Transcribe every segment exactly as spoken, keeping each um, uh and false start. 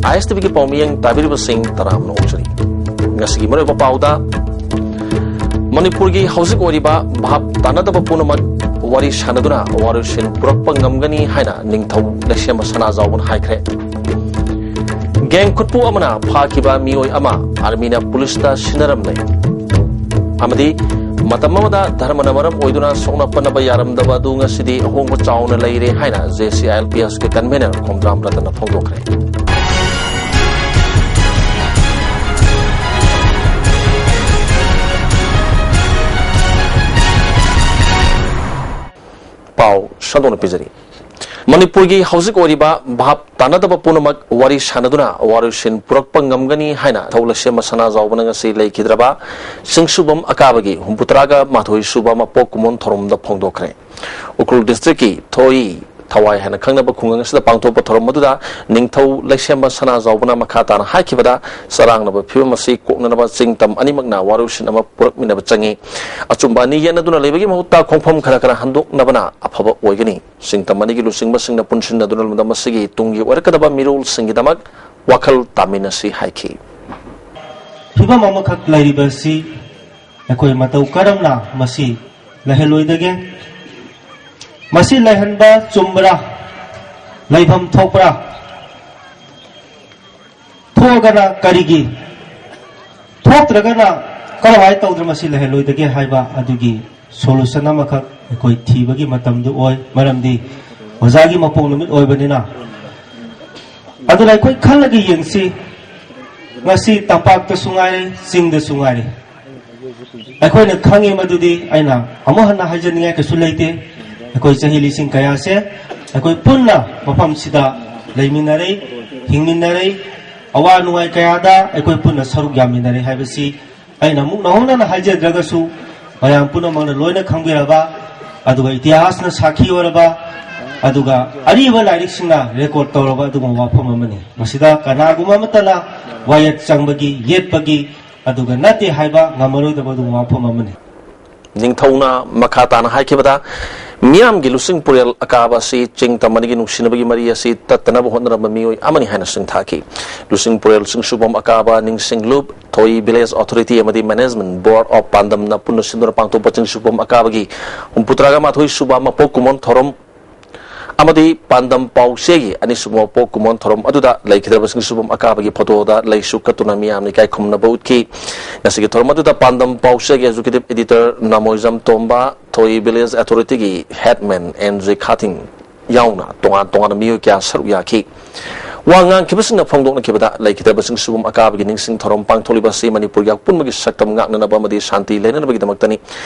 ꯑꯥꯏ ꯑꯦꯁ T ꯚꯤꯒꯤ ꯄꯥꯎꯃꯤꯌꯦꯡ ꯇꯥꯕꯤꯔꯤꯕꯁꯤꯡ ꯇꯔꯥꯝꯅ ꯑꯣꯛꯆꯔꯤ꯫ ꯉꯁꯤꯒꯤ ꯃꯔꯨꯑꯣꯏꯕ ꯄꯥꯎꯗ, ꯃꯅꯤꯄꯨꯔꯒꯤ ꯍꯧꯖꯤꯛ ꯑꯣꯏꯔꯤꯕ ꯚꯥꯞ ꯇꯥꯅꯗꯕ ꯄꯨꯝꯅꯃꯛ ꯋꯥꯔꯤ ꯁꯥꯟꯅꯗꯨꯅ ꯋꯥꯔꯣꯏꯁꯤꯟ ꯄꯨꯔꯛꯄ ꯉꯝꯒꯅꯤ ꯍꯥꯏꯅ ꯅꯤꯡꯊꯧ ꯂꯩꯁꯦꯝꯕ ꯁꯅꯥꯖꯥꯎꯕꯅ ꯍꯥꯏꯈ꯭ꯔꯦ꯫ ꯒꯦꯡ ꯈꯨꯠꯄꯨ ꯑꯃꯅ ꯐꯥꯈꯤꯕ ꯃꯤꯑꯣꯏ ꯑꯃ ꯑꯥꯔꯃꯤꯅ ꯄꯨꯂꯤꯁꯇ ꯁꯤꯟꯅꯔꯝꯂꯦ꯫ ꯑꯃꯗꯤ ꯃꯇꯝ ꯑꯃꯗ ꯙꯔꯃꯅ ꯃꯔꯝ ꯑꯣꯏꯗꯨꯅ ꯁꯣꯛꯅ ꯄꯟꯅꯕ ꯌꯥꯔꯝꯗꯕ ꯑꯗꯨ ꯉꯁꯤꯗꯤ ꯑꯍꯣꯡꯕ ꯆꯥꯎꯅ ꯂꯩꯔꯦ ꯍꯥꯏꯅ J C I L P ꯑꯦꯁꯀꯤ convener Khomdram ꯔꯇꯟꯅ ꯐꯣꯡꯗꯣꯛꯈ꯭ꯔꯦ꯫ ꯄꯥꯎ ꯁꯟꯗꯣꯛꯅ ꯄꯤꯖꯔꯤ꯫ ꯃꯅꯤꯄꯨꯔꯒꯤ ꯍꯧꯖꯤꯛ ꯑꯣꯏꯔꯤꯕ ꯚꯥꯞ ꯇꯥꯅꯗꯕ ꯄꯨꯝꯅꯃꯛ ꯋꯥꯔꯤ ꯁꯥꯟꯅꯗꯨꯅ ꯋꯥꯔꯣꯏꯁꯤꯟ ꯄꯨꯔꯛꯄ ꯉꯝꯒꯅꯤ ꯍꯥꯏꯅ ꯊꯧ ꯂꯩꯁꯦꯝꯕ ꯁꯅꯥꯖꯥꯎꯕꯅ ꯉꯁꯤ ꯂꯩꯈꯤꯗ꯭ꯔꯕ ꯆꯤꯡꯁꯨꯕꯝ ꯑꯀꯥꯕꯒꯤ ꯍꯨꯝꯐꯨꯇꯔꯥꯒ ꯃꯥꯊꯣꯏ ꯁꯨꯕ ꯃꯄꯣꯛ ꯀꯨꯝꯑꯣꯟ ꯊꯧꯔꯝꯗ ꯐꯣꯡꯗꯣꯛꯈ꯭ꯔꯦ꯫ ꯎꯈ꯭ꯔꯨꯜ ꯗꯤꯁꯇ꯭ꯔꯤꯛꯀꯤ ꯊꯣꯏ ꯊꯋꯥꯏ ꯍꯥꯏꯅ ꯈꯪꯅꯕ ꯈꯨꯡꯒꯪ ꯑꯁꯤꯗ ꯄꯥꯡꯊꯣꯛꯄ ꯊꯧꯔꯝ ꯑꯗꯨꯗ ꯅꯤꯡꯊꯧ ꯂꯩꯁꯦꯝꯕ ꯁꯅꯥꯖꯥꯎꯕꯅ ꯃꯈꯥ ꯇꯥꯅ ꯍꯥꯏꯈꯤꯕꯗ, ꯆꯔꯥꯡꯅꯕ ꯐꯤꯕꯝ ꯑꯁꯤ ꯀꯣꯛꯅꯅꯕ ꯆꯤꯡ ꯇꯝ ꯑꯅꯤꯃꯛꯅ ꯋꯥꯔꯣꯏꯁꯤꯟ ꯑꯃ ꯄꯨꯔꯛꯃꯤꯟꯅꯕ ꯆꯪꯏ꯫ ꯑꯆꯨꯝꯕ ꯑꯅꯤ ꯌꯦꯠꯅꯗꯨꯅ ꯂꯩꯕꯒꯤ ꯃꯍꯨꯠꯇ ꯈꯣꯡꯐꯝ ꯈꯔ ꯈꯔ ꯍꯟꯗꯣꯛꯅꯕꯅ ꯑꯐꯕ ꯑꯣꯏꯒꯅꯤ꯫ ꯆꯤꯡ ꯇꯝ ꯑꯅꯤꯒꯤ ꯂꯨꯆꯤꯡꯕꯁꯤꯡꯅ ꯄꯨꯟꯁꯤꯟꯅꯗꯨꯅ ꯂꯝꯗꯝ ꯑꯁꯤꯒꯤ ꯇꯨꯡꯒꯤ ꯑꯣꯏꯔꯛꯀꯗꯕ ꯃꯤꯔꯣꯜꯁꯤꯡꯒꯤꯗꯃꯛ ꯋꯥꯈꯜ ꯇꯥꯃꯤꯟꯅꯁꯤ ꯍꯥꯏꯈꯤ꯫ ꯐꯤꯕꯝ ꯑꯃꯈꯛ ꯂꯩꯔꯤꯕ ꯑꯁꯤ ꯑꯩꯈꯣꯏ ꯃꯇꯧ ꯀꯔꯝꯅ ꯃꯁꯤ ꯂꯩꯍꯜꯂꯣꯏꯗꯒꯦ? ꯃꯁꯤ ꯂꯩꯍꯟꯕ ꯆꯨꯝꯕ꯭ꯔꯥ? ꯂꯩꯐꯝ ꯊꯣꯛꯄ꯭ꯔꯥ? ꯊꯣꯛꯑꯒꯅ ꯀꯔꯤꯒꯤ? ꯊꯣꯛꯇ꯭ꯔꯒꯅ ꯀꯔꯝꯍꯥꯏꯅ ꯇꯧꯗꯅ ꯃꯁꯤ ꯂꯩꯍꯜꯂꯣꯏꯗꯒꯦ ꯍꯥꯏꯕ ꯑꯗꯨꯒꯤ solution ꯑꯃꯈꯛ ꯑꯩꯈꯣꯏ ꯊꯤꯕꯒꯤ ꯃꯇꯝꯗꯨ ꯑꯣꯏ꯫ ꯃꯔꯝꯗꯤ ꯑꯣꯖꯥꯒꯤ ꯃꯄꯣꯛ ꯅꯨꯃꯤꯠ ꯑꯣꯏꯕꯅꯤꯅ꯫ ꯑꯗꯨꯅ ꯑꯩꯈꯣꯏ ꯈꯜꯂꯒ ꯌꯦꯡꯁꯤ꯫ ꯉꯁꯤ ꯇꯝꯄꯥꯛꯇꯁꯨ ꯉꯥꯏꯔꯦ, ꯆꯤꯡꯗꯁꯨ ꯉꯥꯏꯔꯦ, ꯑꯩꯈꯣꯏꯅ ꯈꯪꯉꯤ꯫ ꯃꯗꯨꯗꯤ ꯑꯩꯅ ꯑꯃꯨꯛ ꯍꯟꯅ ꯍꯥꯏꯖꯅꯤꯡꯉꯥꯏ ꯀꯩꯁꯨ ꯂꯩꯇꯦ꯫ ꯑꯩꯈꯣꯏ ꯆꯍꯤ ꯂꯤꯁꯤꯡ ꯀꯌꯥꯁꯦ ꯑꯩꯈꯣꯏ ꯄꯨꯟꯅ ꯃꯐꯝꯁꯤꯗ ꯂꯩꯃꯤꯟꯅꯔꯦ, ꯍꯤꯡꯃꯤꯟꯅꯔꯦ, ꯑꯋꯥ ꯅꯨꯡꯉꯥꯏ ꯀꯌꯥꯗ ꯑꯩꯈꯣꯏ ꯄꯨꯟꯅ ꯁꯔꯨꯛ ꯌꯥꯃꯤꯟꯅꯔꯦ ꯍꯥꯏꯕꯁꯤ ꯑꯩꯅ ꯑꯃꯨꯛ ꯅꯧꯍꯧꯅꯅ ꯍꯥꯏꯖꯗ꯭ꯔꯒꯁꯨ ꯃꯌꯥꯝ ꯄꯨꯝꯅꯃꯛꯅ ꯂꯣꯏꯅ ꯈꯪꯕꯤꯔꯕ, ꯑꯗꯨꯒ ꯏꯇꯤꯍꯥꯁꯅ ꯁꯥꯈꯤ ꯑꯣꯏꯔꯕ, ꯑꯗꯨꯒ ꯑꯔꯤꯕ ꯂꯥꯏꯔꯤꯛꯁꯤꯡꯅ record ꯇꯧꯔꯕ ꯑꯗꯨꯒꯨꯝꯕ ꯋꯥꯐꯝ ꯑꯃꯅꯤ꯫ ꯃꯁꯤꯗ ꯀꯅꯥꯒꯨꯝꯕ ꯑꯃꯠꯇꯅ ꯋꯥꯌꯦꯠ ꯆꯪꯕꯒꯤ, ꯌꯦꯠꯄꯒꯤ, ꯑꯗꯨꯒ ꯅꯠꯇꯦ ꯍꯥꯏꯕ ꯉꯝꯃꯔꯣꯏꯗꯕ ꯑꯗꯨꯒꯨꯝꯕ ꯋꯥꯐꯝ ꯑꯃꯅꯤ꯫ ꯅꯤꯡꯊꯧꯅ ꯃꯈꯥ ꯇꯥꯅ ꯍꯥꯏꯈꯤꯕꯗ, ꯃꯤꯌꯥꯝꯒꯤ ꯂꯨꯆꯤꯡ ꯄꯨꯔꯦꯜ ꯑꯀꯥꯕ ꯑꯁꯤ ꯆꯤꯡ ꯇꯝ ꯑꯅꯤꯒꯤ ꯅꯨꯡꯁꯤꯅꯕꯒꯤ ꯃꯔꯤ ꯑꯁꯤ ꯇꯠꯇꯅꯕ ꯍꯣꯠꯅꯔꯝꯕ ꯃꯤꯑꯣꯏ ꯑꯃꯅꯤ ꯍꯥꯏꯅ ꯁꯤꯡꯊꯥꯈꯤ꯫ ꯂꯨꯆꯤꯡ ꯄꯨꯔꯦꯜ ꯆꯤꯡꯁꯨꯕꯝ ꯑꯀꯥꯕ ꯅꯤꯡꯁꯤꯡ ꯂꯨꯞ, ꯊꯣꯏ Village Authority ꯑꯃꯗꯤ Management Board of ꯄꯥꯟꯗꯝꯅ ꯄꯨꯟꯅ ꯁꯤꯟꯗꯨꯅ ꯄꯥꯡꯊꯣꯛꯄ ꯆꯤꯡꯁꯨꯕꯝ ꯑꯀꯥꯕꯒꯤ ꯍꯨꯝꯐꯨꯇꯔꯥꯒ ꯃꯥꯊꯣꯏ ꯁꯨꯕ ꯃꯄꯣꯛ ꯀꯨꯝꯑꯣꯟ ꯊꯧꯔꯝ ꯑꯃꯗꯤ ꯄꯥꯟꯗꯝ ꯄꯥꯎꯆꯦꯒꯤ ꯑꯅꯤꯁꯨꯕ ꯃꯄꯣꯛ ꯀꯨꯝꯑꯣꯟ ꯊꯧꯔꯝ ꯑꯗꯨꯗ ꯂꯩꯈꯤꯗ꯭ꯔꯕꯁꯤꯡ ꯁꯨꯕꯝ ꯑꯀꯥꯕꯒꯤ ꯐꯣꯇꯣꯗ ꯂꯩꯁꯨ ꯀꯠꯇꯨꯅ ꯃꯤꯌꯥꯝꯅ ꯏꯀꯥꯏ ꯈꯨꯝꯅꯕ ꯎꯠꯈꯤ꯫ ꯉꯁꯤꯒꯤ ꯊꯧꯔꯝ ꯑꯗꯨꯗ ꯄꯥꯟꯗꯝ ꯄꯥꯎꯆꯦꯒꯤ Executive Editor ꯅꯃꯣꯏꯖꯝ ꯇꯣꯝꯕ, ꯊꯣꯏ Village Authority ꯒꯤ Headman ꯑꯦꯟ ꯖꯦ ꯈꯥꯊꯤꯡ ꯌꯥꯎꯅ ꯇꯣꯉꯥꯟ ꯇꯣꯉꯥꯟꯕ ꯃꯤꯑꯣꯏ ꯀꯌꯥ ꯁꯔꯨꯛ ꯌꯥꯈꯤ꯫ ꯋꯥ ꯉꯥꯡꯈꯤꯕꯁꯤꯡꯅ ꯐꯣꯡꯗꯣꯛꯅꯈꯤꯕꯗ, ꯂꯩꯈꯤꯗ꯭ꯔꯕꯁꯤꯡ ꯁꯨꯕꯝ ꯑꯀꯥꯕꯒꯤ ꯅꯤꯡꯁꯤꯡ ꯊꯧꯔꯝ ꯄꯥꯡꯊꯣꯛꯂꯤꯕ ꯑꯁꯤ ꯃꯅꯤꯄꯨꯔꯒꯤ ꯑꯄꯨꯟꯕꯒꯤ ꯁꯛꯇꯝ ꯉꯥꯛꯅꯅꯕ ꯑꯃꯗꯤ ꯁꯥꯟꯇꯤ ꯂꯩꯅꯅꯕꯒꯤꯗꯃꯛꯇꯅꯤ꯫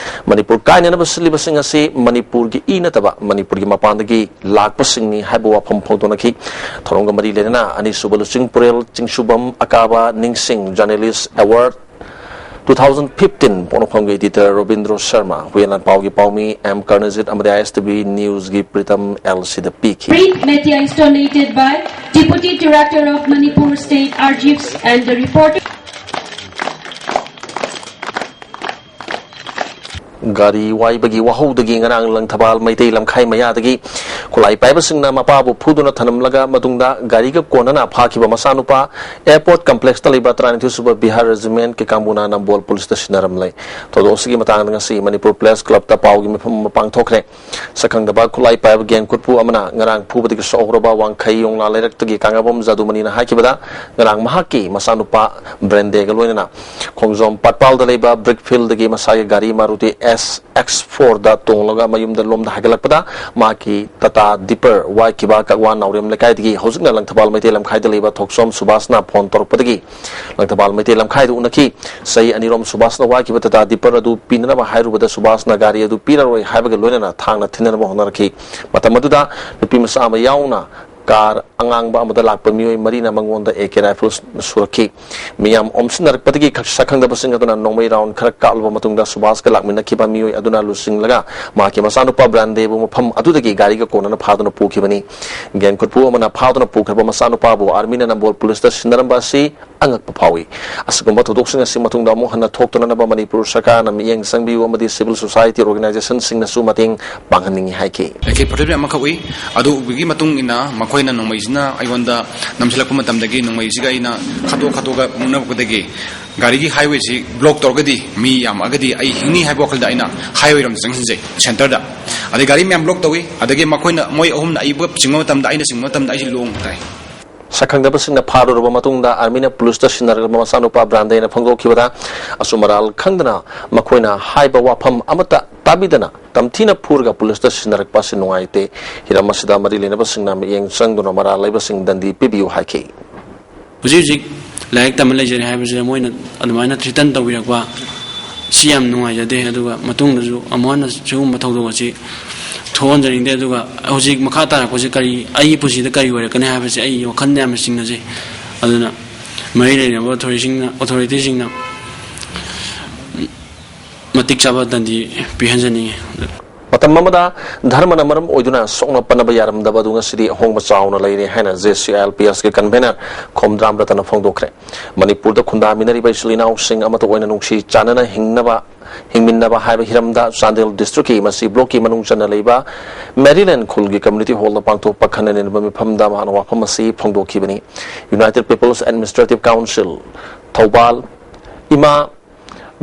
ꯃꯅꯤꯄꯨꯔ ꯀꯥꯏꯅꯅꯕ ꯁꯤꯜꯂꯤꯕꯁꯤꯡ ꯑꯁꯤ ꯃꯅꯤꯄꯨꯔꯒꯤ ꯏ ꯅꯠꯇꯕ ꯃꯅꯤꯄꯨꯔꯒꯤ ꯃꯄꯥꯟꯗꯒꯤ ꯂꯥꯛꯄꯁꯤꯡꯅꯤ ꯍꯥꯏꯕ ꯋꯥꯐꯝ ꯐꯣꯡꯗꯣꯛꯅꯈꯤ꯫ ꯊꯧꯔꯝꯒ ꯃꯔꯤ ꯂꯩꯅꯅ ꯑꯅꯤꯁꯨꯕ ꯂꯨꯆꯤꯡ ꯄꯨꯔꯦꯜ ꯆꯤꯡꯁꯨꯕꯝ ꯑꯀꯥꯕ ꯅꯤꯡꯁꯤꯡ Journalist Award two thousand fifteen ꯄꯣꯛꯅꯐꯝꯒꯤ Editor Robindro Sharma, ꯍꯨꯏꯌꯦꯟ ꯂꯥꯟꯄꯥꯎꯒꯤ ꯄꯥꯎꯃꯤ ꯑꯦꯝ ꯀꯔꯅꯖꯤꯠ ꯑꯃꯗꯤ ISTV News ꯒꯤ ꯄ꯭ꯔꯤꯇꯝ ꯑꯦꯜ ꯁꯤꯗ ꯄꯤꯈꯤ꯫ Brief media is donated by Deputy Director of Manipur State Archives and the reporter. ꯒꯥꯔꯤ ꯋꯥꯏꯕꯒꯤ ꯋꯥꯍꯧꯗꯒꯤ ꯉꯔꯥꯡ ꯂꯪꯊꯕꯥꯜ ꯃꯩꯇꯩ ꯂꯝꯈꯥꯏ ꯃꯌꯥꯗꯒꯤ ꯈꯨꯠꯂꯥꯏ ꯄꯥꯏꯕꯁꯤꯡꯅ ꯃꯄꯥꯕꯨ ꯐꯨꯗꯨꯅ ꯊꯅꯝꯂꯒ ꯃꯇꯨꯡꯗ ꯒꯥꯔꯤꯒ ꯀꯣꯟꯅꯅ ꯐꯥꯈꯤꯕ ꯃꯆꯥꯅꯨꯄꯥ Airport Complex ꯇ ꯂꯩꯕ ꯇꯔꯥꯅꯤꯊꯣꯏ ꯁꯨꯕ ꯕꯤꯍꯥꯔ Regiment ꯀꯤ ꯀꯥꯡꯕꯨꯅ ꯅꯝꯕꯣꯜ ꯄꯨꯂꯤꯁꯇ ꯁꯤꯟꯅꯔꯝꯂꯦ꯫ ꯊꯧꯗꯣꯛ ꯑꯁꯤꯒꯤ ꯃꯇꯥꯡꯗ ꯉꯁꯤ ꯃꯅꯤꯄꯨꯔ Press Club ꯇ ꯄꯥꯎꯒꯤ ꯃꯤꯐꯝ ꯑꯃ ꯄꯥꯡꯊꯣꯛꯈ꯭ꯔꯦ꯫ ꯁꯛꯈꯪꯗꯕ ꯈꯨꯠꯂꯥꯏ ꯄꯥꯏꯕ ꯒꯦꯡ ꯈꯨꯠꯄꯨ ꯑꯃꯅ ꯉꯔꯥꯡ ꯐꯨꯕꯗꯒꯤ ꯁꯣꯛꯍꯧꯔꯕ ꯋꯥꯡꯈꯩ ꯌꯣꯡꯂꯥ ꯂꯩꯔꯛꯇꯒꯤ ꯀꯥꯡꯉꯕꯝ ꯖꯥꯗꯨꯃꯅꯤꯅ ꯍꯥꯏꯈꯤꯕꯗ, ꯉꯔꯥꯡ ꯃꯍꯥꯛꯀꯤ ꯃꯆꯥꯅꯨꯄꯥ ꯕ꯭ꯔꯦꯟꯗꯦꯒ ꯂꯣꯏꯅꯅ ꯈꯣꯡꯖꯣꯝ ꯄꯥꯠꯄꯥꯜꯗ ꯂꯩꯕ Brick Field ꯗꯒꯤ ꯃꯁꯥꯒꯤ ꯒꯥꯔꯤ Maruti S X four ꯗ ꯇꯣꯡꯂꯒ ꯃꯌꯨꯝꯗ ꯂꯣꯝꯗ ꯍꯥꯏꯒꯠꯂꯛꯄꯗ, ꯃꯍꯥꯛꯀꯤ Tata Dipper ꯋꯥꯏꯈꯤꯕ ꯀꯛꯋꯥ ꯅꯥꯎꯔꯦꯝ ꯂꯩꯀꯥꯏꯗꯒꯤ ꯍꯧꯖꯤꯛꯅ ꯂꯪꯊꯕꯥꯜ ꯃꯩꯇꯩ ꯂꯝꯈꯥꯏꯗ ꯂꯩꯕ ꯊꯣꯛꯆꯣꯝ ꯁꯨꯕꯥꯁꯅ ꯐꯣꯟ ꯇꯧꯔꯛꯄꯗꯒꯤ ꯂꯪꯊꯕꯥꯜ ꯃꯩꯇꯩ ꯂꯝꯈꯥꯏꯗ ꯎꯅꯈꯤ꯫ ꯆꯍꯤ ꯑꯅꯤꯔꯣꯝ ꯁꯨꯕꯥꯁꯅ ꯋꯥꯏꯈꯤꯕ Tata Dipper ꯑꯗꯨ ꯄꯤꯅꯅꯕ ꯍꯥꯏꯔꯨꯕꯗ, ꯁꯨꯕꯥꯁꯅ ꯒꯥꯔꯤ ꯑꯗꯨ ꯄꯤꯔꯔꯣꯏ ꯍꯥꯏꯕꯒ ꯂꯣꯏꯅꯅ ꯊꯥꯡꯅ ꯊꯤꯟꯅꯅꯕ ꯍꯣꯠꯅꯔꯛꯈꯤ꯫ ꯃꯇꯝ ꯑꯗꯨꯗ ꯅꯨꯄꯤ ꯃꯆꯥ ꯑꯃ ꯌꯥꯎꯅ ꯀꯥꯔ ꯑꯉꯥꯡꯕ ꯑꯃꯗ ꯂꯥꯛꯄ ꯃꯤꯑꯣꯏ ꯃꯔꯤꯅ ꯃꯉꯣꯟꯗ A K rifle ꯁꯨꯔꯛꯈꯤ꯫ ꯃꯤꯌꯥꯝ ꯑꯣꯝꯁꯤꯟꯅꯔꯛꯄꯗꯒꯤ ꯁꯛꯈꯪꯗꯕꯁꯤꯡ ꯑꯗꯨꯅ ꯅꯣꯡꯃꯩ round ꯈꯔ ꯀꯥꯞꯂꯕ ꯃꯇꯨꯡꯗ, ꯁꯨꯕꯥꯁꯀ ꯂꯥꯛꯃꯤꯟꯅꯈꯤꯕ ꯃꯤꯑꯣꯏ ꯑꯗꯨꯅ ꯂꯨꯆꯤꯡꯂꯒ ꯃꯍꯥꯛꯀꯤ ꯃꯆꯥꯅꯨꯄꯥ ꯕ꯭ꯔꯥꯟꯗꯦꯕꯨ ꯃꯐꯝ ꯑꯗꯨꯗꯒꯤ ꯒꯥꯔꯤꯒ ꯀꯣꯟꯅꯅ ꯐꯥꯗꯨꯅ ꯄꯨꯈꯤꯕꯅꯤ꯫ ꯒꯦꯡ ꯈꯨꯠꯄꯨ ꯑꯃꯅ ꯐꯥꯗꯨꯅ ꯄꯨꯈ꯭ꯔꯕ ꯃꯆꯥꯅꯨꯄꯥꯕꯨ ꯑꯥꯔꯃꯤꯅ ꯅꯝꯕꯣꯜ ꯄꯨꯂꯤꯁꯇ ꯁꯤꯟꯅꯔꯝꯕ ꯑꯁꯤ ꯑꯉꯛꯄ ꯐꯥꯎꯏ꯫ ꯑꯁꯤꯒꯨꯝꯕ ꯊꯧꯗꯣꯛꯁꯤꯡ ꯑꯁꯤ ꯃꯇꯨꯡꯗ ꯑꯃꯨꯛ ꯍꯟꯅ ꯊꯣꯛꯇꯅꯅꯕ ꯃꯅꯤꯄꯨꯔ ꯁꯔꯀꯥꯔꯅ ꯃꯤꯠꯌꯦꯡ ꯆꯪꯕꯤꯌꯨ ꯑꯃꯗꯤ civil society organizationꯁꯤꯡꯅꯁꯨ ꯃꯇꯦꯡ ꯄꯥꯡꯍꯟꯅꯤꯡꯏ ꯍꯥꯏꯈꯤ꯫ ꯑꯩꯈꯣꯏ ꯄ꯭ꯔꯣꯖꯦꯛ ꯑꯃꯈꯛ ꯎꯏ, ꯑꯗꯨ ꯎꯕꯒꯤ ꯃꯇꯨꯡ ꯏꯟꯅ ꯃꯈꯣꯏꯅ ꯅꯣꯡꯃꯩꯁꯤꯅ ꯑꯩꯉꯣꯟꯗ ꯅꯝꯁꯤꯜꯂꯛꯄ ꯃꯇꯝꯗꯒꯤ ꯅꯣꯡꯃꯩꯁꯤꯒ ꯑꯩꯅ ꯈꯠꯇꯣꯛ ꯈꯠꯇꯣꯛꯑꯒ ꯃꯨꯛꯅꯔꯛꯄꯗꯒꯤ ꯒꯥꯔꯤꯒꯤ highwayꯁꯤ block ꯇꯧꯔꯒꯗꯤ ꯃꯤ ꯌꯥꯝꯃꯛꯑꯒꯗꯤ ꯑꯩ ꯍꯤꯡꯅꯤ ꯍꯥꯏꯕ ꯋꯥꯈꯜꯗ ꯑꯩꯅ highwayꯔꯣꯝꯗ ꯆꯪꯁꯤꯟꯖꯩ, centreꯗ꯫ ꯑꯗꯩ ꯒꯥꯔꯤ ꯃꯌꯥꯝ block ꯇꯧꯏ, ꯑꯗꯒꯤ ꯃꯈꯣꯏꯅ, ꯃꯣꯏ ꯑꯍꯨꯝꯅ ꯑꯩꯕꯨ ꯆꯤꯡꯕ ꯃꯇꯝꯗ, ꯑꯩꯅ ꯆꯤꯡꯕ ꯃꯇꯝꯗ ꯑꯩꯁꯤ ꯂꯣꯡ ꯇꯥꯏ꯫ ꯁꯛꯈꯪꯗꯕꯁꯤꯡꯅ ꯐꯥꯔꯨꯔꯕ ꯃꯇꯨꯡꯗ ꯑꯥꯔꯃꯤꯅ ꯄꯨꯂꯤꯁꯇ ꯁꯤꯟꯅꯔꯛꯂꯕ ꯃꯆꯥꯅꯨꯄꯥ ꯕ꯭ꯔꯥꯟꯗꯦꯅ ꯐꯣꯡꯗꯣꯛꯈꯤꯕꯗ, ꯑꯆꯨꯝ ꯑꯔꯥꯜ ꯈꯪꯗꯅ ꯃꯈꯣꯏꯅ ꯍꯥꯏꯕ ꯋꯥꯐꯝ ꯑꯃꯠꯇ ꯇꯥꯕꯤꯗꯅ ꯇꯝꯊꯤꯅ ꯐꯨꯔꯒ ꯄꯨꯂꯤꯁꯇ ꯁꯤꯟꯅꯔꯛꯄ ꯑꯁꯤ ꯅꯨꯡꯉꯥꯏꯇꯦ꯫ ꯍꯤꯔꯝ ꯑꯁꯤꯗ ꯃꯔꯤ ꯂꯩꯅꯕꯁꯤꯡꯅ ꯃꯤꯠꯌꯦꯡ ꯆꯪꯗꯨꯅ ꯃꯔꯥꯜ ꯂꯩꯕꯁꯤꯡ ꯗꯟꯗꯤ ꯄꯤꯕꯤꯌꯨ ꯍꯥꯏꯈꯤ꯫ ꯍꯧꯖꯤꯛ ꯍꯧꯖꯤꯛ ꯂꯥꯏꯔꯤꯛ ꯇꯝꯕ ꯂꯩꯖꯔꯦ ꯍꯥꯏꯕꯁꯤꯗ ꯃꯣꯏꯅ ꯑꯗꯨꯃꯥꯏꯅ threaten ꯇꯧꯕꯤꯔꯛꯄ ꯁꯤ ꯌꯥꯝ ꯅꯨꯡꯉꯥꯏꯖꯗꯦ꯫ ꯑꯗꯨꯒ ꯃꯇꯨꯡꯗꯁꯨ ꯑꯃꯨꯛ ꯍꯟꯅ ꯁꯤꯒꯨꯝꯕ ꯊꯧꯗꯣꯛ ꯑꯁꯤ ꯊꯣꯛꯍꯟꯖꯅꯤꯡꯗꯦ꯫ ꯑꯗꯨꯒ ꯍꯧꯖꯤꯛ ꯃꯈꯥ ꯇꯥꯔꯛꯄꯁꯤ ꯀꯔꯤ, ꯑꯩꯒꯤ ꯄꯨꯟꯁꯤꯗ ꯀꯔꯤ ꯑꯣꯏꯔꯛꯀꯅꯤ ꯍꯥꯏꯕꯁꯤ ꯑꯩ ꯋꯥꯈꯜꯗ ꯌꯥꯝꯅ ꯆꯤꯡꯅꯖꯩ꯫ ꯑꯗꯨꯅ ꯃꯔꯤ ꯂꯩꯅꯕ ꯑꯣꯊꯣꯔꯤꯁꯤꯡꯅ, ꯑꯣꯊꯣꯔꯤꯇꯤꯁꯤꯡꯅ ꯃꯇꯤꯛ ꯆꯥꯕ ꯗꯟꯗꯤ ꯄꯤꯍꯟꯖꯅꯤꯡꯉꯤ꯫ ꯃꯇꯝ ꯑꯃꯗ ꯙꯔꯃꯅ ꯃꯔꯝ ꯑꯣꯏꯗꯨꯅ ꯁꯣꯛꯅ ꯄꯟꯅꯕ ꯌꯥꯔꯝꯗꯕ ꯑꯗꯨ ꯉꯁꯤꯗꯤ ꯑꯍꯣꯡꯕ ꯆꯥꯎꯅ ꯂꯩꯔꯦ ꯍꯥꯏꯅ JCILPSꯀꯤ convener ꯈꯣꯝꯗ꯭ꯔꯥꯝ ꯔꯇꯟꯅ ꯐꯣꯡꯗꯣꯛꯈ꯭ꯔꯦ꯫ ꯃꯅꯤꯄꯨꯔꯗ ꯈꯨꯟꯗꯥꯃꯤꯟꯅꯔꯤꯕ ꯏꯆꯤꯜ ꯏꯅꯥꯎꯁꯤꯡ ꯑꯃꯠꯇ ꯑꯣꯏꯅ ꯅꯨꯡꯁꯤ ꯆꯥꯟꯅꯅ ꯍꯤꯡꯅꯕ, ꯍꯤꯡꯃꯤꯟꯅꯕ ꯍꯥꯏꯕ ꯍꯤꯔꯝꯗ ꯆꯥꯟꯗꯦꯜ districtꯀꯤ ꯃꯁꯤ blockꯀꯤ ꯃꯅꯨꯡ ꯆꯟꯅ ꯂꯩꯕ ꯃꯦꯔꯤꯂꯦꯟ ꯈꯨꯜꯒꯤ community hallꯗ ꯄꯥꯡꯊꯣꯛꯄ ꯈꯟꯅ ꯅꯩꯅꯕ ꯃꯤꯐꯝꯗ ꯃꯍꯥꯛꯅ ꯋꯥꯐꯝ ꯑꯁꯤ ꯐꯣꯡꯗꯣꯛꯈꯤꯕꯅꯤ꯫ United People's Administrative Council, Thoubal, ꯏꯃꯥ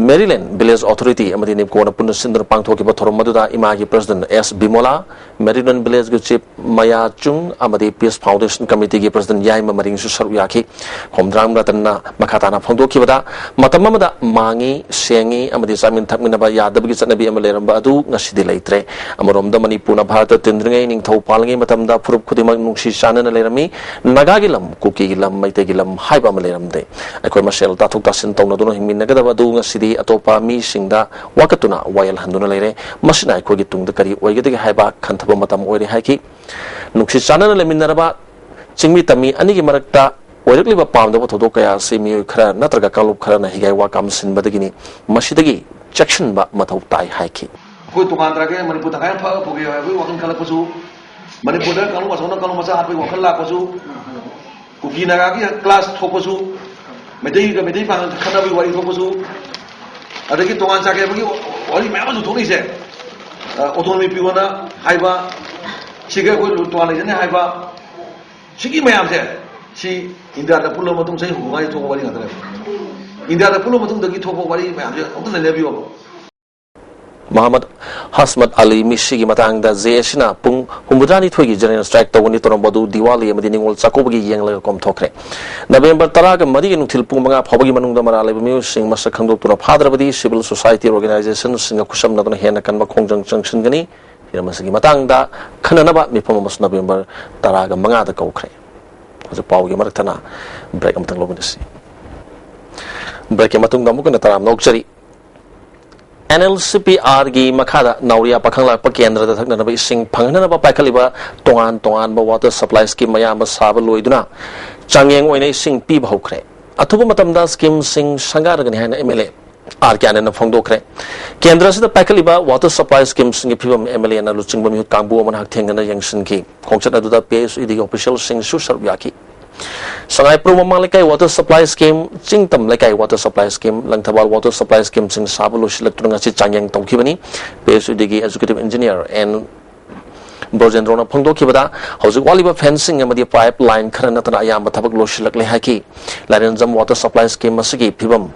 ꯃꯦꯔꯤꯂꯦꯟ Village Authority ꯑꯃꯗꯤ NEEPCOꯅ ꯄꯨꯟꯅ ꯁꯤꯟꯗꯨꯅ ꯄꯥꯡꯊꯣꯛꯈꯤꯕ ꯊꯧꯔꯝ ꯑꯗꯨꯗ ꯏꯃꯥꯒꯤ president S ꯕꯤꯃꯣꯂꯥ, ꯃꯦꯔꯤꯂꯦꯟ Villageꯀꯤ chief ꯃꯌꯥꯆꯨꯡ ꯑꯃꯗꯤ Peace Foundation Committeeꯒꯤ president ꯌꯥꯏꯃ ꯃꯔꯤꯡꯁꯨ ꯁꯔꯨꯛ ꯌꯥꯈꯤ꯫ ꯈꯣꯝꯗ꯭ꯔꯥꯝ ꯔꯇꯟꯅ ꯃꯈꯥ ꯇꯥꯅ ꯐꯣꯡꯗꯣꯛꯈꯤꯕꯗ, ꯃꯇꯝ ꯑꯃꯗ ꯃꯥꯡꯉꯤ, ꯁꯦꯡꯉꯤ ꯑꯃꯗꯤ ꯆꯥꯃꯤꯟ ꯊꯛꯃꯤꯟꯅꯕ ꯌꯥꯗꯕꯒꯤ ꯆꯠꯅꯕꯤ ꯑꯃ ꯂꯩꯔꯝꯕ ꯑꯗꯨ ꯉꯁꯤꯗꯤ ꯂꯩꯇ꯭ꯔꯦ꯫ ꯑꯃꯔꯣꯝꯗ ꯃꯅꯤꯄꯨꯔꯅ ꯚꯥꯔꯠꯇ ꯇꯤꯟꯗ꯭ꯔꯤꯉꯩ ꯅꯤꯡꯊꯧ ꯄꯥꯜꯂꯤꯉꯩ ꯃꯇꯝꯗ ꯐꯨꯔꯨꯞ ꯈꯨꯗꯤꯡꯃꯛ ꯅꯨꯡꯁꯤ ꯆꯥꯟꯅꯅ ꯂꯩꯔꯝꯃꯤ꯫ ꯅꯥꯒꯥꯒꯤ ꯂꯝ, ꯀꯨꯀꯤꯒꯤ ꯂꯝ, ꯃꯩꯇꯩꯒꯤ ꯂꯝ ꯍꯥꯏꯕ ꯑꯃ ꯂꯩꯔꯝꯗꯦ꯫ ꯑꯩꯈꯣꯏ ꯃꯁꯦꯜ ꯇꯥꯊꯣꯛ ꯇꯥꯁꯤꯟ ꯇꯧꯅꯗꯨꯅ ꯍꯤꯡꯃꯤꯟꯅꯒꯗꯕ ꯑꯗꯨ ꯉꯁꯤꯗꯤ ꯑꯇꯣꯞꯄ ꯃꯤꯁꯤꯡꯗ ꯋꯥꯀꯠꯇꯨꯅ ꯋꯥꯌꯦꯜꯍꯟꯗꯨꯅ ꯂꯩꯔꯦ꯫ ꯃꯁꯤꯅ ꯑꯩꯈꯣꯏꯒꯤ ꯇꯨꯡꯗ ꯀꯔꯤ ꯑꯣꯏꯒꯗꯒꯦ ꯍꯥꯏꯕ ꯈꯟꯊꯕ ꯃꯇꯝ ꯑꯣꯏꯔꯦ ꯍꯥꯏꯈꯤ꯫ ꯅꯨꯡꯁꯤ ꯆꯥꯟꯅꯅ ꯂꯩꯃꯤꯟꯅꯔꯕ ꯆꯤꯡꯃꯤ ꯇꯝꯃꯤ ꯑꯅꯤꯒꯤ ꯃꯔꯛꯇ ꯑꯣꯏꯔꯛꯂꯤꯕ ꯄꯥꯝꯗꯕ ꯊꯧꯗꯣꯛ ꯀꯌꯥ ꯑꯁꯤ ꯃꯤꯑꯣꯏ ꯈꯔ ꯅꯠꯇ꯭ꯔꯒ ꯀꯥꯡꯂꯨꯞ ꯈꯔꯅ ꯍꯤꯒꯥꯏ ꯋꯥ ꯀꯥꯝꯁꯤꯟꯕꯗꯒꯤꯅꯤ꯫ ꯃꯁꯤꯗꯒꯤ ꯆꯦꯛꯁꯤꯟꯕ ꯃꯊꯧ ꯇꯥꯏ ꯍꯥꯏꯈꯤ꯫ ꯑꯩꯈꯣꯏ ꯇꯣꯉꯥꯟ ꯇꯥꯔꯒꯦ, ꯃꯅꯤꯄꯨꯔ ꯇꯪꯈꯥꯏ ꯑꯃ ꯐꯛꯑꯒ ꯄꯨꯒꯦ ꯍꯥꯏꯕꯒꯤ ꯋꯥꯈꯜ ꯈꯜꯂꯛꯄꯁꯨ, ꯃꯅꯤꯄꯨꯔꯗ ꯀꯥꯡꯂꯨꯞ ꯑꯆꯧꯕꯅ ꯀꯥꯡꯂꯨꯞ ꯃꯆꯥ ꯍꯥꯠꯄꯒꯤ ꯋꯥꯈꯜ ꯂꯥꯛꯄꯁꯨ, ꯀꯨꯀꯤ ꯅꯥꯒꯥꯒꯤ clash ꯊꯣꯛꯄꯁꯨ, ꯃꯩꯇꯩꯒ ꯃꯩꯇꯩ ꯄꯥꯉꯜ ꯈꯠꯅꯕꯒꯤ ꯋꯥꯔꯤ ꯊꯣꯛꯄꯁꯨ, ꯑꯗꯒꯤ ꯇꯣꯉꯥꯟ ꯆꯥꯒꯦ ꯍꯥꯏꯕꯒꯤ ꯋꯥꯔꯤ ꯃꯌꯥꯝ ꯑꯃꯁꯨ ꯊꯣꯛꯂꯛꯏꯁꯦ, ꯑꯣꯇꯣꯅꯣꯃꯤ ꯄꯤꯌꯣꯅ ꯍꯥꯏꯕ, ꯁꯤꯒ ꯑꯩꯈꯣꯏ ꯇꯣꯉꯥꯟ ꯂꯩꯖꯅꯤ ꯍꯥꯏꯕ, ꯁꯤꯒꯤ ꯃꯌꯥꯝꯁꯦ, ꯁꯤ ꯏꯟꯗꯤꯌꯥꯗ ꯄꯨꯜꯂꯕ ꯃꯇꯨꯡ ꯆꯍꯤ ꯍꯨꯝꯐꯨ ꯃꯉꯥꯗꯤ ꯊꯣꯛꯄ ꯋꯥꯔꯤ ꯉꯥꯛꯇꯅꯦꯕ꯫ ꯏꯟꯗꯤꯌꯥꯗ ꯄꯨꯜꯂꯕ ꯃꯇꯨꯡꯗꯒꯤ ꯊꯣꯛꯄ ꯋꯥꯔꯤ ꯃꯌꯥꯝꯁꯦ ꯑꯃꯨꯛꯇ ꯅꯩꯅꯕꯤꯌꯣꯕ꯫ ꯃꯍꯃꯗ ꯍꯁꯃꯠ ꯑꯂꯤ ꯃꯤꯁꯤꯒꯤ ꯃꯇꯥꯡꯗ ꯖꯦ ꯑꯦꯁꯤꯅ ꯄꯨꯡ ꯍꯨꯝꯐꯨꯇꯔꯥꯅꯤꯊꯣꯏꯒꯤ ꯖꯦꯅꯔꯦꯜ ꯁ꯭ꯇ꯭ꯔꯥꯏꯛ ꯇꯧꯒꯅꯤ ꯇꯧꯔꯝꯕ ꯑꯗꯨ ꯗꯤꯋꯥꯂꯤ ꯑꯃꯗꯤ ꯅꯤꯉꯣꯜ ꯆꯥꯛꯀꯧꯕꯒꯤ ꯌꯦꯡꯂꯒ ꯀꯣꯝꯊꯣꯛꯈ꯭ꯔꯦ꯫ ꯅꯕꯦꯝꯕꯔ ꯇꯔꯥꯒ ꯃꯔꯤꯒꯤ ꯅꯨꯡꯊꯤꯜ ꯄꯨꯡ ꯃꯉꯥ ꯐꯥꯎꯕꯒꯤ ꯃꯅꯨꯡꯗ ꯃꯔꯥꯜ ꯂꯩꯕ ꯃꯤꯑꯣꯏꯁꯤꯡ ꯃꯁꯛ ꯈꯪꯗꯣꯛꯇꯨꯅ ꯐꯥꯗ꯭ꯔꯕꯗꯤ ꯁꯤꯚꯤꯜ ꯁꯣꯁꯥꯏꯇꯤ ꯑꯣꯔꯒꯅꯥꯏꯖꯦꯁꯟꯁꯤꯡꯒ ꯈꯨꯠꯁꯝꯅꯗꯨꯅ ꯍꯦꯟꯅ ꯀꯟꯕ ꯈꯣꯡꯖꯪ ꯆꯪꯁꯤꯟꯒꯅꯤ꯫ ꯍꯤꯔꯝ ꯑꯁꯤꯒꯤ ꯃꯇꯥꯡꯗ ꯈꯟꯅꯅꯕ ꯃꯤꯐꯝ ꯑꯃꯁꯨ ꯅꯕꯦꯝꯕꯔ ꯇꯔꯥꯒ ꯃꯉꯥꯗ ꯀꯧꯈ꯭ꯔꯦ꯫ ꯍꯧꯖꯤꯛ ꯄꯥꯎꯒꯤ ꯃꯔꯛꯇꯅ ꯕ꯭ꯔꯦꯛ ꯑꯃꯇꯪ ꯂꯧꯃꯤꯟꯅꯁꯤ꯫ ꯕ꯭ꯔꯦꯛꯀꯤ ꯃꯇꯨꯡꯗ ꯑꯃꯨꯛ ꯍꯟꯅ ꯇꯔꯥꯝꯅ ꯑꯣꯛꯆꯔꯤ꯫ ꯑꯦꯟ ꯑꯦꯜ ꯁꯤ ꯄꯤ ꯑꯥꯔꯒꯤ ꯃꯈꯥꯗ ꯅꯥꯎꯔꯤꯌꯥ ꯄꯥꯈꯪꯂꯥꯛꯄ ꯀꯦꯟꯗ꯭ꯔꯗ ꯊꯛꯅꯅꯕ ꯏꯁꯤꯡ ꯐꯪꯍꯟꯅꯕ ꯄꯥꯏꯈꯠꯂꯤꯕ ꯇꯣꯉꯥꯟ ꯇꯣꯉꯥꯟꯕ ꯋꯥꯇꯔ ꯁꯄ꯭ꯂꯥꯏ ꯁ꯭ꯀꯤꯝ ꯑꯌꯥꯝꯕ ꯁꯥꯕ ꯂꯣꯏꯗꯨꯅ ꯆꯥꯡꯌꯦꯡ ꯑꯣꯏꯅ ꯏꯁꯤꯡ ꯄꯤꯕ ꯍꯧꯈ꯭ꯔꯦ꯫ ꯑꯊꯨꯕ ꯃꯇꯝꯗ ꯁ꯭ꯀꯤꯝꯁꯤꯡ ꯁꯪꯒꯥꯔꯒꯅꯤ ꯍꯥꯏꯅ M L A R K ꯑꯥꯅꯟꯗꯅ ꯐꯣꯡꯗꯣꯛꯈ꯭ꯔꯦ꯫ ꯀꯦꯟꯗ꯭ꯔ ꯑꯁꯤꯗ ꯄꯥꯏꯈꯠꯂꯤꯕ ꯋꯥꯇꯔ ꯁꯄ꯭ꯂꯥꯏ ꯁ꯭ꯀꯤꯝꯁꯤꯡꯒꯤ ꯐꯤꯕꯝ ꯑꯦꯝ ꯑꯦꯜ ꯑꯦꯅ ꯂꯨꯆꯤꯡꯕ ꯃꯤꯍꯨꯠ ꯀꯥꯡꯕꯨ ꯑꯃꯅ ꯍꯛꯊꯦꯡꯅꯅ ꯌꯦꯡꯁꯤꯟꯈꯤ꯫ ꯈꯣꯡꯆꯠ ꯑꯗꯨꯗ ꯄꯤ ꯑꯩꯆ ꯏ ꯗꯤꯒꯤ ꯑꯣꯐꯤꯁꯤꯌꯦꯜꯁꯤꯡꯁꯨ ꯁꯔꯨꯛ ꯌꯥꯈꯤ꯫ ꯁꯉꯥꯏꯄ꯭ꯔꯧ ꯃꯃꯥꯡ ꯂꯩꯀꯥꯏ water supply scheme, Chingtam Leikai water supply scheme, Langthabal water supply ꯁ꯭ꯀꯤꯝꯁꯤꯡ ꯁꯥꯕ ꯂꯣꯏꯁꯤꯜꯂꯛꯇꯨꯅ ꯉꯁꯤ ꯆꯥꯡꯌꯦꯡ ꯇꯧꯈꯤꯕꯅꯤ꯫ ꯄꯤ ꯑꯩꯆ ꯏ ꯗꯤꯒꯤ ꯑꯦꯛꯖꯤꯀ꯭ꯌꯨꯇꯤꯚ ꯏꯟꯖꯤꯅꯤꯌꯔ ꯑꯦꯟ ꯕ꯭ꯔꯣꯖꯦꯟꯗ꯭ꯔꯣꯅ ꯐꯣꯡꯗꯣꯛꯈꯤꯕꯗ, ꯍꯧꯖꯤꯛ ꯋꯥꯠꯂꯤꯕ ꯐꯦꯟꯁꯤꯡ ꯑꯃꯗꯤ ꯄꯥꯏꯞ ꯂꯥꯏꯟ ꯈꯔ ꯅꯠꯇꯅ ꯑꯌꯥꯝꯕ ꯊꯕꯛ ꯂꯣꯏꯁꯤꯜꯂꯛꯂꯦ ꯍꯥꯏꯈꯤ꯫ ꯂꯥꯏꯔꯦꯟꯖꯝ ꯋꯥꯇꯔ ꯁꯄ꯭ꯂꯥꯏ ꯁ꯭ꯀꯤꯝ ꯑꯁꯤꯒꯤ ꯐꯤꯕꯝ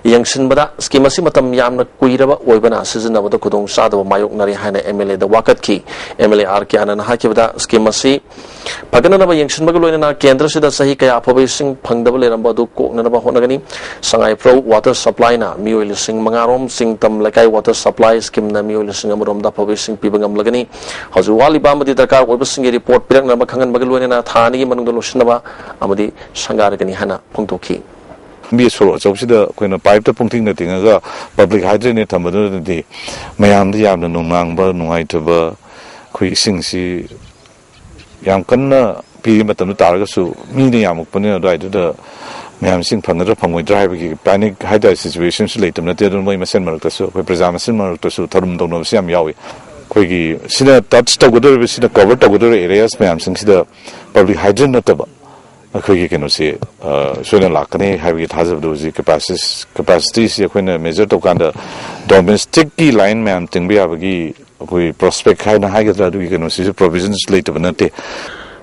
ꯌꯦꯡꯁꯤꯟꯕꯗ, ꯁ꯭ꯀꯤꯝ ꯑꯁꯤ ꯃꯇꯝ ꯌꯥꯝꯅ ꯀꯨꯏꯔꯕ ꯑꯣꯏꯕꯅ ꯁꯤꯖꯤꯟꯅꯕꯗ ꯈꯨꯗꯣꯡꯆꯥꯗꯕ ꯃꯥꯌꯣꯛꯅꯔꯤ ꯍꯥꯏꯅ ꯑꯦꯝ ꯑꯦꯜ ꯑꯦꯗ ꯋꯥꯀꯠꯈꯤ꯫ M L A R K ꯑꯥꯅꯟꯗꯅ ꯍꯥꯏꯈꯤꯕꯗ, ꯁ꯭ꯀꯤꯝ ꯑꯁꯤ ꯐꯒꯠꯅꯅꯕ ꯌꯦꯡꯁꯤꯟꯕꯒ ꯂꯣꯏꯅꯅ ꯀꯦꯟꯗ꯭ꯔꯁꯤꯗ ꯆꯍꯤ ꯀꯌꯥ ꯐꯥꯎꯕ ꯏꯁꯤꯡ ꯐꯪꯗꯕ ꯂꯩꯔꯝꯕ ꯑꯗꯨ ꯀꯣꯛꯅꯅꯕ ꯍꯣꯠꯅꯒꯅꯤ꯫ ꯁꯉꯥꯏꯄ꯭ꯔꯧ ꯋꯥꯇꯔ ꯁꯄ꯭ꯂꯥꯏꯅ ꯃꯤꯑꯣꯏ ꯂꯤꯁꯤꯡ ꯃꯉꯥ ꯔꯣꯝ, ꯆꯤꯡꯇꯝ ꯂꯩꯀꯥꯏ ꯋꯥꯇꯔ ꯁꯄ꯭ꯂꯥꯏ ꯁ꯭ꯀꯤꯝꯅ ꯃꯤꯑꯣꯏ ꯂꯤꯁꯤꯡ ꯑꯃ ꯔꯣꯝꯗ ꯑꯐꯕ ꯏꯁꯤꯡ ꯄꯤꯕ ꯉꯝꯂꯒꯅꯤ꯫ ꯍꯧꯖꯤꯛ ꯋꯥꯠꯂꯤꯕ ꯑꯃꯗꯤ ꯗꯔꯀꯥꯔ ꯑꯣꯏꯕꯁꯤꯡꯒꯤ ꯔꯤꯄꯣꯔꯠ ꯄꯤꯔꯛꯅꯕ ꯈꯪꯍꯟꯕꯒ ꯂꯣꯏꯅꯅ ꯊꯥ ꯑꯅꯤꯒꯤ ꯃꯅꯨꯡꯗ ꯂꯣꯏꯁꯤꯟꯅꯕ ꯑꯃꯗꯤ ꯁꯪꯒꯥꯔꯒꯅꯤ ꯍꯥꯏꯅ ꯐꯣꯡꯗꯣꯛꯈꯤ꯫ ꯂꯝꯕꯤ ꯁꯣꯔꯣꯛ ꯑꯆꯧꯕꯁꯤꯗ ꯑꯩꯈꯣꯏꯅ ꯄꯥꯏꯞꯇ ꯄꯨꯡꯇꯤꯡꯗ ꯇꯤꯡꯉꯒ ꯄꯕ꯭ꯂꯤꯛ ꯍꯥꯏꯗ꯭ꯔꯦꯠꯅꯦ ꯊꯝꯕꯗꯨꯅꯗꯤ ꯃꯌꯥꯝꯗ ꯌꯥꯝꯅ ꯅꯨꯡꯅꯥꯡꯕ, ꯅꯨꯡꯉꯥꯏꯇꯕ, ꯑꯩꯈꯣꯏ ꯏꯁꯤꯡꯁꯤ ꯌꯥꯝ ꯀꯟꯅ ꯄꯤꯔꯤ ꯃꯇꯝꯗ ꯇꯥꯔꯒꯁꯨ ꯃꯤꯅ ꯌꯥꯝꯃꯛꯄꯅꯤꯅ ꯑꯗꯨꯋꯥꯏꯗꯨꯗ ꯃꯌꯥꯝ ꯏꯁꯤꯡ ꯐꯪꯒꯗ꯭ꯔꯥ ꯐꯪꯉꯣꯏꯗ꯭ꯔꯥ ꯍꯥꯏꯕꯒꯤ ꯄꯦꯅꯤꯛ ꯍꯥꯏꯇꯥꯔꯦ, ꯁꯤꯆꯨꯋꯦꯁꯟꯁꯨ ꯂꯩꯇꯕ ꯅꯠꯇꯦ꯫ ꯑꯗꯨꯅ ꯃꯣꯏ ꯃꯁꯦꯟ ꯃꯔꯛꯇꯁꯨ, ꯑꯩꯈꯣꯏ ꯄ꯭ꯔꯖꯥ ꯃꯁꯦꯟ ꯃꯔꯛꯇꯁꯨ ꯊꯧꯔꯝ ꯇꯧꯅꯕꯁꯨ ꯌꯥꯝ ꯌꯥꯎꯏ꯫ ꯑꯩꯈꯣꯏꯒꯤ ꯁꯤꯅ ꯇꯆ ꯇꯧꯒꯗꯧꯔꯤꯕ, ꯁꯤꯅ ꯀꯚꯔ ꯇꯧꯒꯗꯧꯔꯤꯕ ꯑꯦꯔꯤꯌꯥꯁ ꯃꯌꯥꯝꯁꯤꯡꯁꯤꯗ ꯄꯕ꯭ꯂꯤꯛ ꯍꯥꯏꯗ꯭ꯔꯦꯠ ꯅꯠꯇꯕ ꯑꯩꯈꯣꯏꯒꯤ ꯀꯩꯅꯣꯁꯤ ꯁꯣꯏꯅ ꯂꯥꯛꯀꯅꯤ ꯍꯥꯏꯕꯒꯤ ꯊꯥꯖꯕꯗꯨ ꯍꯧꯖꯤꯛ ꯀꯦꯄꯥꯁꯤꯇꯤꯁꯤ ꯑꯩꯈꯣꯏꯅ ꯃꯦꯖꯔ ꯇꯧꯀꯥꯟꯗ ꯗꯣꯃꯦꯁꯇꯤꯛꯀꯤ ꯂꯥꯏꯟ ꯃꯌꯥꯝ ꯇꯤꯡꯕ ꯌꯥꯕꯒꯤ ꯑꯩꯈꯣꯏ ꯄ꯭ꯔꯣꯁꯄꯦꯛ ꯍꯥꯏꯅ ꯍꯥꯏꯒꯗ꯭ꯔꯥ, ꯑꯗꯨꯒꯤ ꯀꯩꯅꯣꯁꯤꯁꯨ ꯄ꯭ꯔꯣꯕꯤꯖꯟꯁ ꯂꯩꯇꯕ ꯅꯠꯇꯦ꯫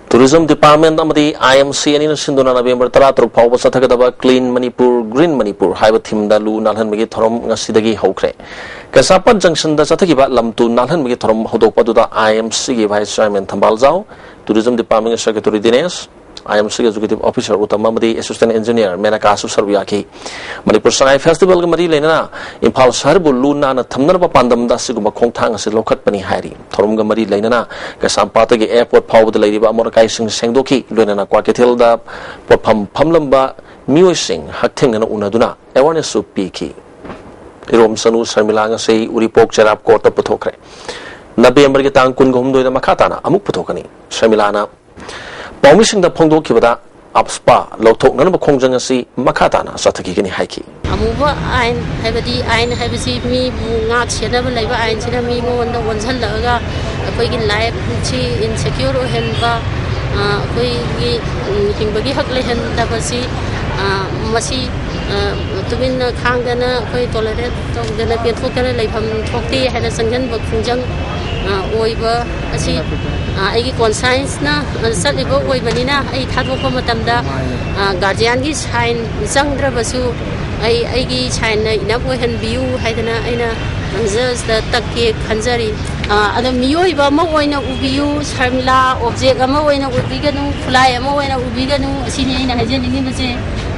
Tourism Department ꯑꯃꯗꯤ I M C ꯑꯅꯤꯅ ꯁꯤꯟꯗꯨꯅ November ꯇꯔꯥꯇꯔꯨꯛ ꯐꯥꯎꯕ ꯆꯠꯊꯒꯗꯕ Clean Manipur, Green Manipur ꯍꯥꯏꯕ ꯊꯤꯝꯗ ꯂꯨ ꯅꯥꯜꯍꯟꯕꯒꯤ ꯊꯧꯔꯝ ꯉꯁꯤꯗꯒꯤ ꯍꯧꯈ꯭ꯔꯦ꯫ ꯀꯩꯁꯥꯝꯄꯥꯠ ꯖꯪꯁꯟꯗ ꯆꯠꯊꯈꯤꯕ ꯂꯝ ꯇꯨ ꯅꯥꯜꯍꯟꯕꯒꯤ ꯊꯧꯔꯝ ꯍꯧꯗꯣꯛꯄ ꯑꯗꯨꯗ I M C ꯒꯤ Vice Chairman ꯊꯝꯕꯥꯜ ꯖꯥꯎ, Tourism Department ꯒꯤ Secretary Dinesh, I M C ꯒꯤ Executive Officer ꯎꯇꯝ ꯑꯃꯗꯤ Assistant Engineer ꯃꯦꯅꯀꯥꯁꯨ ꯁꯔꯨꯛ ꯌꯥꯈꯤ꯫ ꯃꯅꯤꯄꯨꯔ ꯁꯉꯥꯏ ꯐꯦꯁꯇꯤꯚꯦꯜꯒ ꯃꯔꯤ ꯂꯩꯅꯅ ꯏꯝꯐꯥꯜ ꯁꯍꯔꯕꯨ ꯂꯨ ꯅꯥꯟꯅ ꯊꯝꯅꯅꯕ ꯄꯥꯟꯗꯝꯗ ꯑꯁꯤꯒꯨꯝꯕ ꯈꯣꯡꯊꯥꯡ ꯑꯁꯤ ꯂꯧꯈꯠꯄꯅꯤ ꯍꯥꯏꯔꯤ꯫ ꯊꯧꯔꯝꯒ ꯃꯔꯤ ꯂꯩꯅꯅ ꯀꯩꯁꯥꯝꯄꯥꯠꯇꯒꯤ ꯑꯦꯌꯔꯄꯣꯔꯠ ꯐꯥꯎꯕꯗ ꯂꯩꯔꯤꯕ ꯑꯃꯣꯠ ꯑꯀꯥꯏꯁꯤꯡ ꯁꯦꯡꯗꯣꯛꯈꯤ꯫ ꯂꯣꯏꯅꯅ ꯀ꯭ꯋꯥꯀꯩꯊꯦꯜꯗ ꯄꯣꯠꯐꯝ ꯐꯝꯂꯝꯕ ꯃꯤꯑꯣꯏꯁꯤꯡ ꯍꯛꯊꯦꯡꯅꯅ ꯎꯅꯗꯨꯅ ꯑꯦꯋꯥꯔꯅꯦꯁꯁꯨ ꯄꯤꯈꯤ꯫ ꯏꯔꯣꯝ ꯆꯅꯨ ꯁꯔꯃꯤꯂꯥ ꯉꯁꯤ ꯎꯔꯤꯄꯣꯛ ꯆꯦꯔꯥꯞ ꯀꯣꯔꯠꯇ ꯄꯨꯊꯣꯛꯈ꯭ꯔꯦ꯫ ꯅꯕꯦꯝꯕꯔꯒꯤ ꯇꯥꯡ ꯀꯨꯟꯒ ꯍꯨꯝꯗꯣꯏꯗ ꯃꯈꯥ ꯇꯥꯅ ꯑꯃꯨꯛ ꯄꯨꯊꯣꯛꯀꯅꯤ꯫ ꯁꯔꯃꯤꯂꯥꯅ ꯄꯥꯎꯃꯤꯁꯤꯡꯗ ꯐꯣꯡꯗꯣꯛꯈꯤꯕꯗ ꯑꯞꯁꯄꯥ ꯂꯧꯊꯣꯛꯅꯅꯕ ꯈꯣꯡꯖꯪ ꯑꯁꯤ ꯃꯈꯥ ꯇꯥꯅ ꯆꯠꯊꯈꯤꯒꯅꯤ ꯍꯥꯏꯈꯤ꯫ ꯑꯃꯨꯕ ꯑꯥꯏꯟ, ꯍꯥꯏꯕꯗꯤ ꯑꯥꯏꯟ ꯍꯥꯏꯕꯁꯤ ꯃꯤꯕꯨ ꯉꯥꯛ ꯁꯦꯟꯅꯕ ꯂꯩꯕ ꯑꯥꯏꯟꯁꯤꯅ ꯃꯤꯉꯣꯟꯗ ꯑꯣꯟꯁꯤꯜꯂꯛꯑꯒ ꯑꯩꯈꯣꯏꯒꯤ ꯂꯥꯏꯐꯁꯤ ꯏꯟꯁꯦꯀ꯭ꯌꯣꯔ ꯑꯣꯏꯍꯟꯕ, ꯑ, ꯑꯩꯈꯣꯏꯒꯤ, ꯎꯝ, ꯍꯤꯡꯕꯒꯤ ꯍꯛ ꯂꯩꯍꯟꯗꯕꯁꯤ, ꯑ, ꯃꯁꯤ, ꯑ, ꯇꯨꯃꯤꯟꯅ ꯈꯥꯡꯗꯅ ꯑꯩꯈꯣꯏ ꯇꯣꯂꯔꯦꯠ ꯇꯧꯗꯅ ꯄꯦꯟꯊꯣꯛꯇꯅ ꯂꯩꯐꯝ ꯊꯣꯛꯇꯦ ꯍꯥꯏꯅ ꯆꯪꯁꯤꯟꯕ ꯈꯣꯡꯖꯪ, ꯑ, ꯑꯣꯏꯕ ꯑꯁꯤ, ꯑ, ꯑꯩꯒꯤ ꯀꯣꯟꯁꯥꯏꯟꯁꯅ, ꯑ, ꯆꯠꯂꯤꯕ ꯑꯣꯏꯕꯅꯤꯅ ꯑꯩ ꯊꯥꯗꯣꯛꯄ ꯃꯇꯝꯗ, ꯑ, ꯒꯥꯔꯖꯤꯌꯥꯟꯒꯤ ꯁꯥꯏꯟ ꯆꯪꯗ꯭ꯔꯕꯁꯨ ꯑꯩ, ꯑꯩꯒꯤ ꯁꯥꯏꯟꯅ ꯏꯅꯞ ꯑꯣꯏꯍꯟꯕꯤꯌꯨ ꯍꯥꯏꯗꯅ ꯑꯩꯅ ꯖꯖꯇ ꯇꯛꯀꯦ ꯈꯟꯖꯔꯤ꯫ ꯑ, ꯑꯗꯣ ꯃꯤꯑꯣꯏꯕ ꯑꯃ ꯑꯣꯏꯅ ꯎꯕꯤꯌꯨ, ꯁꯔꯃꯤꯂꯥ ꯑꯣꯕꯖꯦꯛ ꯑꯃ ꯑꯣꯏꯅ ꯎꯕꯤꯒꯅꯨ, ꯈꯨꯠꯂꯥꯏ ꯑꯃ ꯑꯣꯏꯅ ꯎꯕꯤꯒꯅꯨ, ꯑꯁꯤꯅꯤ ꯑꯩꯅ ꯍꯥꯏꯖꯅꯤꯡꯉꯤꯕꯁꯦ꯫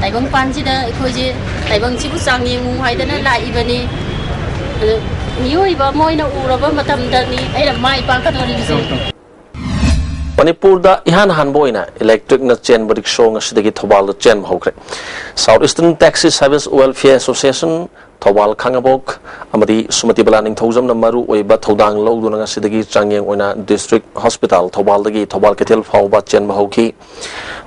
ꯇꯥꯏꯕꯪꯄꯥꯟꯁꯤꯗ ꯑꯩꯈꯣꯏꯁꯦ ꯇꯥꯏꯕꯪꯁꯤꯕꯨ ꯆꯥꯡ ꯌꯦꯡꯉꯨ ꯍꯥꯏꯗꯅ ꯂꯥꯛꯏꯕꯅꯤ꯫ ꯑꯗꯣ ꯃꯤꯑꯣꯏꯕ ꯑꯃ ꯑꯣꯏꯅ ꯎꯔꯕ ꯃꯇꯝꯗꯅꯤ ꯑꯩꯅ ꯃꯥꯏ ꯄꯥꯛꯀꯗꯧꯔꯤꯕꯁꯦ꯫ ꯃꯅꯤꯄꯨꯔꯗ ꯏꯍꯥꯟ ꯍꯥꯟꯕ ꯑꯣꯏꯅ ꯏꯂꯦꯛꯇ꯭ꯔꯤꯛꯅ ꯆꯦꯟꯕ ꯔꯤꯛꯁꯣ ꯉꯁꯤꯗꯒꯤ ꯊꯧꯕꯥꯜꯗ ꯆꯦꯟꯕ ꯍꯧꯈ꯭ꯔꯦ꯫ South Eastern Taxi Service Welfare Association, Thoubal ꯈꯥꯉꯕꯣꯛ ꯑꯃꯗꯤ ꯁꯨꯃꯇꯤꯕꯂꯥ ꯅꯤꯡꯊꯧꯖꯝꯅ ꯃꯔꯨ ꯑꯣꯏꯕ ꯊꯧꯗꯥꯡ ꯂꯧꯗꯨꯅ ꯉꯁꯤꯗꯒꯤ ꯆꯥꯡꯌꯦꯡ ꯑꯣꯏꯅ ꯗꯤꯁꯇ꯭ꯔꯤꯛ ꯍꯣꯁꯄꯤꯇꯥꯜ ꯊꯧꯕꯥꯜꯗꯒꯤ ꯊꯧꯕꯥꯜ ꯀꯩꯊꯦꯜ ꯐꯥꯎꯕ ꯆꯦꯟꯕ ꯍꯧꯈꯤ꯫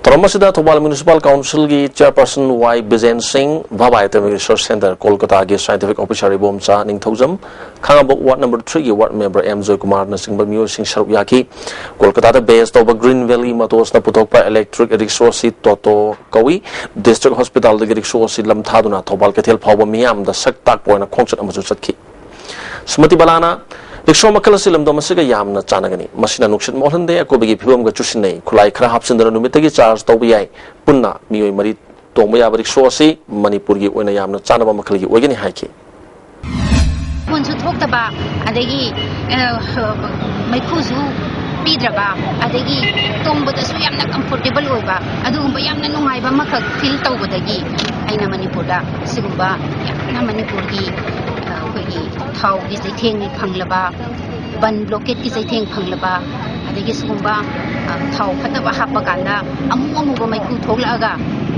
ꯊꯧꯔꯝ ꯑꯁꯤꯗ ꯊꯧꯕꯥꯜ ꯃ꯭ꯌꯨꯅꯤꯁꯤꯄꯥꯜ ꯀꯥꯎꯟꯁꯤꯜꯒꯤ ꯆꯤꯌꯔꯄꯔꯁꯟ ꯋꯥꯏ ꯕꯤꯖꯦꯟ ꯁꯤꯡ, ꯚꯥꯚꯥ ꯑꯦꯇꯣꯃꯤꯛ ꯔꯤꯁꯔꯁ ꯁꯦꯟꯇꯔ ꯀꯣꯜꯀꯇꯥꯒꯤ ꯁꯥꯏꯟꯇꯤꯐꯤꯛ ꯑꯣꯐꯤꯁꯥꯔ ꯏꯕꯣꯝꯆꯥ ꯅꯤꯡꯊꯧꯖꯝ, ꯈꯥꯉꯕꯣꯛ ꯋꯥꯔꯗ ꯅꯝꯕꯔ ꯊ꯭ꯔꯤꯒꯤ ꯋꯥꯔꯗ ꯃꯦꯝꯕꯔ ꯑꯦꯝ ꯖꯣꯏꯀꯨꯃꯥꯔꯅꯆꯤꯡꯕ ꯃꯤꯑꯣꯏꯁꯤꯡ ꯁꯔꯨꯛ ꯌꯥꯈꯤ꯫ ꯀꯣꯜꯀꯇꯥꯗ ꯕꯦꯖ ꯇꯧꯕ ꯒ꯭ꯔꯤꯟ ꯚꯦꯂꯤ ꯃꯣꯇꯣꯔꯁꯅ ꯄꯨꯊꯣꯛꯄ ꯏꯂꯦꯛꯇ꯭ꯔꯤꯛ ꯔꯤꯛꯁꯣ ꯑꯁꯤ ꯇꯣꯇꯣ ꯀꯧꯏ꯫ ꯗꯤꯁꯇ꯭ꯔꯤꯛ ꯍꯣꯁꯄꯤꯇꯥꯜꯗꯒꯤ ꯔꯤꯛꯁꯣ ꯑꯁꯤ ꯂꯝꯊꯥꯗꯨꯅ ꯊꯧꯕꯥꯜ ꯀꯩꯊꯦꯜ ꯐꯥꯎꯕ ꯃꯤꯌꯥꯝꯗ ꯁꯛ ꯇꯥꯛꯄ ꯑꯣꯏꯅ ꯈꯣꯡꯆꯠ ꯑꯃꯁꯨ ꯆꯠꯈꯤ꯫ ꯁ꯭ꯃ꯭ꯔꯤꯇꯤ ꯕꯂꯥꯅ, ꯔꯤꯛꯁꯣ ꯃꯈꯜ ꯑꯁꯤ ꯂꯝꯗꯝ ꯑꯁꯤꯒ ꯌꯥꯝꯅ ꯆꯥꯟꯅꯒꯅꯤ꯫ ꯃꯁꯤꯅ ꯅꯨꯡꯁꯤꯠ ꯃꯣꯠꯍꯟꯗꯦ, ꯑꯀꯣꯏꯕꯒꯤ ꯐꯤꯕꯝꯒ ꯆꯨꯁꯤꯟꯅꯩ꯫ ꯈꯨꯠꯂꯥꯏ ꯈꯔ ꯍꯥꯞꯆꯤꯟꯗꯨꯅ ꯅꯨꯃꯤꯠꯇꯒꯤ ꯆꯥꯔꯖ ꯇꯧꯕ ꯌꯥꯏ꯫ ꯄꯨꯟꯅ ꯃꯤꯑꯣꯏ ꯃꯔꯤ ꯇꯣꯡꯕ ꯌꯥꯕ ꯔꯤꯛꯁꯣ ꯑꯁꯤ ꯃꯅꯤꯄꯨꯔꯒꯤ ꯑꯣꯏꯅ ꯌꯥꯝꯅ ꯆꯥꯟꯅꯕ ꯃꯈꯜꯒꯤ ꯑꯣꯏꯒꯅꯤ ꯍꯥꯏꯈꯤ꯫ ꯃꯈꯣꯟꯁꯨ ꯊꯣꯛꯇꯕ, ꯑꯗꯒꯤ, ꯑ, ꯃꯩꯈꯨꯁꯨ ꯄꯤꯗ꯭ꯔꯕ, ꯑꯗꯒꯤ ꯇꯣꯡꯕꯗꯁꯨ ꯌꯥꯝꯅ ꯀꯝꯐꯣꯔꯇꯦꯕꯜ ꯑꯣꯏꯕ, ꯑꯗꯨꯒꯨꯝꯕ ꯌꯥꯝꯅ ꯅꯨꯡꯉꯥꯏꯕ ꯑꯃꯈꯛ ꯐꯤꯜ ꯇꯧꯕꯗꯒꯤ ꯑꯩꯅ ꯃꯅꯤꯄꯨꯔꯗ ꯁꯤꯒꯨꯝꯕ ꯌꯥꯝꯅ ꯃꯅꯤꯄꯨꯔꯒꯤ, ꯑ, ꯑꯩꯈꯣꯏꯒꯤ ꯊꯥꯎꯒꯤ ꯆꯩꯊꯦꯡ ꯐꯪꯂꯕ, ꯕꯟ ꯕ꯭ꯂꯣꯀꯦꯠꯀꯤ ꯆꯩꯊꯦꯡ ꯐꯪꯂꯕ, ꯑꯗꯒꯤ ꯁꯤꯒꯨꯝꯕ, ꯑ, ꯊꯥꯎ ꯐꯠꯇꯕ ꯍꯥꯞꯄ ꯀꯥꯟꯗ ꯑꯃꯨ ꯑꯃꯨꯕ ꯃꯩꯈꯨ ꯊꯣꯛꯂꯛꯑꯒ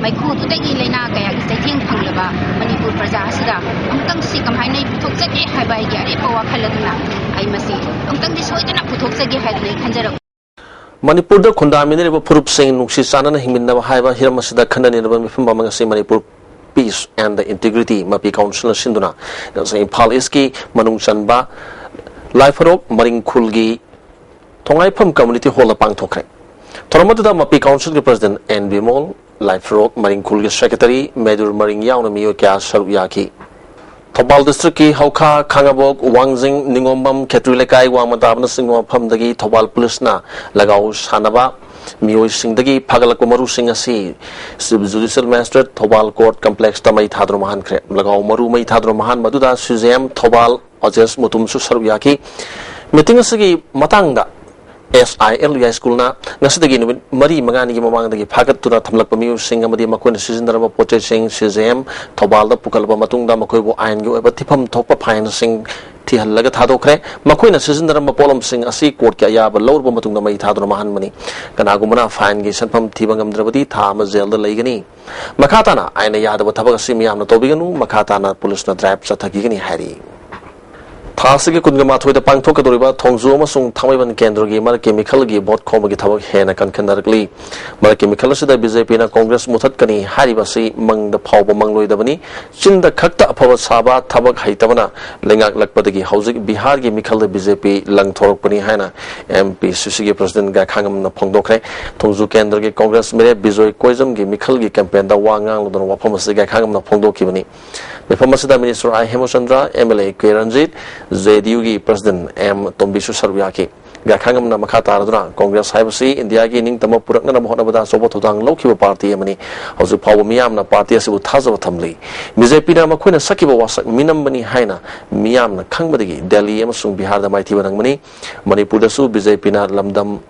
ꯃꯩꯈꯨꯗꯨꯗꯒꯤ ꯂꯥꯏꯅꯥ ꯀꯌꯥꯒꯤ ꯆꯩꯊꯦꯡ ꯐꯪꯂꯕ ꯃꯅꯤꯄꯨꯔ ꯄ꯭ꯔꯖꯥ ꯑꯁꯤꯗ ꯑꯃꯨꯛꯇꯪ ꯁꯤ ꯀꯃꯥꯏꯅ ꯄꯨꯊꯣꯛꯆꯒꯦ ꯍꯥꯏꯕ ꯑꯩꯒꯤ ꯑꯔꯦꯞꯄ ꯋꯥꯈꯜ ꯑꯗꯨꯅ ꯑꯩ ꯃꯁꯤ ꯑꯃꯨꯛꯇꯪꯗꯤ ꯁꯣꯏꯗꯅ ꯄꯨꯊꯣꯛꯆꯒꯦ ꯍꯥꯏꯗꯨꯅ ꯑꯩ ꯈꯟꯖꯔꯛꯄ꯫ ꯃꯅꯤꯄꯨꯔꯗ ꯈꯨꯟꯗꯥꯃꯤꯟꯅꯔꯤꯕ ꯐꯨꯔꯨꯞꯁꯤꯡ ꯅꯨꯡꯁꯤ ꯆꯥꯟꯅꯅ ꯍꯤꯡꯃꯤꯟꯅꯕ ꯍꯥꯏꯕ ꯍꯤꯔꯝ ꯑꯁꯤꯗ ꯈꯟꯅ ꯅꯩꯅꯕ ꯃꯤꯐꯝ ꯑꯃ ꯉꯁꯤ Manipur Peace and the Integrity ꯃꯄꯤ ꯀꯥꯎꯟꯁꯤꯜꯅ ꯁꯤꯟꯗꯨꯅ ꯉꯁꯤ ꯏꯝꯐꯥꯜ ꯏꯁꯀꯤ ꯃꯅꯨꯡ ꯆꯟꯕ ꯂꯥꯏꯐꯔꯣꯛ ꯃꯔꯤꯡ ꯈꯨꯜꯒꯤ ꯊꯣꯉꯥꯏꯐꯝ ꯀꯝꯃ꯭ꯌꯨꯅꯤꯇꯤ ꯍꯣꯜꯗ ꯄꯥꯡꯊꯣꯛꯈ꯭ꯔꯦ꯫ ꯊꯧꯔꯝ ꯑꯗꯨꯗ ꯃꯄꯤ ꯀꯥꯎꯟꯁꯤꯜꯒꯤ ꯄ꯭ꯔꯁꯤꯗꯦꯟ ꯑꯦꯟ ꯕꯤꯃꯣꯜ, ꯂꯥꯏꯐꯔꯣꯛ ꯃꯔꯤꯡ ꯈꯨꯜꯒꯤ ꯁꯦꯀ꯭ꯔꯦꯇꯔꯤ ꯃꯦꯗꯨꯔ ꯃꯔꯤꯡ ꯌꯥꯎꯅ ꯃꯤꯑꯣꯏ ꯀꯌꯥ ꯁꯔꯨꯛ ꯌꯥꯈꯤ꯫ ꯊꯧꯕꯥꯜ ꯗꯤꯁꯇ꯭ꯔꯤꯛꯀꯤ ꯍꯧꯈꯥ, ꯈꯥꯉꯕꯣꯛ, ꯋꯥꯡꯖꯤꯡ, ꯅꯤꯉꯣꯝꯕꯝ, ꯈꯦꯇ꯭ꯔꯤ ꯂꯩꯀꯥꯏ, ꯋꯥꯡꯃ ꯇꯥꯕꯅꯆꯤꯡꯕ ꯃꯐꯝꯗꯒꯤ ꯊꯧꯕꯥꯜ ꯄꯨꯂꯤꯁꯅ ꯂꯒꯥꯎ ꯁꯥꯟꯅꯕ ꯃꯤꯑꯣꯏꯁꯤꯡꯗꯒꯤ ꯐꯥꯒꯠꯂꯛꯄ ꯃꯔꯨꯁꯤꯡ ꯑꯁꯤ ꯖꯨꯗꯤꯁꯤꯌꯦꯜ ꯃꯦꯖꯤꯁꯇ꯭ꯔꯦꯠ ꯊꯧꯕꯥꯜ ꯀꯣꯔꯠ ꯀꯝꯄ꯭ꯂꯦꯛꯁꯇ ꯃꯩ ꯊꯥꯗꯨꯅ ꯃꯥꯡꯍꯟꯈ꯭ꯔꯦ꯫ ꯂꯒꯥꯎ ꯃꯔꯨ ꯃꯩ ꯊꯥꯗꯨꯅ ꯃꯥꯡꯍꯟꯕ ꯑꯗꯨꯗ ꯁꯤ ꯖꯦ ꯑꯦꯝ ꯊꯧꯕꯥꯜ ꯑꯣꯖꯦꯁ ꯃꯨꯇꯨꯝꯁꯨ ꯁꯔꯨꯛ ꯌꯥꯈꯤ꯫ ꯃꯤꯇꯤꯡ ꯑꯁꯤꯒꯤ ꯃꯇꯥꯡꯗ ꯑꯦꯁ ꯑꯥꯏ ꯑꯦꯜ ꯌꯥꯏ ꯁ꯭ꯀꯨꯜꯅ ꯉꯁꯤꯗꯒꯤ ꯅꯨꯃꯤꯠ ꯃꯔꯤ ꯃꯉꯥꯅꯤꯒꯤ ꯃꯃꯥꯡꯗꯒꯤ ꯐꯥꯒꯠꯇꯨꯅ ꯊꯝꯂꯛꯄ ꯃꯤꯑꯣꯏꯁꯤꯡ ꯑꯃꯗꯤ ꯃꯈꯣꯏꯅ ꯁꯤꯖꯤꯟꯅꯔꯝꯕ ꯄꯣꯠ ꯆꯩꯁꯤꯡ ꯁꯤ ꯖꯦ ꯑꯦꯝ ꯊꯧꯕꯥꯜꯗ ꯄꯨꯈꯠꯂꯕ ꯃꯇꯨꯡꯗ ꯃꯈꯣꯏꯕꯨ ꯑꯥꯏꯟꯒꯤ ꯑꯣꯏꯕ ꯊꯤꯐꯝ ꯊꯣꯛꯄ ꯐꯥꯏꯟꯁꯤꯡ ꯊꯤꯍꯜꯂꯒ ꯊꯥꯗꯣꯛꯈ꯭ꯔꯦ꯫ ꯃꯈꯣꯏꯅ ꯁꯤꯖꯤꯟꯅꯔꯝꯕ ꯄꯣꯠꯂꯝꯁꯤꯡ ꯑꯁꯤ ꯀꯣꯔꯠꯀꯤ ꯑꯌꯥꯕ ꯂꯧꯔꯕ ꯃꯇꯨꯡꯗ ꯃꯩ ꯊꯥꯗꯨꯅ ꯃꯥꯡꯍꯟꯕꯅꯤ꯫ ꯀꯅꯥꯒꯨꯝꯕꯅ ꯐꯥꯏꯟꯒꯤ ꯁꯦꯟꯐꯝ ꯊꯤꯕ ꯉꯝꯗ꯭ꯔꯕꯗꯤ ꯊꯥ ꯑꯃ ꯖꯦꯜꯗ ꯂꯩꯒꯅꯤ꯫ ꯃꯈꯥ ꯇꯥꯅ ꯑꯥꯏꯟꯅ ꯌꯥꯗꯕ ꯊꯕꯛ ꯑꯁꯤ ꯃꯤꯌꯥꯝꯅ ꯇꯧꯕꯤꯒꯅꯨ꯫ ꯃꯈꯥ ꯇꯥꯅ ꯄꯨꯂꯤꯁꯅ ꯗ꯭ꯔꯥꯏꯚ ꯆꯠꯊꯈꯤꯒꯅꯤ ꯍꯥꯏꯔꯤ꯫ ꯊꯥ ꯑꯁꯤꯒꯤ ꯀꯨꯟꯒ ꯃꯥꯊꯣꯏꯗ ꯄꯥꯡꯊꯣꯛꯀꯗꯧꯔꯤꯕ ꯊꯣꯡꯖꯨ ꯑꯃꯁꯨꯡ ꯊꯥꯡꯃꯩꯕꯟ ꯀꯦꯟꯗ꯭ꯔꯒꯤ ꯃꯔꯛꯀꯤ ꯃꯤꯈꯜꯒꯤ ꯚꯣꯠ ꯈꯣꯝꯕꯒꯤ ꯊꯕꯛ ꯍꯦꯟꯅ ꯀꯟꯈꯠꯅꯔꯛꯂꯤ꯫ ꯃꯔꯛꯀꯤ ꯃꯤꯈꯜ ꯑꯁꯤꯗ ꯕꯤ ꯖꯦ ꯄꯤꯅ ꯀꯣꯡꯒ꯭ꯔꯦꯁ ꯃꯨꯊꯠꯀꯅꯤ ꯍꯥꯏꯔꯤꯕ ꯑꯁꯤ ꯃꯪꯗ ꯐꯥꯎꯕ ꯃꯪꯂꯣꯏꯗꯕꯅꯤ꯫ ꯆꯤꯟꯗ ꯈꯛꯇ ꯑꯐꯕ ꯁꯥꯕ, ꯊꯕꯛ ꯍꯩꯇꯕꯅ ꯂꯩꯉꯥꯛꯂꯛꯄꯗꯒꯤ ꯍꯧꯖꯤꯛ ꯕꯤꯍꯥꯔꯒꯤ ꯃꯤꯈꯜꯗ ꯕꯤ ꯖꯦ ꯄꯤ ꯂꯪꯊꯣꯔꯛꯄꯅꯤ ꯍꯥꯏꯅ ꯑꯦꯝ ꯄꯤ ꯁꯤ ꯁꯤꯒꯤ ꯄ꯭ꯔꯁꯤꯗꯦꯟ ꯒꯥꯏꯈꯥꯉꯝꯅ ꯐꯣꯡꯗꯣꯛꯈ꯭ꯔꯦ꯫ ꯊꯣꯡꯖꯨ ꯀꯦꯟꯗ꯭ꯔꯒꯤ ꯀꯣꯡꯒ꯭ꯔꯦꯁ ꯃꯤꯔꯦꯞ ꯕꯤꯖꯣꯏ ꯀꯣꯏꯖꯝꯒꯤ ꯃꯤꯈꯜꯒꯤ ꯀꯦꯝꯄꯦꯟꯗ ꯋꯥ ꯉꯥꯡꯂꯗꯨꯅ ꯋꯥꯐꯝ ꯑꯁꯤ ꯒꯥꯏꯈꯥꯉꯝꯅ ꯐꯣꯡꯗꯣꯛꯈꯤꯕꯅꯤ꯫ ꯃꯤꯐꯝ ꯑꯁꯤꯗ minister I Hemchandra, M L A K Ranjit, J D ꯌꯨꯒꯤ ꯄ꯭ꯔꯁꯤꯗꯦꯟ ꯑꯦꯝ ꯇꯣꯝꯕꯤꯁꯨ ꯁꯔꯨꯛ ꯌꯥꯈꯤ꯫ ꯒꯥꯏꯈꯥꯉꯝꯅ ꯃꯈꯥ ꯇꯥꯔꯗꯨꯅ, ꯀꯣꯡꯒ꯭ꯔꯦꯁ ꯍꯥꯏꯕꯁꯤ ꯏꯟꯗꯤꯌꯥꯒꯤ ꯅꯤꯡꯇꯝꯕ ꯄꯨꯔꯛꯅꯅꯕ ꯍꯣꯠꯅꯕꯗ ꯑꯆꯧꯕ ꯊꯧꯗꯥꯡ ꯂꯧꯈꯤꯕ ꯄꯥꯔꯇꯤ ꯑꯃꯅꯤ꯫ ꯍꯧꯖꯤꯛ ꯐꯥꯎꯕ ꯃꯤꯌꯥꯝꯅ ꯄꯥꯔꯇꯤ ꯑꯁꯤꯕꯨ ꯊꯥꯖꯕ ꯊꯝꯂꯤ꯫ ꯕꯤ ꯖꯦ ꯄꯤꯅ ꯃꯈꯣꯏꯅ ꯁꯛꯈꯤꯕ ꯋꯥꯁꯛ ꯃꯤꯅꯝꯕꯅꯤ ꯍꯥꯏꯅ ꯃꯤꯌꯥꯝꯅ ꯈꯪꯕꯗꯒꯤ ꯗꯦꯜꯂꯤ ꯑꯃꯁꯨꯡ ꯕꯤꯍꯥꯔꯗ ꯃꯥꯏꯊꯤꯕ ꯅꯪꯕꯅꯤ꯫ ꯃꯅꯤꯄꯨꯔꯗꯁꯨ ꯕꯤ ꯖꯦ ꯄꯤꯅ ꯂꯝꯗꯝ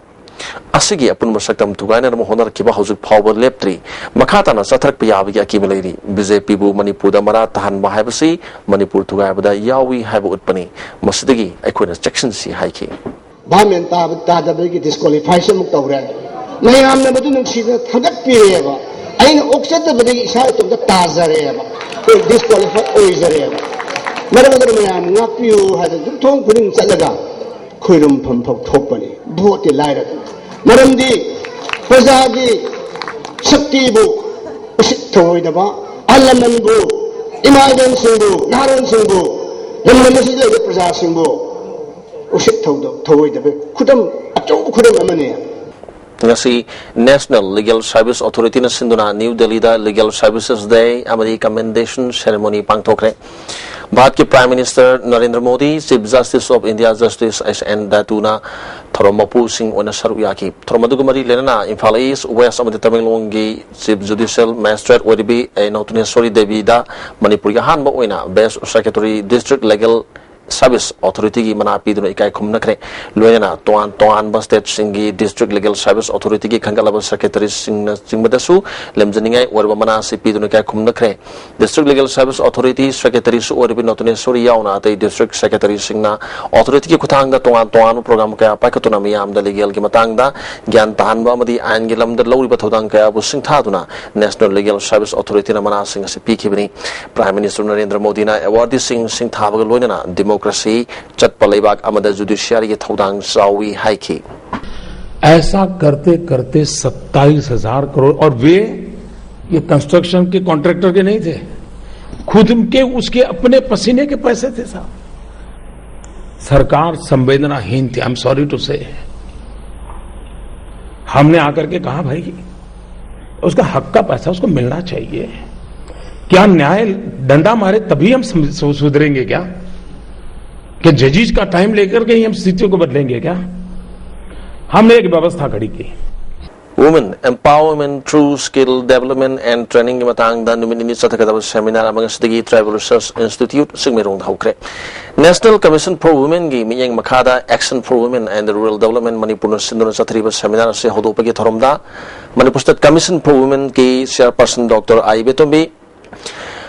ꯑꯁꯤꯒꯤ ꯑꯄꯨꯟꯕ ꯁꯛꯇꯝ ꯊꯨꯒꯥꯏꯅꯅꯕ ꯍꯣꯠꯅꯔꯛꯈꯤꯕ ꯍꯧꯖꯤꯛ ꯐꯥꯎꯕ ꯂꯦꯞꯇ꯭ꯔꯤ꯫ ꯃꯈꯥ ꯇꯥꯅ ꯆꯠꯊꯔꯛꯄ ꯌꯥꯕꯒꯤ ꯑꯀꯤꯕ ꯂꯩꯔꯤ꯫ ꯕꯤ ꯖꯦ ꯄꯤꯕꯨ ꯃꯅꯤꯄꯨꯔꯗ ꯃꯔꯥ ꯇꯥꯍꯟꯕ ꯍꯥꯏꯕꯁꯤ ꯃꯅꯤꯄꯨꯔ ꯊꯨꯒꯥꯏꯕꯗ ꯌꯥꯎꯏ ꯍꯥꯏꯕ ꯎꯠꯄꯅꯤ꯫ ꯃꯁꯤꯗꯒꯤ ꯑꯩꯈꯣꯏꯅ ꯆꯦꯛꯁꯤꯟꯁꯤ ꯍꯥꯏꯈꯤ꯫ ꯚꯥꯞ ꯃꯦꯟ ꯇꯥꯕ ꯇꯥꯗꯕꯒꯤ ꯗꯤꯁꯀ꯭ꯋꯥꯂꯤꯐꯥꯏꯁꯦ ꯑꯃꯨꯛ ꯇꯧꯔꯦ꯫ ꯃꯌꯥꯝꯅ ꯃꯗꯨ ꯅꯨꯡꯁꯤꯗꯅ ꯊꯥꯒꯠꯄꯤꯔꯦꯕ꯫ ꯑꯩꯅ ꯑꯣꯛꯆꯠꯇꯕꯗꯒꯤ ꯏꯁꯥ ꯏꯇꯣꯝꯇ ꯇꯥꯖꯔꯦꯕ꯫ ꯑꯩꯈꯣꯏ ꯗꯤꯁꯀ꯭ꯋꯥꯂꯤꯐꯥꯏ ꯑꯣꯏꯖꯔꯦꯕ꯫ ꯃꯔꯝ ꯑꯗꯨꯅ ꯃꯌꯥꯝ ꯉꯥꯛꯄꯤꯌꯨ ꯍꯥꯏꯗꯅ ꯌꯨꯝꯊꯣꯡ ꯈꯨꯗꯤꯡ ꯆꯠꯂꯒ ꯈꯣꯏꯔꯨꯝꯐꯝ ꯐꯥꯎ ꯊꯣꯛꯄꯅꯤ꯫ ꯚꯣꯠꯇꯤ ꯂꯥꯏꯔꯗꯅ꯫ ꯃꯔꯝꯗꯤ ꯄ꯭ꯔꯖꯥꯒꯤ ꯁꯛꯇꯤꯕꯨ ꯎꯁꯤꯠ ꯊꯑꯣꯏꯗꯕ, ꯑꯍꯜ ꯂꯃꯟꯕꯨ, ꯏꯃꯥ ꯏꯕꯦꯟꯁꯤꯡꯕꯨ, ꯅꯍꯥꯔꯣꯟꯁꯤꯡꯕꯨ, ꯂꯝꯗꯝ ꯑꯁꯤꯗ ꯂꯩꯕ ꯄ꯭ꯔꯖꯥꯁꯤꯡꯕꯨ ꯎꯁꯤꯠ ꯊꯧꯗ-, ꯊꯑꯣꯏꯗꯕ ꯈꯨꯗꯝ, ꯑꯆꯧꯕ ꯈꯨꯗꯝ ꯑꯃꯅꯤ꯫ ꯉꯁꯤ National Legal Service Authority ꯅ ꯁꯤꯟꯗꯨꯅ ꯅ꯭ꯌꯨ ꯗꯦꯜꯂꯤꯗ Legal Services Day ꯑꯃꯗꯤ Commendation Ceremony ꯄꯥꯡꯊꯣꯛꯈ꯭ꯔꯦ꯫ ꯚꯥꯔꯠꯀꯤ Prime Minister Narendra Modi, Chief Justice of India Justice S N ꯗꯥꯇꯨꯅ ꯊꯧꯔꯝ ꯃꯄꯨꯁꯤꯡ ꯑꯣꯏꯅ ꯁꯔꯨꯛ ꯌꯥꯈꯤ꯫ ꯊꯧꯔꯝ ꯑꯗꯨꯒ ꯃꯔꯤ ꯂꯩꯅꯅ ꯏꯝꯐꯥꯜ ꯏꯁ, ꯋꯦꯁ ꯑꯃꯗꯤ ꯇꯃꯦꯡꯂꯣꯡꯒꯤ Chief Judicial Magistrate ꯑꯣꯏꯔꯤꯕꯤ ꯑꯦ ꯅꯧꯇꯅꯦꯁꯣꯔꯤ ꯗꯦꯕꯤꯗ ꯃꯅꯤꯄꯨꯔꯒꯤ ꯑꯍꯥꯟꯕ ꯑꯣꯏꯅ Best Secretary, District Legal Service Authority ꯒꯤ ꯃꯅꯥ ꯄꯤꯗꯨꯅ ꯏꯀꯥꯏ ꯈꯨꯝꯅꯈ꯭ꯔꯦ꯫ ꯂꯣꯏꯅꯅ ꯇꯣꯉꯥꯟ ꯇꯣꯉꯥꯟꯕ state ꯁꯤꯡꯒꯤ District Legal Service Authority ꯒꯤ ꯈꯟꯒꯠꯂꯕ Secretary ꯁꯤꯡꯅ ꯆꯤꯡꯕꯗꯁꯨ ꯂꯦꯝꯖꯅꯤꯡꯉꯥꯏ ꯑꯣꯏꯔꯕ ꯃꯅꯥ ꯑꯁꯤ ꯄꯤꯗꯨꯅ ꯏꯀꯥꯏ ꯈꯨꯝꯅꯈ꯭ꯔꯦ꯫ District Legal Service Authority Secretary ꯁꯨ ꯑꯣꯏꯔꯤꯕ ꯅꯧꯇꯅꯦꯁꯣꯔꯤ ꯌꯥꯎꯅ ꯑꯇꯩ District Secretary ꯁꯤꯡꯅ Authority ꯒꯤ ꯈꯨꯠꯊꯥꯡꯗ ꯇꯣꯉꯥꯟ ꯇꯣꯉꯥꯟꯕ program ꯀꯌꯥ ꯄꯥꯏꯈꯠꯇꯨꯅ ꯃꯤꯌꯥꯝꯗ legal ꯒꯤ ꯃꯇꯥꯡꯗ ꯒ꯭ꯌꯥꯟ ꯇꯥꯍꯟꯕ ꯑꯃꯗꯤ ꯑꯥꯏꯟꯒꯤ ꯂꯝꯗ ꯂꯧꯔꯤꯕ ꯊꯧꯗꯥꯡ ꯀꯌꯥꯕꯨ ꯁꯤꯡꯊꯥꯗꯨꯅ National Legal Service Authority ꯅ ꯃꯅꯥꯁꯤꯡ ꯑꯁꯤ ꯄꯤꯈꯤꯕꯅꯤ꯫ Prime Minister ꯅꯔꯦꯟꯗ꯭ꯔ ꯃꯣꯗꯤꯅ awardee ꯁꯤꯡ ꯁꯤꯡꯊꯥꯕꯒ ꯂꯣꯏꯅꯅ ꯗꯦꯃꯣꯀ꯭ꯔꯦꯁꯤ ꯆꯠꯄ ꯂꯩꯕꯥꯛ ꯑꯃꯗ ꯖꯨꯗꯤꯁꯤꯌꯥꯔꯤꯒꯤ ꯊꯧꯗꯥꯡ ꯆꯥꯎꯏ ꯍꯥꯏꯈꯤ꯫ ऐसा करते करते सत्ताईस हजार करोड़, और वे ये कंस्ट्रक्शन के कॉन्ट्रैक्टर के नहीं थे, खुद के, उसके अपने पसीने के पैसे थे साहब। सरकार संवेदनाहीन थी, आई एम सॉरी टू से। हमने आकर के कहा, भाई, उसका हक का पैसा उसको मिलना चाहिए। क्या न्याय डंडा मारे तभी हम सम- सु- सुधरेंगे क्या? कि जजेस का टाइम लेकर के ही हम स्थितियों को बदलेंगे क्या? हमने एक व्यवस्था खड़ी की। Women Empowerment Through Skill Development and Trainingꯒꯤ ꯃꯇꯥꯡꯗ ꯅꯨꯃꯤꯠ ꯅꯤꯅꯤ ꯆꯠꯊꯒꯗꯕ ꯁꯦꯃꯤꯅꯥꯔ ꯑꯃ ꯉꯁꯤꯗꯒꯤ Tribal Research Institute ꯁꯤꯡꯃꯩꯔꯣꯡꯗ ꯍꯧꯈ꯭ꯔꯦ꯫ National Commission for Womenꯒꯤ ꯃꯤꯠꯌꯦꯡ ꯃꯈꯥꯗ Action for Women and Rural Development ꯃꯅꯤꯄꯨꯔꯅ ꯁꯤꯟꯗꯨꯅ ꯆꯠꯊꯔꯤꯕ ꯁꯦꯃꯤꯅꯥꯔ ꯑꯁꯤ ꯍꯧꯗꯣꯛꯄꯒꯤ ꯊꯧꯔꯝꯗ ꯃꯅꯤꯄꯨꯔ State Commission for Womenꯒꯤ chairperson doctor I Betombi,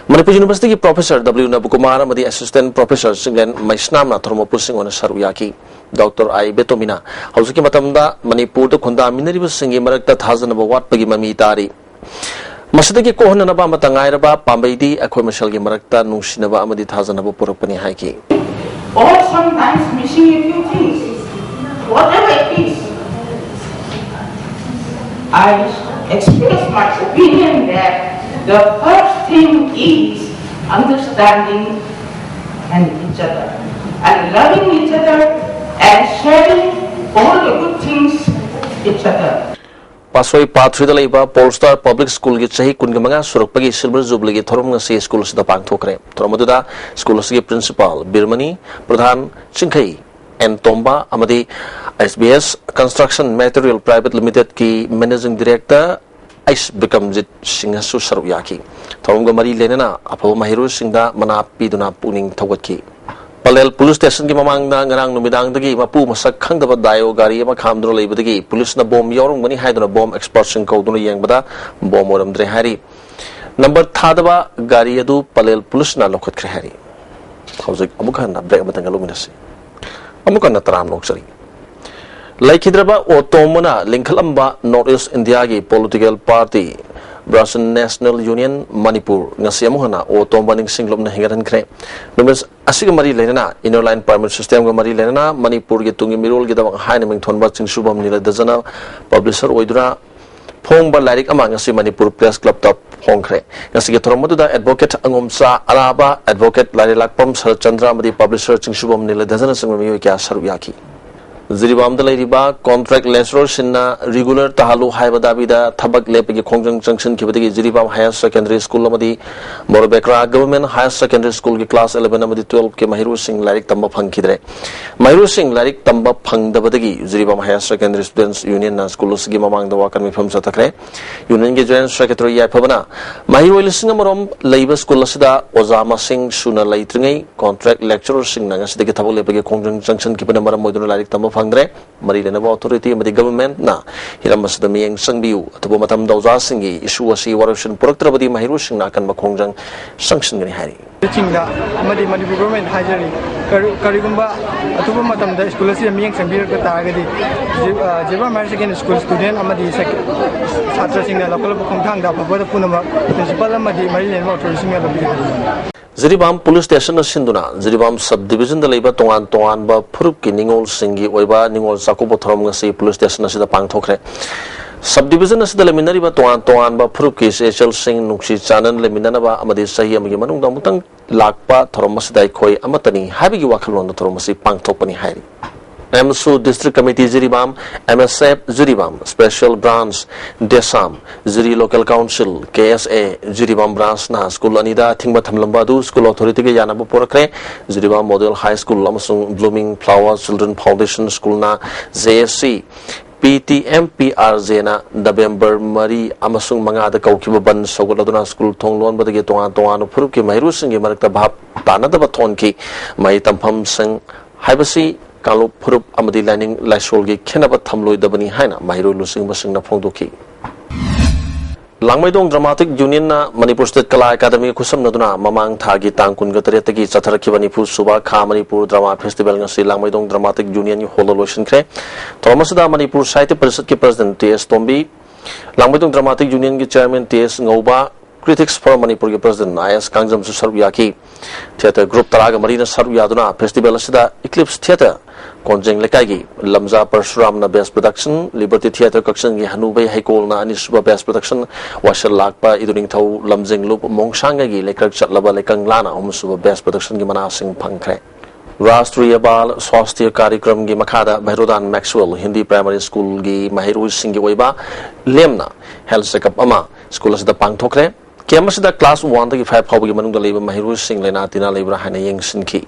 Manipur ꯌꯨꯅꯤꯚꯔꯁꯤꯇꯤꯒꯤ ꯄ꯭ꯔꯣꯐꯦꯁꯔ ꯗꯕ꯭ꯂꯤꯎ ꯅꯕꯀꯨꯃꯥꯔ ꯑꯃꯗꯤ ꯑꯦꯁꯤꯁꯇꯦꯟꯠ ꯄ꯭ꯔꯣꯐꯦꯁꯔ ꯆꯤꯡꯂꯦꯟ ꯃꯩꯁꯅꯥꯝꯅ ꯊꯧꯔꯝ ꯃꯄꯨꯁꯤꯡ ꯑꯣꯏꯅ ꯁꯔꯨꯛ ꯌꯥꯈꯤ꯫ ꯗꯣꯛꯇꯔ ꯑꯥꯏ ꯕꯦꯇꯣꯝꯕꯤꯅ ꯍꯧꯖꯤꯛꯀꯤ ꯃꯇꯝꯗ ꯃꯅꯤꯄꯨꯔꯗ ꯈꯨꯟꯗꯥꯃꯤꯟꯅꯔꯤꯕꯁꯤꯡꯒꯤ ꯃꯔꯛꯇ ꯊꯥꯖꯅꯕ ꯋꯥꯠꯄꯒꯤ ꯃꯃꯤ ꯇꯥꯔꯤ꯫ ꯃꯁꯤꯗꯒꯤ ꯀꯣꯛꯍꯟꯅꯅꯕ ꯑꯃꯠꯇ ꯉꯥꯏꯔꯕ ꯄꯥꯝꯕꯩꯗꯤ ꯑꯩꯈꯣꯏ ꯃꯁꯦꯜꯒꯤ ꯃꯔꯛꯇ ꯅꯨꯡꯁꯤꯅꯕ ꯑꯃꯗꯤ ꯊꯥꯖꯅꯕ ꯄꯨꯔꯛꯄꯅꯤ ꯍꯥꯏꯈꯤ꯫ Or sometimes missing a few things, whatever it is. I express my opinion that the first thing is understanding and each other and loving each other and sharing all the good things each other. ꯄꯥꯠꯁꯣꯏ ꯄꯥꯠ ꯊ꯭ꯔꯤꯗ ꯂꯩꯕ pol star public ꯁ꯭ꯀꯨꯜꯒꯤ ꯆꯍꯤ ꯀꯨꯟꯒ ꯃꯉꯥ ꯁꯨꯔꯛꯄꯒꯤ silver ꯖꯨꯕꯤꯂꯤꯒꯤ ꯊꯧꯔꯝ ꯉꯁꯤ school ꯑꯁꯤꯗ ꯄꯥꯡꯊꯣꯛꯈ꯭ꯔꯦ꯫ ꯊꯧꯔꯝ ꯑꯗꯨꯗ ꯁ꯭ꯀꯨꯜ ꯑꯁꯤꯒꯤ ꯄ꯭ꯔꯤꯟꯁꯤꯄꯥꯜ ꯕꯤꯔꯃꯅꯤ, ꯄ꯭ꯔꯙꯥꯟ ꯆꯤꯡꯈꯩ ꯑꯦꯟ ꯇꯣꯝꯕ ꯑꯃꯗꯤ S B S construction material private ꯂꯤꯃꯤꯇꯦꯗꯀꯤ ꯃꯦꯅꯦꯖꯤꯡ ꯗꯤꯔꯦꯛꯇꯔ ꯑꯩꯁ ꯕꯤꯀꯝꯖꯤꯠ ꯁꯤꯡꯍꯁꯨ ꯁꯔꯨꯛ ꯌꯥꯈꯤ꯫ ꯊꯧꯔꯝꯒ ꯃꯔꯤ ꯂꯩꯅꯅ ꯑꯐꯕ ꯃꯍꯩꯔꯣꯏꯁꯤꯡꯗ ꯃꯅꯥ ꯄꯤꯗꯨꯅ ꯄꯨꯛꯅꯤꯡ ꯊꯧꯒꯠꯈꯤ꯫ ꯄꯂꯦꯜ ꯄꯨꯂꯤꯁ ꯁ꯭ꯇꯦꯁꯟꯒꯤ ꯃꯃꯥꯡꯗ ꯉꯔꯥꯡ ꯅꯨꯃꯤꯗꯥꯡꯗꯒꯤ ꯃꯄꯨ ꯃꯁꯛ ꯈꯪꯗꯕ ꯗꯥꯏꯑꯣ ꯒꯥꯔꯤ ꯑꯃ ꯈꯥꯝꯗꯨꯅ ꯂꯩꯕꯗꯒꯤ ꯄꯨꯂꯤꯁꯅ ꯕꯣꯝ ꯌꯥꯎꯔꯝꯒꯅꯤ ꯍꯥꯏꯗꯨꯅ ꯕꯣꯝ ꯑꯦꯛꯁꯄꯔꯠꯁꯤꯡ ꯀꯧꯗꯨꯅ ꯌꯦꯡꯕꯗ ꯕꯣꯝ ꯑꯣꯏꯔꯝꯗ꯭ꯔꯦ ꯍꯥꯏꯔꯤ꯫ ꯅꯝꯕꯔ ꯊꯥꯗꯕ ꯒꯥꯔꯤ ꯑꯗꯨ ꯄꯂꯦꯜ ꯄꯨꯂꯤꯁꯅ ꯂꯧꯈꯠꯈ꯭ꯔꯦ ꯍꯥꯏꯔꯤ꯫ ꯍꯧꯖꯤꯛ ꯑꯃꯨꯛ ꯍꯟꯅ ꯕ꯭ꯔꯦꯛ ꯑꯃꯇꯪꯒ ꯂꯧꯃꯤꯟꯅꯁꯤ꯫ ꯑꯃꯨꯛ ꯍꯟꯅ ꯇꯔꯥꯝꯅ ꯑꯣꯛꯆꯔꯤ꯫ ꯂꯩꯈꯤꯗ꯭ꯔꯕ ꯑꯣ ꯇꯣꯝꯕꯅ ꯂꯤꯡꯈꯠꯂꯝꯕ ꯅꯣꯔꯠ ꯏꯁ ꯏꯟꯗꯤꯌꯥꯒꯤ ꯄꯣꯂꯤꯇꯤꯀꯦꯜ ꯄꯥꯔꯇꯤ ꯕ꯭ꯔꯥꯁꯟ ꯅꯦꯁꯅꯦꯜ ꯌꯨꯅꯤꯌꯟ ꯃꯅꯤꯄꯨꯔ ꯉꯁꯤ ꯑꯃꯨꯛ ꯍꯟꯅ ꯑꯣ ꯇꯣꯝꯕ ꯅꯤꯡꯁꯤꯡꯂꯨꯞꯅ ꯍꯤꯡꯒꯠꯍꯟꯈ꯭ꯔꯦ꯫ ꯅꯨꯃꯤꯠ ꯑꯁꯤꯒ ꯃꯔꯤ ꯂꯩꯅꯅ, Inner Line Permit Systemꯒ ꯃꯔꯤ ꯂꯩꯅꯅ ꯃꯅꯤꯄꯨꯔꯒꯤ ꯇꯨꯡꯒꯤ ꯃꯤꯔꯣꯜꯒꯤꯗꯃꯛ ꯍꯥꯏꯅ ꯃꯤꯡꯊꯣꯟꯕ ꯆꯤꯡꯁꯨꯕꯝ ꯅꯤꯂꯗꯖꯅ ꯄꯕ꯭ꯂꯤꯁꯔ ꯑꯣꯏꯗꯨꯅ ꯐꯣꯡꯕ ꯂꯥꯏꯔꯤꯛ ꯑꯃ ꯉꯁꯤ ꯃꯅꯤꯄꯨꯔ ꯄ꯭ꯔꯦꯁ ꯀ꯭ꯂꯕꯇ ꯐꯣꯡꯈ꯭ꯔꯦ꯫ ꯉꯁꯤꯒꯤ ꯊꯧꯔꯝ ꯑꯗꯨꯗ ꯑꯦꯗꯚꯣꯀꯦꯠ ꯑꯉꯣꯝꯆꯥ ꯑꯔꯥꯕ, ꯑꯦꯗꯚꯣꯀꯦꯠ ꯂꯥꯏꯔꯩꯂꯥꯛꯄꯝ ꯁꯔꯠꯆꯟꯗ꯭ꯔ ꯑꯃꯗꯤ ꯄꯕ꯭ꯂꯤꯁꯔ ꯆꯤꯡꯁꯨꯕꯝ ꯅꯤꯂꯗꯖꯅꯆꯤꯡꯕ ꯃꯤꯑꯣꯏ ꯀꯌꯥ ꯁꯔꯨꯛ ꯌꯥꯈꯤ꯫ ꯖꯤꯔꯤꯕꯥꯝꯗ ꯂꯩꯔꯤꯕ ꯀꯣꯟꯇ꯭ꯔꯦꯛ ꯂꯦꯛꯆꯔꯔꯁꯤꯡꯅ ꯔꯤꯒꯨꯂꯔ ꯇꯥꯍꯜꯂꯨ ꯍꯥꯏꯕ ꯗꯥꯕꯤꯗ ꯊꯕꯛ ꯂꯦꯞꯄꯒꯤ ꯈꯣꯡꯖꯪ ꯆꯪꯁꯤꯟꯈꯤꯕꯗꯒꯤ ꯖꯤꯔꯤꯕꯥꯝ ꯍꯥꯌꯔ ꯁꯦꯀꯦꯟꯗꯔꯤ ꯁ꯭ꯀꯨꯜ ꯑꯃꯗꯤ ꯕꯣꯔꯣꯕꯦꯀ꯭ꯔꯥ ꯒꯚꯔꯟꯃꯦꯟꯠ ꯍꯥꯌꯔ ꯁꯦꯀꯦꯟꯗꯔꯤ ꯁ꯭ꯀꯨꯜꯒꯤ ꯀ꯭ꯂꯥꯁ eleven ꯑꯃꯗꯤ twelveꯀꯤ ꯃꯍꯩꯔꯣꯏꯁꯤꯡ ꯂꯥꯏꯔꯤꯛ ꯇꯝꯕ ꯐꯪꯈꯤꯗ꯭ꯔꯦ꯫ ꯃꯍꯩꯔꯣꯏꯁꯤꯡ ꯂꯥꯏꯔꯤꯛ ꯇꯝꯕ ꯐꯪꯗꯕꯗꯒꯤ ꯖꯤꯔꯤꯕꯥꯝ ꯍꯥꯌꯔ ꯁꯦꯀꯦꯟꯗꯔꯤ ꯁ꯭ꯇꯨꯗꯦꯟꯠꯁ ꯌꯨꯅꯤꯌꯟꯅ ꯁ꯭ꯀꯨꯜ ꯑꯁꯤꯒꯤ ꯃꯃꯥꯡꯗ ꯋꯥꯀꯠ ꯃꯤꯐꯝ ꯆꯠꯊꯈ꯭ꯔꯦ꯫ ꯌꯨꯅꯤꯌꯟꯒꯤ ꯖꯦꯅꯔꯦꯜ ꯁꯦꯀ꯭ꯔꯦꯇꯔꯤ ꯌꯥꯏꯐꯕꯅ ꯃꯍꯩꯔꯣꯏ ꯂꯤꯁꯤꯡ ꯑꯃꯔꯣꯝ ꯂꯩꯕ ꯁ꯭ꯀꯨꯜ ꯑꯁꯤꯗ ꯑꯣꯖꯥ ꯃꯁꯤꯡ ꯁꯨꯅ ꯂꯩꯇ꯭ꯔꯤꯉꯩ ꯀꯣꯟꯇ꯭ꯔꯦꯛ ꯂꯦꯛꯆꯔꯔꯁꯤꯡꯅ ꯉꯁꯤꯗꯒꯤ ꯊꯕꯛ ꯂꯦꯞꯄꯒꯤ ꯈꯣꯡꯖꯪ ꯆꯪꯁꯤꯟꯈꯤꯕꯅ ꯃꯔꯝ ꯑꯣꯏꯗꯨꯅ ꯂꯥꯏꯔꯤꯛ ꯇꯝꯕ ꯐꯪꯗ꯭ꯔꯦ꯫ ꯃꯔꯤ ꯂꯩꯅꯕ ꯑꯣꯊꯣꯔꯤꯇꯤ ꯑꯃꯗꯤ ꯒꯚꯔꯟꯃꯦꯟꯠꯅ ꯍꯤꯔꯝ ꯑꯁꯤꯗ ꯃꯤꯠꯌꯦꯡ ꯆꯪꯕꯤꯌꯨ꯫ ꯑꯊꯨꯕ ꯃꯇꯝꯗ ꯑꯣꯖꯥꯁꯤꯡꯒꯤ ꯏꯁꯨ ꯑꯁꯤ ꯋꯥꯔꯣꯏꯁꯤꯟ ꯄꯨꯔꯛꯇ꯭ꯔꯕꯗꯤ ꯃꯍꯩꯔꯣꯏꯁꯤꯡꯅ ꯑꯀꯟꯕ ꯈꯣꯡꯖꯪ ꯆꯪꯁꯤꯟꯒꯅꯤ ꯍꯥꯏꯔꯤ꯫ ꯁꯤꯡꯗ ꯑꯃꯗꯤ ꯃꯅꯤꯄꯨꯔ ꯒꯚꯔꯟꯃꯦꯟꯠ ꯍꯥꯏꯖꯔꯤ, ꯀꯔꯤ-, ꯀꯔꯤꯒꯨꯝꯕ ꯑꯊꯨꯕ ꯃꯇꯝꯗ ꯁ꯭ꯀꯨꯜ ꯑꯁꯤꯗ ꯃꯤꯠꯌꯦꯡ ꯆꯪꯕꯤꯔꯛꯄ ꯇꯥꯔꯒꯗꯤ, ꯖꯤ-, ꯑ, Jiribam higher secondary school student ꯑꯃꯗꯤ ꯁꯦꯛ-, ꯁꯥꯇ꯭ꯔꯁꯤꯡꯅ ꯂꯧꯈꯠꯂꯛꯄ ꯈꯣꯡꯊꯥꯡꯗ ꯑꯐꯕ ꯄꯨꯝꯅꯃꯛ ꯄ꯭ꯔꯤꯟꯁꯤꯄꯥꯜ ꯑꯃꯗꯤ ꯃꯔꯤ ꯂꯩꯅꯕ ꯑꯣꯊꯣꯔꯤꯇꯤꯁꯤꯡꯅ ꯂꯧꯕꯤꯒꯗꯕꯅꯤ꯫ ꯖꯤꯔꯤꯕꯥꯝ ꯄꯨꯂꯤꯁ ꯁ꯭ꯇꯦꯁꯟꯅ ꯁꯤꯟꯗꯨꯅ ꯖꯤꯔꯤꯕꯥꯝ ꯁꯕ ꯗꯤꯕꯤꯖꯟꯗ ꯂꯩꯕ ꯇꯣꯉꯥꯟ ꯇꯣꯉꯥꯟꯕ ꯐꯨꯔꯨꯞꯀꯤ ꯅꯤꯉꯣꯜꯁꯤꯡꯒꯤ ꯑꯣꯏꯕ ꯅꯤꯉꯣꯜ ꯆꯥꯛꯀꯧꯕ ꯊꯧꯔꯝ ꯉꯁꯤ ꯄꯨꯂꯤꯁ ꯁ꯭ꯇꯦꯁꯟ ꯑꯁꯤꯗ ꯄꯥꯡꯊꯣꯛꯈ꯭ꯔꯦ꯫ ꯁꯕ ꯗꯤꯕꯤꯖꯟ ꯑꯁꯤꯗ ꯂꯩꯃꯤꯟꯅꯔꯤꯕ ꯇꯣꯉꯥꯟ ꯇꯣꯉꯥꯟꯕ ꯐꯨꯔꯨꯞꯀꯤ ꯏꯆꯦ ꯏꯆꯜꯁꯤꯡ ꯅꯨꯡꯁꯤ ꯆꯥꯟꯅꯅ ꯂꯩꯃꯤꯟꯅꯅꯕ ꯑꯃꯗꯤ ꯆꯍꯤ ꯑꯃꯒꯤ ꯃꯅꯨꯡꯗ ꯑꯃꯨꯛꯇꯪ ꯂꯥꯛꯄ ꯊꯧꯔꯝ ꯑꯁꯤꯗ ꯑꯩꯈꯣꯏ ꯑꯃꯠꯇꯅꯤ ꯍꯥꯏꯕꯒꯤ ꯋꯥꯈꯜꯂꯣꯟꯗ ꯊꯧꯔꯝ ꯑꯁꯤ ꯄꯥꯡꯊꯣꯛꯄꯅꯤ ꯍꯥꯏꯔꯤ꯫ ꯑꯦꯝꯁꯨ district committee Jiribam, M S F Jiribam, special branch ꯗꯦꯁꯥꯝ, Jiri local council, K S A, Jiribam ꯕ꯭ꯔꯥꯟꯆꯅ ꯁ꯭ꯀꯨꯜ ꯑꯅꯤꯗ ꯑꯊꯤꯡꯕ ꯊꯝꯂꯝꯕ ꯑꯗꯨ ꯁ꯭ꯀꯨꯜ ꯑꯣꯊꯣꯔꯤꯇꯤꯒ ꯌꯥꯅꯕ ꯄꯨꯔꯛꯈ꯭ꯔꯦ꯫ ꯖꯤꯔꯤꯕꯥꯝ ꯃꯣꯗꯦꯜ ꯍꯥꯏ ꯁ꯭ꯀꯨꯜ ꯑꯃꯁꯨꯡ ꯕ꯭ꯂꯨꯃꯤꯡ ꯐ꯭ꯂꯥꯋꯔ ꯆꯤꯜꯗ꯭ꯔꯦꯟ ꯐꯥꯎꯟꯗꯦꯁꯟ ꯁ꯭ꯀꯨꯜꯅ J S C, P T M P R ꯖꯦꯅ ꯅꯕꯦꯝꯕꯔ ꯃꯔꯤ ꯑꯃꯁꯨꯡ ꯃꯉꯥꯗ ꯀꯧꯈꯤꯕ ꯕꯟ ꯁꯧꯒꯠꯂꯗꯨꯅ ꯁ꯭ꯀꯨꯜ ꯊꯣꯡ ꯂꯣꯟꯕꯗꯒꯤ ꯇꯣꯉꯥꯟ ꯇꯣꯉꯥꯟꯕ ꯐꯨꯔꯨꯞꯀꯤ ꯃꯍꯩꯔꯣꯏꯁꯤꯡꯒꯤ ꯃꯔꯛꯇ ꯚꯥꯞ ꯇꯥꯅꯗꯕ ꯊꯣꯛꯍꯟꯈꯤ꯫ ꯃꯍꯩ ꯇꯝꯐꯝꯁꯤꯡ ꯍꯥꯏꯕꯁꯤ ꯀꯥꯡꯂꯨꯞ ꯐꯨꯔꯨꯞ ꯑꯃꯗꯤ ꯂꯥꯏꯅꯤꯡ ꯂꯥꯏꯁꯣꯜꯒꯤ ꯈꯦꯠꯅꯕ ꯊꯝꯂꯣꯏꯗꯕꯅꯤ ꯍꯥꯏꯅ ꯃꯍꯩꯔꯣꯏ ꯂꯨꯆꯤꯡꯕꯁꯤꯡꯅ ꯐꯣꯡꯗꯣꯛꯈꯤ꯫ ꯂꯥꯡꯃꯩꯗꯣꯡ ꯗ꯭ꯔꯃꯥꯇꯤꯛ ꯌꯨꯅꯤꯌꯟꯅ ꯃꯅꯤꯄꯨꯔ ꯁ꯭ꯇꯦꯠ ꯀꯂꯥ ꯑꯦꯀꯥꯗꯃꯤꯒ ꯈꯨꯠꯁꯝꯅꯗꯨꯅ ꯃꯃꯥꯡ ꯊꯥꯒꯤ ꯇꯥꯡ ꯀꯨꯟꯒ ꯇꯔꯦꯠꯇꯒꯤ ꯆꯠꯊꯔꯛꯈꯤꯕ ꯅꯤꯐꯨ ꯁꯨꯕ ꯈꯥ ꯃꯅꯤꯄꯨꯔ ꯗ꯭ꯔꯃꯥ ꯐꯦꯁꯇꯤꯚꯦꯜ ꯉꯁꯤ ꯂꯥꯡꯃꯩꯗꯣꯡ ꯗ꯭ꯔꯃꯥꯇꯤꯛ ꯌꯨꯅꯤꯌꯟꯒꯤ ꯍꯣꯜꯗ ꯂꯣꯏꯁꯤꯟꯈ꯭ꯔꯦ꯫ ꯊꯧꯔꯝ ꯑꯁꯤꯗ ꯃꯅꯤꯄꯨꯔ ꯁꯥꯍꯤꯇ꯭ꯌ ꯄꯔꯤꯁꯠꯀꯤ ꯄ꯭ꯔꯁꯤꯗꯦꯟꯠ ꯇꯤ ꯑꯦꯁ ꯇꯣꯝꯕꯤ, ꯂꯥꯡꯃꯩꯗꯣꯡ ꯗ꯭ꯔꯃꯥꯇꯤꯛ ꯌꯨꯅꯤꯌꯟꯒꯤ ꯆꯤꯌꯔꯃꯦꯟ ꯇꯤ ꯑꯦꯁ ꯉꯧꯕ, Critics for Manipurꯒꯤ president ꯑꯥꯏ ꯑꯦꯁ ꯀꯥꯡꯖꯝꯁꯨ ꯁꯔꯨꯛ ꯌꯥꯈꯤ꯫ Theatre group ꯇꯔꯥꯒ ꯃꯔꯤꯅ ꯁꯔꯨꯛ ꯌꯥꯗꯨꯅ festival ꯑꯁꯤꯗ Eclipse Theatre, ꯀꯣꯟꯖꯦꯡ ꯂꯩꯀꯥꯏꯒꯤ ꯂꯝꯖꯥ ꯄꯔꯁꯨꯔꯥꯝꯅ best production, Liberty Theatre ꯀꯛꯆꯤꯡꯒꯤ ꯍꯅꯨꯕꯩ ꯍꯩꯀꯣꯜꯅ ꯑꯅꯤꯁꯨꯕ best production, ꯋꯥꯁꯦꯜ ꯂꯥꯛꯄ ꯏꯗꯨꯅꯤꯡꯊꯧ ꯂꯝꯖꯦꯡꯂꯨꯞ ꯃꯣꯡꯁꯥꯡꯒꯒꯤ ꯂꯩꯀ꯭ꯔꯛ ꯆꯠꯂꯕ ꯂꯩꯀꯪꯂꯥꯅ ꯑꯍꯨꯝꯁꯨꯕ best productionꯒꯤ ꯃꯅꯥꯁꯤꯡ ꯐꯪꯈ꯭ꯔꯦ꯫ ꯔꯥꯁꯇ꯭ꯔꯤꯌ ꯕꯥꯜ ꯁ꯭ꯋꯥꯁꯊ꯭ꯌ ꯀꯥꯔꯤꯀ꯭ꯔꯝꯒꯤ ꯃꯈꯥꯗ ꯚꯩꯔꯣꯗꯥꯟ ꯃꯦꯛꯁꯋꯦꯜ ꯍꯤꯟꯗꯤ primary schoolꯒꯤ ꯃꯍꯩꯔꯣꯏꯁꯤꯡꯒꯤ ꯑꯣꯏꯕ ꯂꯦꯝꯅ health checkup ꯑꯃ school ꯑꯁꯤꯗ ꯄꯥꯡꯊꯣꯛꯈ꯭ꯔꯦ꯫ Camp ꯑꯁꯤꯗ class one ꯗꯒꯤ five ꯐꯥꯎꯕꯒꯤ ꯃꯅꯨꯡꯗ ꯂꯩꯕ ꯃꯍꯩꯔꯣꯏꯁꯤꯡ ꯂꯥꯏꯅꯥ ꯇꯤꯟꯅꯥ ꯂꯩꯕ꯭ꯔꯥ ꯍꯥꯏꯅ ꯌꯦꯡꯁꯤꯟꯈꯤ꯫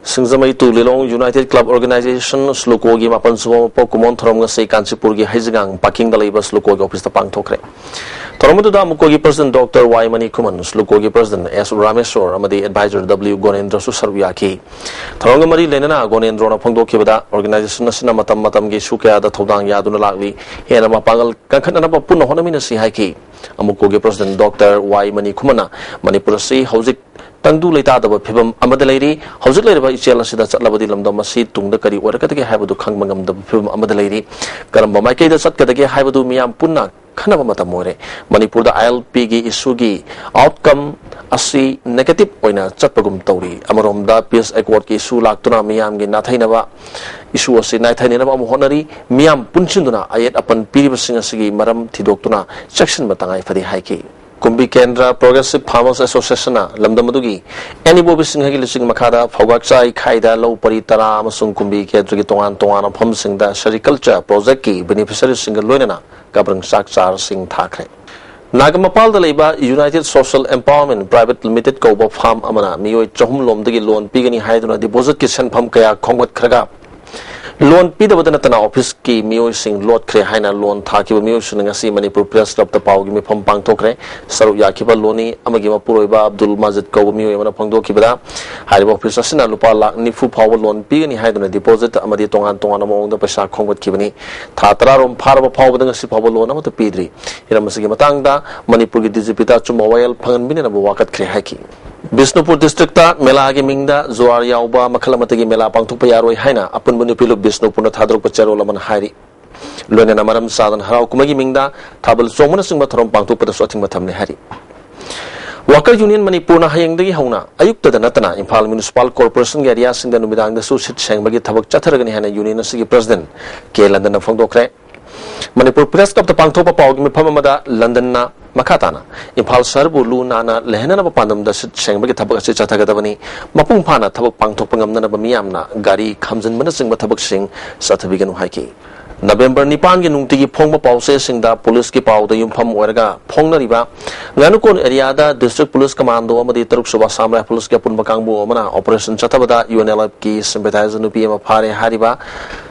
ꯁꯤꯡꯖꯃꯩ ꯇꯨ ꯂꯤꯂꯣꯡ United Club Organization ꯁ꯭ꯂꯨꯀꯣꯒꯤ ꯃꯥꯄꯟ ꯁꯨꯕ ꯃꯄꯣꯛ ꯀꯨꯝꯑꯣꯟ ꯊꯧꯔꯝ ꯉꯁꯤ ꯀꯥꯟꯆꯤꯄꯨꯔꯒꯤ ꯍꯩꯖꯤꯡꯒꯥꯡ ꯄꯥꯀꯤꯡꯗ ꯂꯩꯕ ꯁ꯭ꯂꯨꯀꯣꯒꯤ officeꯇ ꯄꯥꯡꯊꯣꯛꯈ꯭ꯔꯦ꯫ ꯊꯧꯔꯝ ꯑꯗꯨꯗ ꯃꯈꯣꯏꯒꯤ president Doctor ꯋꯥꯏ ꯃꯅꯤ ꯈꯨꯃꯟ, ꯁ꯭ꯂꯨꯀꯣꯒꯤ president ꯑꯦꯁ ꯔꯥꯃꯦꯁꯣꯔ ꯑꯃꯗꯤ advisor ꯗꯕ꯭ꯂꯤꯎ ꯒꯣꯅꯦꯟꯗ꯭ꯔꯁꯨ ꯁꯔꯨꯛ ꯌꯥꯈꯤ꯫ ꯊꯧꯔꯝꯒ ꯃꯔꯤ ꯂꯩꯅꯅ ꯒꯣꯅꯦꯟꯗ꯭ꯔꯣꯅ ꯐꯣꯡꯗꯣꯛꯈꯤꯕꯗ, organization ꯑꯁꯤꯅ ꯃꯇꯝ ꯃꯇꯝꯒꯤ issue ꯀꯌꯥꯗ ꯊꯧꯗꯥꯡ ꯌꯥꯗꯨꯅ ꯂꯥꯛꯂꯤ꯫ ꯍꯦꯟꯅ ꯃꯄꯥꯡꯒꯜ ꯀꯟꯈꯠꯅꯅꯕ ꯄꯨꯟꯅ ꯍꯣꯠꯅꯃꯤꯟꯅꯁꯤ ꯍꯥꯏꯈꯤ꯫ ꯑꯃꯨꯀꯣꯒꯤ president Doctor ꯋꯥꯏ ꯃꯅꯤ ꯈꯨꯃꯟꯅ ꯃꯅꯤꯄꯨꯔ ꯑꯁꯤ ꯍꯧꯖꯤꯛ ꯇꯪꯗꯨ ꯂꯩꯇꯥꯗꯕ ꯐꯤꯕꯝ ꯑꯃꯗ ꯂꯩꯔꯤ꯫ ꯍꯧꯖꯤꯛ ꯂꯩꯔꯤꯕ ꯏꯆꯦꯜ ꯑꯁꯤꯗ ꯆꯠꯂꯕꯗꯤ ꯂꯝꯗꯝ ꯑꯁꯤ ꯇꯨꯡꯗ ꯀꯔꯤ ꯑꯣꯏꯔꯛꯀꯗꯒꯦ ꯍꯥꯏꯕꯗꯨ ꯈꯪꯕ ꯉꯝꯗꯕ ꯐꯤꯕꯝ ꯑꯃꯗ ꯂꯩꯔꯤ꯫ ꯀꯔꯝꯕ ꯃꯥꯏꯀꯩꯗ ꯆꯠꯀꯗꯒꯦ ꯍꯥꯏꯕꯗꯨ ꯃꯤꯌꯥꯝ ꯄꯨꯟꯅ ꯈꯟꯅꯕ ꯃꯇꯝ ꯑꯣꯏꯔꯦ꯫ ꯃꯅꯤꯄꯨꯔꯗ ILPꯒꯤ issueꯒꯤ outcome ꯑꯁꯤ negative ꯑꯣꯏꯅ ꯆꯠꯄꯒꯨꯝ ꯇꯧꯔꯤ꯫ ꯑꯃꯔꯣꯝꯗ peace accordꯀꯤ issue ꯂꯥꯛꯇꯨꯅ ꯃꯤꯌꯥꯝꯒꯤ ꯅꯥꯊꯩꯅꯕ issue ꯑꯁꯤ ꯅꯥꯊꯩꯅꯅꯕ ꯑꯃꯨꯛ ꯍꯣꯠꯅꯔꯤ꯫ ꯃꯤꯌꯥꯝ ꯄꯨꯟꯁꯤꯟꯗꯨꯅ ꯑꯌꯦꯠ ꯑꯄꯟ ꯄꯤꯔꯤꯕꯁꯤꯡ ꯑꯁꯤꯒꯤ ꯃꯔꯝ ꯊꯤꯗꯣꯛꯇꯨꯅ ꯆꯦꯛꯁꯤꯟꯕ ꯇꯉꯥꯏ ꯐꯗꯦ ꯍꯥꯏꯈꯤ꯫ ꯀꯨꯝꯕꯤ ꯀꯦꯟꯗ꯭ꯔ Progressive Farmers Associationꯅ ꯂꯝꯗꯝ ꯑꯗꯨꯒꯤ ꯑꯦꯟ ꯏꯕꯣꯕꯤ ꯁꯤꯡꯍꯒꯤ ꯂꯨꯆꯤꯡ ꯃꯈꯥꯗ ꯐꯧꯒꯥꯛꯆꯥꯏ ꯈꯥꯏꯗ ꯂꯧ ꯄꯔꯤ ꯇꯔꯥ ꯑꯃꯁꯨꯡ ꯀꯨꯝꯕꯤ ꯀꯦꯟꯗ꯭ꯔꯒꯤ ꯇꯣꯉꯥꯟ ꯇꯣꯉꯥꯟꯕ ꯃꯐꯝꯁꯤꯡꯗ sericulture projectꯀꯤ beneficiaryꯁꯤꯡꯒ ꯂꯣꯏꯅꯅ ꯀꯕ꯭ꯔꯪ ꯆꯥꯛ ꯆꯥꯔꯁꯤꯡ ꯊꯥꯈ꯭ꯔꯦ꯫ ꯅꯥꯒꯥꯃꯄꯥꯜꯗ ꯂꯩꯕ United Social Empowerment Private Limited ꯀꯧꯕ firm ꯑꯃꯅ ꯃꯤꯑꯣꯏ ꯆꯍꯨꯝ ꯂꯣꯝꯗꯒꯤ loan ꯄꯤꯒꯅꯤ ꯍꯥꯏꯗꯨꯅ depositꯀꯤ ꯁꯦꯟꯐꯝ ꯀꯌꯥ ꯈꯣꯝꯒꯠꯈ꯭ꯔꯒ loan ꯄꯤꯗꯕꯗ ꯅꯠꯇꯅ officeꯀꯤ ꯃꯤꯑꯣꯏꯁꯤꯡ ꯂꯣꯠꯈ꯭ꯔꯦ ꯍꯥꯏꯅ loan ꯊꯥꯈꯤꯕ ꯃꯤꯑꯣꯏꯁꯤꯡꯅ ꯉꯁꯤ ꯃꯅꯤꯄꯨꯔ Press Clubꯇ ꯄꯥꯎꯒꯤ ꯃꯤꯐꯝ ꯄꯥꯡꯊꯣꯛꯈ꯭ꯔꯦ꯫ ꯁꯔꯨꯛ ꯌꯥꯈꯤꯕ ꯂꯣꯅꯤ ꯑꯃꯒꯤ ꯃꯄꯨꯔꯣꯏꯕ ꯑꯕꯗꯨꯜ ꯃꯥꯖꯤꯗ ꯀꯧꯕ ꯃꯤꯑꯣꯏ ꯑꯃꯅ ꯐꯣꯡꯗꯣꯛꯈꯤꯕꯗ, ꯍꯥꯏꯔꯤꯕ office ꯑꯁꯤꯅ ꯂꯨꯄꯥ ꯂꯥꯈ ꯅꯤꯐꯨ ꯐꯥꯎꯕ loan ꯄꯤꯒꯅꯤ ꯍꯥꯏꯗꯨꯅ deposit ꯑꯃꯗꯤ ꯇꯣꯉꯥꯟ ꯇꯣꯉꯥꯟꯕ ꯃꯑꯣꯡꯗ ꯄꯩꯁꯥ ꯈꯣꯝꯒꯠꯈꯤꯕꯅꯤ꯫ ꯊꯥ ꯇꯔꯥ ꯔꯣꯝ ꯐꯥꯔꯕ ꯐꯥꯎꯕꯗ ꯉꯁꯤ ꯐꯥꯎꯕ loan ꯑꯃꯠꯇ ꯄꯤꯗ꯭ꯔꯤ꯫ ꯍꯤꯔꯝ ꯑꯁꯤꯒꯤ ꯃꯇꯥꯡꯗ ꯃꯅꯤꯄꯨꯔꯒꯤ DGPꯗ ꯑꯆꯨꯝꯕ ꯋꯥꯌꯦꯜ ꯐꯪꯍꯟꯕꯤꯅꯅꯕ ꯋꯥꯀꯠꯈ꯭ꯔꯦ ꯍꯥꯏꯈꯤ꯫ ꯕꯤꯁꯅꯨꯄꯨꯔ districtꯇ ꯃꯦꯂꯥꯒꯤ ꯃꯤꯡꯗ ꯖꯨꯋꯥꯔ ꯌꯥꯎꯕ ꯃꯈꯜ ꯑꯃꯠꯇꯒꯤ ꯃꯦꯂꯥ ꯄꯥꯡꯊꯣꯛꯄ ꯌꯥꯔꯣꯏ ꯍꯥꯏꯅ ꯑꯄꯨꯟꯕ ꯅꯨꯄꯤ ꯂꯨꯞ ꯕꯤꯁꯅꯨꯄꯨꯔꯅ ꯊꯥꯗꯣꯔꯛꯄ ꯆꯦꯔꯣꯜ ꯑꯃꯅ ꯍꯥꯏꯔꯤ꯫ ꯂꯣꯏꯅꯅ ꯃꯔꯝ ꯆꯥꯗꯅ ꯍꯔꯥꯎ ꯀꯨꯝꯍꯩꯒꯤ ꯃꯤꯡꯗ ꯊꯥꯕꯜ ꯆꯣꯡꯕꯅꯆꯤꯡꯕ ꯊꯧꯔꯝ ꯄꯥꯡꯊꯣꯛꯄꯗꯁꯨ ꯑꯊꯤꯡꯕ ꯊꯝꯂꯦ ꯍꯥꯏꯔꯤ꯫ Worker Union ꯃꯅꯤꯄꯨꯔꯅ ꯍꯌꯦꯡꯗꯒꯤ ꯍꯧꯅ ꯑꯌꯨꯛꯇꯗ ꯅꯠꯇꯅ ꯏꯝꯐꯥꯜ Municipal Corporationꯒꯤ areaꯁꯤꯡꯗ ꯅꯨꯃꯤꯗꯥꯡꯗꯁꯨ ꯁꯤꯠ ꯁꯦꯡꯕꯒꯤ ꯊꯕꯛ ꯆꯠꯊꯔꯒꯅꯤ ꯍꯥꯏꯅ unionꯁꯤꯒꯤ president ꯀꯦ ꯂꯟꯗꯟꯅ ꯐꯣꯡꯗꯣꯛꯈ꯭ꯔꯦ꯫ ꯃꯅꯤꯄꯨꯔ Press Clubꯇ ꯄꯥꯡꯊꯣꯛꯄ ꯄꯥꯎꯒꯤ ꯃꯤꯐꯝ ꯑꯃꯗ ꯂꯟꯗꯟꯅ ꯃꯈꯥ ꯇꯥꯅ ꯏꯝꯐꯥꯜ ꯁꯍꯔꯕꯨ ꯂꯨ ꯅꯥꯟꯅ ꯂꯩꯍꯟꯅꯅꯕ ꯄꯥꯟꯗꯝꯗ ꯁꯤꯠ ꯁꯦꯡꯕꯒꯤ ꯊꯕꯛ ꯑꯁꯤ ꯆꯠꯊꯒꯗꯕꯅꯤ꯫ ꯃꯄꯨꯡ ꯐꯥꯅ ꯊꯕꯛ ꯄꯥꯡꯊꯣꯛꯄ ꯉꯝꯅꯅꯕ ꯃꯤꯌꯥꯝꯅ ꯒꯥꯔꯤ ꯈꯥꯝꯖꯤꯟꯕꯅꯆꯤꯡꯕ ꯊꯕꯛꯁꯤꯡ ꯆꯠꯊꯕꯤꯒꯅꯨ ꯍꯥꯏꯈꯤ꯫ ꯅꯕꯦꯝꯕꯔ ꯅꯤꯄꯥꯟꯒꯤ ꯅꯨꯡꯇꯤꯒꯤ ꯐꯣꯡꯕ ꯄꯥꯎꯆꯦꯁꯤꯡꯗ ꯄꯨꯂꯤꯁꯀꯤ ꯄꯥꯎꯗ ꯌꯨꯝꯐꯝ ꯑꯣꯏꯔꯒ ꯐꯣꯡꯅꯔꯤꯕ ꯉꯥꯅꯨꯀꯣꯟ areaꯗ District Police Commando ꯑꯃꯗꯤ ꯇꯔꯨꯛ ꯁꯨꯕ Assam Riflesꯀꯤ ꯑꯄꯨꯟꯕ ꯀꯥꯡꯕꯨ ꯑꯃꯅ operation ꯆꯠꯊꯕꯗ UNLFꯀꯤ sympathizer ꯅꯨꯄꯤ ꯑꯃ ꯐꯥꯔꯦ ꯍꯥꯏꯔꯤꯕ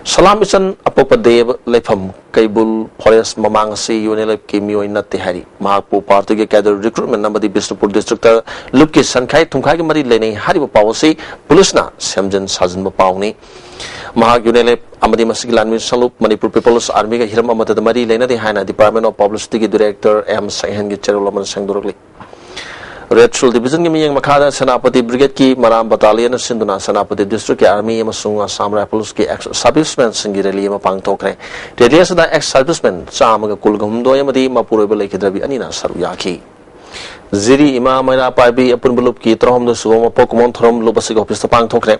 ꯁꯂꯥꯝ ꯏꯆꯟ ꯑꯄꯣꯛꯄ ꯗꯦꯕ, ꯂꯩꯐꯝ ꯀꯩꯕꯨꯜ forest ꯃꯃꯥꯡ ꯑꯁꯤ UNLFꯀꯤ ꯃꯤꯑꯣꯏ ꯅꯠꯇꯦ ꯍꯥꯏꯔꯤ꯫ ꯃꯍꯥꯛꯄꯨ partyꯒꯤ cadre recruitment ꯑꯃꯗꯤ ꯕꯤꯁꯅꯨꯄꯨꯔ districtꯇ ꯂꯨꯞꯀꯤ ꯁꯟꯈꯥꯏ ꯊꯨꯝꯈꯥꯏꯒꯤ ꯃꯔꯤ ꯂꯩꯅꯩ ꯍꯥꯏꯔꯤꯕ ꯄꯥꯎ ꯑꯁꯤ ꯄꯨꯂꯤꯁꯅ ꯁꯦꯝꯖꯤꯟ ꯁꯥꯖꯤꯟꯕ ꯄꯥꯎꯅꯤ꯫ ꯃꯍꯥꯛ UNLF ꯑꯃꯗꯤ ꯃꯁꯤꯒꯤ ꯂꯥꯟꯃꯤ ꯁꯂꯨꯞ Manipur People's Armyꯒ ꯍꯤꯔꯝ ꯑꯃꯠꯇꯗ ꯃꯔꯤ ꯂꯩꯅꯗꯦ ꯍꯥꯏꯅ Department of Publicityꯒꯤ director ꯑꯦꯝ ꯁꯩꯍꯦꯟꯒꯤ ꯆꯦꯔꯣꯜ ꯑꯃꯅ ꯁꯦꯡꯗꯣꯔꯛꯂꯤ꯫ Red Shirl Divisionꯒꯤ ꯃꯤꯠꯌꯦꯡ ꯃꯈꯥꯗ ꯁꯦꯅꯥꯄꯇꯤ Brigadeꯀꯤ ꯃꯔꯥꯝ battalionꯅ ꯁꯤꯟꯗꯨꯅ ꯁꯦꯅꯥꯄꯇꯤ districtꯀꯤ army ꯑꯃꯁꯨꯡ Assam Riflesꯀꯤ ex servicemenꯁꯤꯡꯒꯤ rally ꯑꯃ ꯄꯥꯡꯊꯣꯛꯈ꯭ꯔꯦ꯫ Rally ꯑꯁꯤꯗ ex servicemen ꯆꯥꯝꯃꯒ ꯀꯨꯟꯍꯨꯝꯗꯣꯏ ꯑꯃꯗꯤ ꯃꯄꯨꯔꯣꯏꯕ ꯂꯩꯈꯤꯗ꯭ꯔꯕꯤ ꯑꯅꯤꯅ ꯁꯔꯨꯛ ꯌꯥꯈꯤ꯫ ꯖꯤꯔꯤ ꯏꯃꯥ ꯃꯩꯔꯥ ꯄꯥꯏꯕꯤ ꯑꯄꯨꯟꯕ ꯂꯨꯞꯀꯤ ꯇꯔꯥꯍꯨꯝꯗꯣꯏ ꯁꯨꯕ ꯃꯄꯣꯛ ꯀꯨꯝꯑꯣꯟ ꯊꯧꯔꯝ ꯂꯨꯞ ꯑꯁꯤꯒꯤ officeꯇ ꯄꯥꯡꯊꯣꯛꯈ꯭ꯔꯦ꯫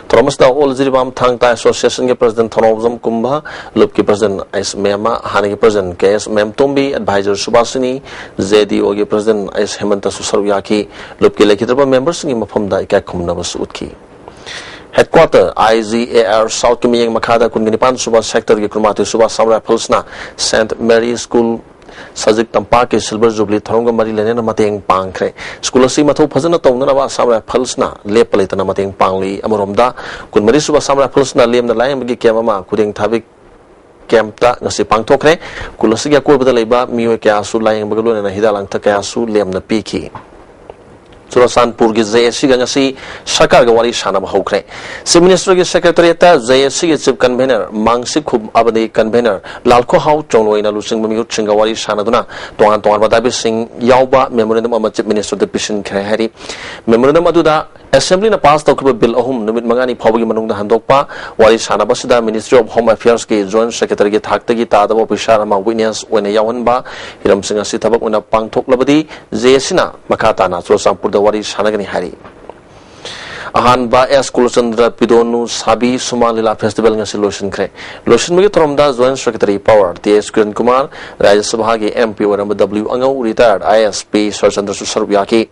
ꯊꯧꯔꯝ ꯑꯁꯤꯗ All ꯖꯤꯔꯤꯕꯥꯝ ꯊꯥꯡ ꯇꯥ Associationꯒꯤ president ꯊꯧꯅꯥꯎꯖꯝ ꯀꯨꯝꯕ, ꯂꯨꯞꯀꯤ president ꯑꯩꯁ ꯃꯦꯝꯃ, ꯍꯥꯟꯅꯒꯤ president ꯀꯦ ꯑꯦꯁ ꯃꯦꯝꯇꯣꯝꯕꯤ, advisor ꯁꯨꯕꯥꯁꯤꯅꯤ, JDOꯒꯤ president ꯑꯩꯁ ꯍꯦꯃꯟꯇꯁꯨ ꯁꯔꯨꯛ ꯌꯥꯈꯤ꯫ ꯂꯨꯞꯀꯤ ꯂꯩꯈꯤꯗ꯭ꯔꯕ memberꯁꯤꯡꯒꯤ ꯃꯐꯝꯗ ꯏꯀꯥꯏ ꯈꯨꯝꯅꯕꯁꯨ ꯎꯠꯈꯤ꯫ Headquarter IGAR Southꯀꯤ ꯃꯤꯠꯌꯦꯡ ꯃꯈꯥꯗ ꯀꯨꯟꯒ ꯅꯤꯄꯥꯟ ꯁꯨꯕ sectorꯒꯤ ꯀꯨꯟꯃꯥꯊꯣꯏ ꯁꯨꯕ Assam Riflesꯅ Saint Mary School ꯁꯖꯤꯛ ꯇꯝꯄꯥꯛꯀꯤ Silver Jubilee ꯊꯧꯔꯝꯒ ꯃꯔꯤ ꯂꯩꯅꯅ ꯃꯇꯦꯡ ꯄꯥꯡꯈ꯭ꯔꯦ꯫ School ꯑꯁꯤ ꯃꯊꯧ ꯐꯖꯅ ꯇꯧꯅꯅꯕ Assam Riflesꯅ ꯂꯦꯞꯄ ꯂꯩꯇꯅ ꯃꯇꯦꯡ ꯄꯥꯡꯂꯤ꯫ ꯑꯃꯔꯣꯝꯗ, ꯀꯨꯟꯃꯔꯤ ꯁꯨꯕ Assam Riflesꯅ ꯂꯦꯝꯅ ꯂꯥꯌꯦꯡꯕꯒꯤ camp ꯑꯃ ꯈꯨꯗꯦꯡ ꯊꯥꯕꯤ campꯇ ꯉꯁꯤ ꯄꯥꯡꯊꯣꯛꯈ꯭ꯔꯦ꯫ ꯈꯨꯜ ꯑꯁꯤꯒꯤ ꯑꯀꯣꯏꯕꯗ ꯂꯩꯕ ꯃꯤꯑꯣꯏ ꯀꯌꯥꯁꯨ ꯂꯥꯌꯦꯡꯕꯒ ꯂꯣꯏꯅꯅ ꯍꯤꯗꯥꯛ ꯂꯥꯡꯊꯛ ꯀꯌꯥꯁꯨ ꯂꯦꯝꯅ ꯄꯤꯈꯤ꯫ ꯆꯨꯔꯆꯥꯟꯄꯨꯔꯒꯤ ꯖꯦ ꯑꯦ ꯁꯤꯒ ꯉꯁꯤ ꯁꯔꯀꯥꯔꯒ ꯋꯥꯔꯤ ꯁꯥꯟꯅꯕ ꯍꯧꯈ꯭ꯔꯦ꯫ ꯆꯤꯐ ꯃꯤꯅꯤꯁꯇꯔꯒꯤ ꯁꯦꯀ꯭ꯔꯦꯇꯔꯤꯌꯦꯠꯇ ꯖꯦ ꯑꯦ ꯁꯤꯒꯤ ꯆꯤꯐ ꯀꯟꯚꯦꯅꯔ ꯃꯥꯡꯁꯤꯈꯨꯝ ꯑꯃꯗꯤ ꯀꯟꯚꯦꯅꯔ ꯂꯥꯜꯈꯣꯍꯥꯎ ꯆꯣꯡꯂꯣꯏꯅ ꯂꯨꯆꯤꯡꯕ ꯃꯤꯍꯨꯠꯁꯤꯡꯒ ꯋꯥꯔꯤ ꯁꯥꯟꯅꯗꯨꯅ ꯇꯣꯉꯥꯟ ꯇꯣꯉꯥꯟꯕ ꯗꯥꯕꯤꯁꯤꯡ ꯌꯥꯎꯕ ꯃꯦꯃꯣꯔꯦꯟꯗꯝ ꯑꯃ ꯆꯤꯐ ꯃꯤꯅꯤꯁꯇꯔꯗ ꯄꯤꯁꯤꯟꯈ꯭ꯔꯦ ꯍꯥꯏꯔꯤ꯫ ꯃꯦꯃꯣꯔꯦꯟꯗꯝ ꯑꯗꯨꯗ ꯑꯦꯁꯦꯝꯕ꯭ꯂꯤꯅ ꯄꯥꯁ ꯇꯧꯈꯤꯕ ꯕꯤꯜ ꯑꯍꯨꯝ ꯅꯨꯃꯤꯠ ꯃꯉꯥꯅꯤ ꯐꯥꯎꯕꯒꯤ ꯃꯅꯨꯡꯗ ꯍꯟꯗꯣꯛꯄ, ꯋꯥꯔꯤ ꯁꯥꯟꯅꯕꯁꯤꯗ ꯃꯤꯅꯤꯁꯇ꯭ꯔꯤ ꯑꯣꯐ ꯍꯣꯝ ꯑꯦꯐꯤꯌꯔꯁꯀꯤ ꯖꯣꯏꯟꯠ ꯁꯦꯀ꯭ꯔꯦꯇꯔꯤꯒꯤ ꯊꯥꯛꯇꯒꯤ ꯇꯥꯗꯕ ꯑꯣꯐꯤꯁꯥꯔ ꯑꯃ ꯋꯤꯠꯅꯦꯁ ꯑꯣꯏꯅ ꯌꯥꯎꯍꯟꯕ, ꯍꯤꯔꯝꯁꯤꯡ ꯑꯁꯤ ꯊꯕꯛ ꯑꯣꯏꯅ ꯄꯥꯡꯊꯣꯛꯂꯕꯗꯤ ꯖꯦ ꯑꯦ ꯁꯤꯅ ꯃꯈꯥ ꯇꯥꯅ ꯆꯨꯔꯆꯥꯟꯄꯨꯔꯗ ꯋꯥꯔꯤ ꯁꯥꯟꯅꯒꯅꯤ ꯍꯥꯏꯔꯤ꯫ ꯑꯍꯥꯟꯕ ꯑꯦꯁ ꯀꯨꯂꯆꯟꯗ꯭ꯔ ꯄꯤꯗꯣꯅꯨ ꯁꯥꯕꯤ ꯁꯨꯃꯥꯡ ꯂꯤꯂꯥ ꯐꯦꯁꯇꯤꯚꯦꯜ ꯉꯁꯤ ꯂꯣꯏꯁꯤꯟꯈ꯭ꯔꯦ꯫ ꯂꯣꯏꯁꯤꯟꯕꯒꯤ ꯊꯧꯔꯝꯗ ꯖꯣꯏꯟꯠ ꯁꯦꯀ꯭ꯔꯦꯇꯔꯤ ꯄꯥꯋꯔ ꯇꯤ ꯑꯦꯁ ꯀꯤꯔꯟ ꯀꯨꯃꯥꯔ, ꯔꯥꯖ꯭ꯌ ꯁꯚꯥꯒꯤ ꯑꯦꯝ ꯄꯤ ꯑꯣꯏꯔꯝꯕ W ꯑꯉꯧ ꯔꯤꯇꯥꯌꯔꯗ I A S P ꯁꯔꯆꯟꯗ꯭ꯔꯁꯨ ꯁꯔꯨꯛ ꯌꯥꯈꯤ꯫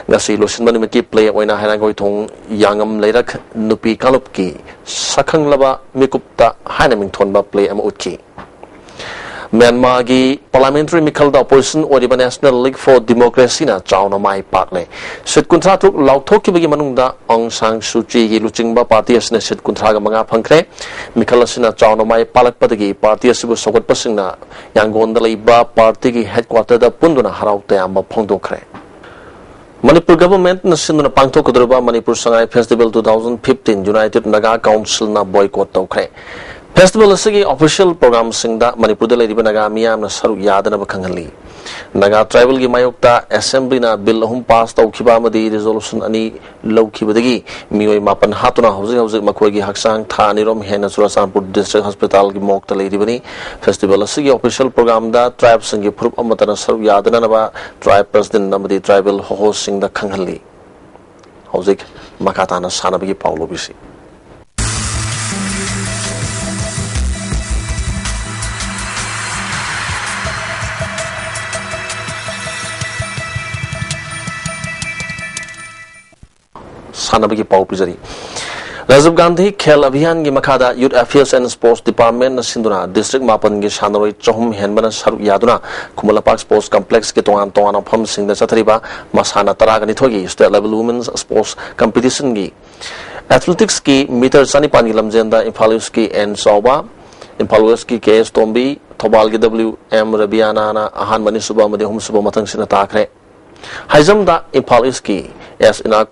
ꯉꯁꯤ ꯂꯣꯏꯁꯤꯟꯕ ꯅꯨꯃꯤꯠꯀꯤ ꯄ꯭ꯂꯦ ꯑꯣꯏꯅ ꯍꯩꯔꯥꯡꯒꯣꯏꯊꯣꯡ ꯌꯥꯉꯝ ꯂꯩꯔꯛ ꯅꯨꯄꯤ ꯀꯥꯡꯂꯨꯞꯀꯤ ꯁꯛꯈꯪꯂꯕ ꯃꯤꯀꯨꯞꯇ ꯍꯥꯏꯅ ꯃꯤꯡꯊꯣꯟꯕ ꯄ꯭ꯂꯦ ꯑꯃ ꯎꯠꯈꯤ꯫ ꯃ꯭ꯌꯥꯟꯃꯥꯔꯒꯤ ꯄꯥꯔꯂꯤꯌꯥꯃꯦꯟꯇꯔꯤ ꯃꯤꯈꯜꯗ ꯑꯣꯄꯣꯖꯤꯁꯟ ꯑꯣꯏꯔꯤꯕ National League for Democracy ꯅ ꯆꯥꯎꯅ ꯃꯥꯏ ꯄꯥꯛꯂꯦ꯫ ꯁꯤꯠ ꯀꯨꯟꯊ꯭ꯔꯥ ꯇꯔꯨꯛ ꯂꯥꯎꯊꯣꯛꯈꯤꯕꯒꯤ ꯃꯅꯨꯡꯗ ꯑꯣꯡ ꯁꯥꯡ ꯁꯨ ꯆꯤꯒꯤ ꯂꯨꯆꯤꯡꯕ ꯄꯥꯔꯇꯤ ꯑꯁꯤꯅ ꯁꯤꯠ ꯀꯨꯟꯊ꯭ꯔꯥꯒ ꯃꯉꯥ ꯐꯪꯈ꯭ꯔꯦ꯫ ꯃꯤꯈꯜ ꯑꯁꯤꯅ ꯆꯥꯎꯅ ꯃꯥꯏ ꯄꯥꯛꯂꯛꯄꯗꯒꯤ ꯄꯥꯔꯇꯤ ꯑꯁꯤꯕꯨ ꯁꯧꯒꯠꯄꯁꯤꯡꯅ ꯌꯥꯡꯒꯣꯟꯗ ꯂꯩꯕ ꯄꯥꯔꯇꯤꯒꯤ ꯍꯦꯗꯀ꯭ꯋꯥꯇꯔꯗ ꯄꯨꯟꯗꯨꯅ ꯍꯔꯥꯎ ꯇꯌꯥꯝꯕ ꯐꯣꯡꯗꯣꯛꯈ꯭ꯔꯦ꯫ ꯃꯅꯤꯄꯨꯔ ꯒꯚꯔꯟꯃꯦꯟꯠꯅ ꯁꯤꯟꯗꯨꯅ ꯄꯥꯡꯊꯣꯛꯀꯗꯧꯔꯤꯕ Manipur Sangai festival two thousand fifteen United Naga Council ꯅ ꯕꯣꯏꯀꯣꯠ ꯇꯧꯈ꯭ꯔꯦ꯫ ꯐꯦꯁꯇꯤꯚꯦꯜ ꯑꯁꯤꯒꯤ ꯑꯣꯐꯤꯁꯤꯌꯦꯜ ꯄ꯭ꯔꯣꯒ꯭ꯔꯥꯝꯁꯤꯡꯗ ꯃꯅꯤꯄꯨꯔꯗ ꯂꯩꯔꯤꯕ ꯅꯥꯒꯥ ꯃꯤꯌꯥꯝꯅ ꯁꯔꯨꯛ ꯌꯥꯗꯅꯕ ꯈꯪꯍꯜꯂꯤ꯫ ꯅꯥꯒꯥ ꯇ꯭ꯔꯥꯏꯕꯦꯜꯒꯤ ꯃꯥꯌꯣꯛꯇ ꯑꯦꯁꯦꯝꯕ꯭ꯂꯤꯅ ꯕꯤꯜ ꯑꯍꯨꯝ ꯄꯥꯁ ꯇꯧꯈꯤꯕ ꯑꯃꯗꯤ ꯔꯤꯖꯣꯂꯨꯁꯟ ꯑꯅꯤ ꯂꯧꯈꯤꯕꯗꯒꯤ ꯃꯤꯑꯣꯏ ꯃꯥꯄꯟ ꯍꯥꯠꯇꯨꯅ ꯍꯧꯖꯤꯛ ꯍꯧꯖꯤꯛ ꯃꯈꯣꯏꯒꯤ ꯍꯛꯆꯥꯡ ꯊꯥ ꯑꯅꯤꯔꯣꯝ ꯍꯦꯟꯅ ꯆꯨꯔꯆꯥꯟꯄꯨꯔ ꯗꯤꯁꯇ꯭ꯔꯤꯛ ꯍꯣꯁꯄꯤꯇꯥꯜꯒꯤ ꯃꯣꯔꯒꯇ ꯂꯩꯔꯤꯕꯅꯤ꯫ ꯐꯦꯁꯇꯤꯚꯦꯜ ꯑꯁꯤꯒꯤ ꯑꯣꯐꯤꯁꯤꯌꯦꯜ ꯄ꯭ꯔꯣꯒ꯭ꯔꯥꯝꯗ ꯇ꯭ꯔꯥꯏꯕꯁꯤꯡꯒꯤ ꯐꯨꯔꯨꯞ ꯑꯃꯠꯇꯅ ꯁꯔꯨꯛ ꯌꯥꯗꯅꯅꯕ ꯇ꯭ꯔꯥꯏꯕ ꯄ꯭ꯔꯦꯁꯤꯗꯦꯟꯠ ꯑꯃꯗꯤ ꯇ꯭ꯔꯥꯏꯕꯦꯜ ꯍꯣꯍꯣꯁꯤꯡꯗ ꯈꯪꯍꯜꯂꯤ꯫ ꯍꯧꯖꯤꯛ ꯃꯈꯥ ꯇꯥꯅ ꯁꯥꯟꯅꯕꯒꯤ ꯄꯥꯎ ꯂꯧꯕꯤꯁꯤ꯫ ꯁꯥꯟꯅꯕꯒꯤ ꯄꯥꯎ ꯄꯤꯖꯔꯤ꯫ ꯔꯥꯖꯤꯕ ꯒꯥꯟꯙꯤ ꯈꯦꯜ ꯑꯚꯤꯌꯥꯟꯒꯤ ꯃꯈꯥꯗ Youth Affairs and Sports Department ꯅ ꯁꯤꯟꯗꯨꯅ ꯗꯤꯁꯇ꯭ꯔꯤꯛ ꯃꯥꯄꯟꯒꯤ ꯁꯥꯟꯅꯔꯣꯏ ꯆꯍꯨꯝ ꯍꯦꯟꯕꯅ ꯁꯔꯨꯛ ꯌꯥꯗꯨꯅ ꯈꯨꯃꯟ ꯂꯝꯄꯥꯛ ꯁ꯭ꯄꯣꯔꯠꯁ ꯀꯝꯄ꯭ꯂꯦꯛꯁꯀꯤ ꯇꯣꯉꯥꯟ ꯇꯣꯉꯥꯟꯕ ꯃꯐꯝꯁꯤꯡꯗ ꯆꯠꯊꯔꯤꯕ ꯃꯁꯥꯟꯅ ꯇꯔꯥꯒ ꯅꯤꯊꯣꯏꯒꯤ ꯁ꯭ꯇꯦꯠ ꯂꯦꯚꯦꯜ ꯋꯨꯃꯦꯟꯁ ꯁ꯭ꯄꯣꯔꯠꯁ ꯀꯝꯄꯤꯇꯤꯁꯟꯒꯤ ꯑꯦꯊꯂꯦꯇꯤꯛꯁꯀꯤ ꯃꯤꯇꯔ ꯆꯅꯤꯄꯥꯟꯒꯤ ꯂꯝꯖꯦꯟꯗ ꯏꯝꯐꯥꯜ ꯏꯁ꯭ꯠꯀꯤ ꯑꯦꯟ ꯆꯥꯎꯕ, ꯏꯝꯐꯥꯜ ꯋꯦꯁ꯭ꯠꯀꯤ ꯀꯦ ꯑꯦꯁ ꯇꯣꯝꯕꯤ, ꯊꯧꯕꯥꯜꯒꯤ ꯗꯕ꯭ꯂꯤꯎ ꯑꯦꯝ ꯔꯕꯤꯌꯥꯅꯥꯅ ꯑꯍꯥꯟꯕ, ꯑꯅꯤꯁꯨꯕ ꯑꯃꯗꯤ ꯑꯍꯨꯝꯁꯨꯕ ꯃꯊꯪꯁꯤꯠꯅ ꯇꯥꯈ꯭ꯔꯦ꯫ ꯑꯥꯏꯖꯝꯗ ꯏꯝꯐꯥꯜ ꯏꯁꯀꯤ ꯑꯦꯁ ꯏꯅꯥꯛ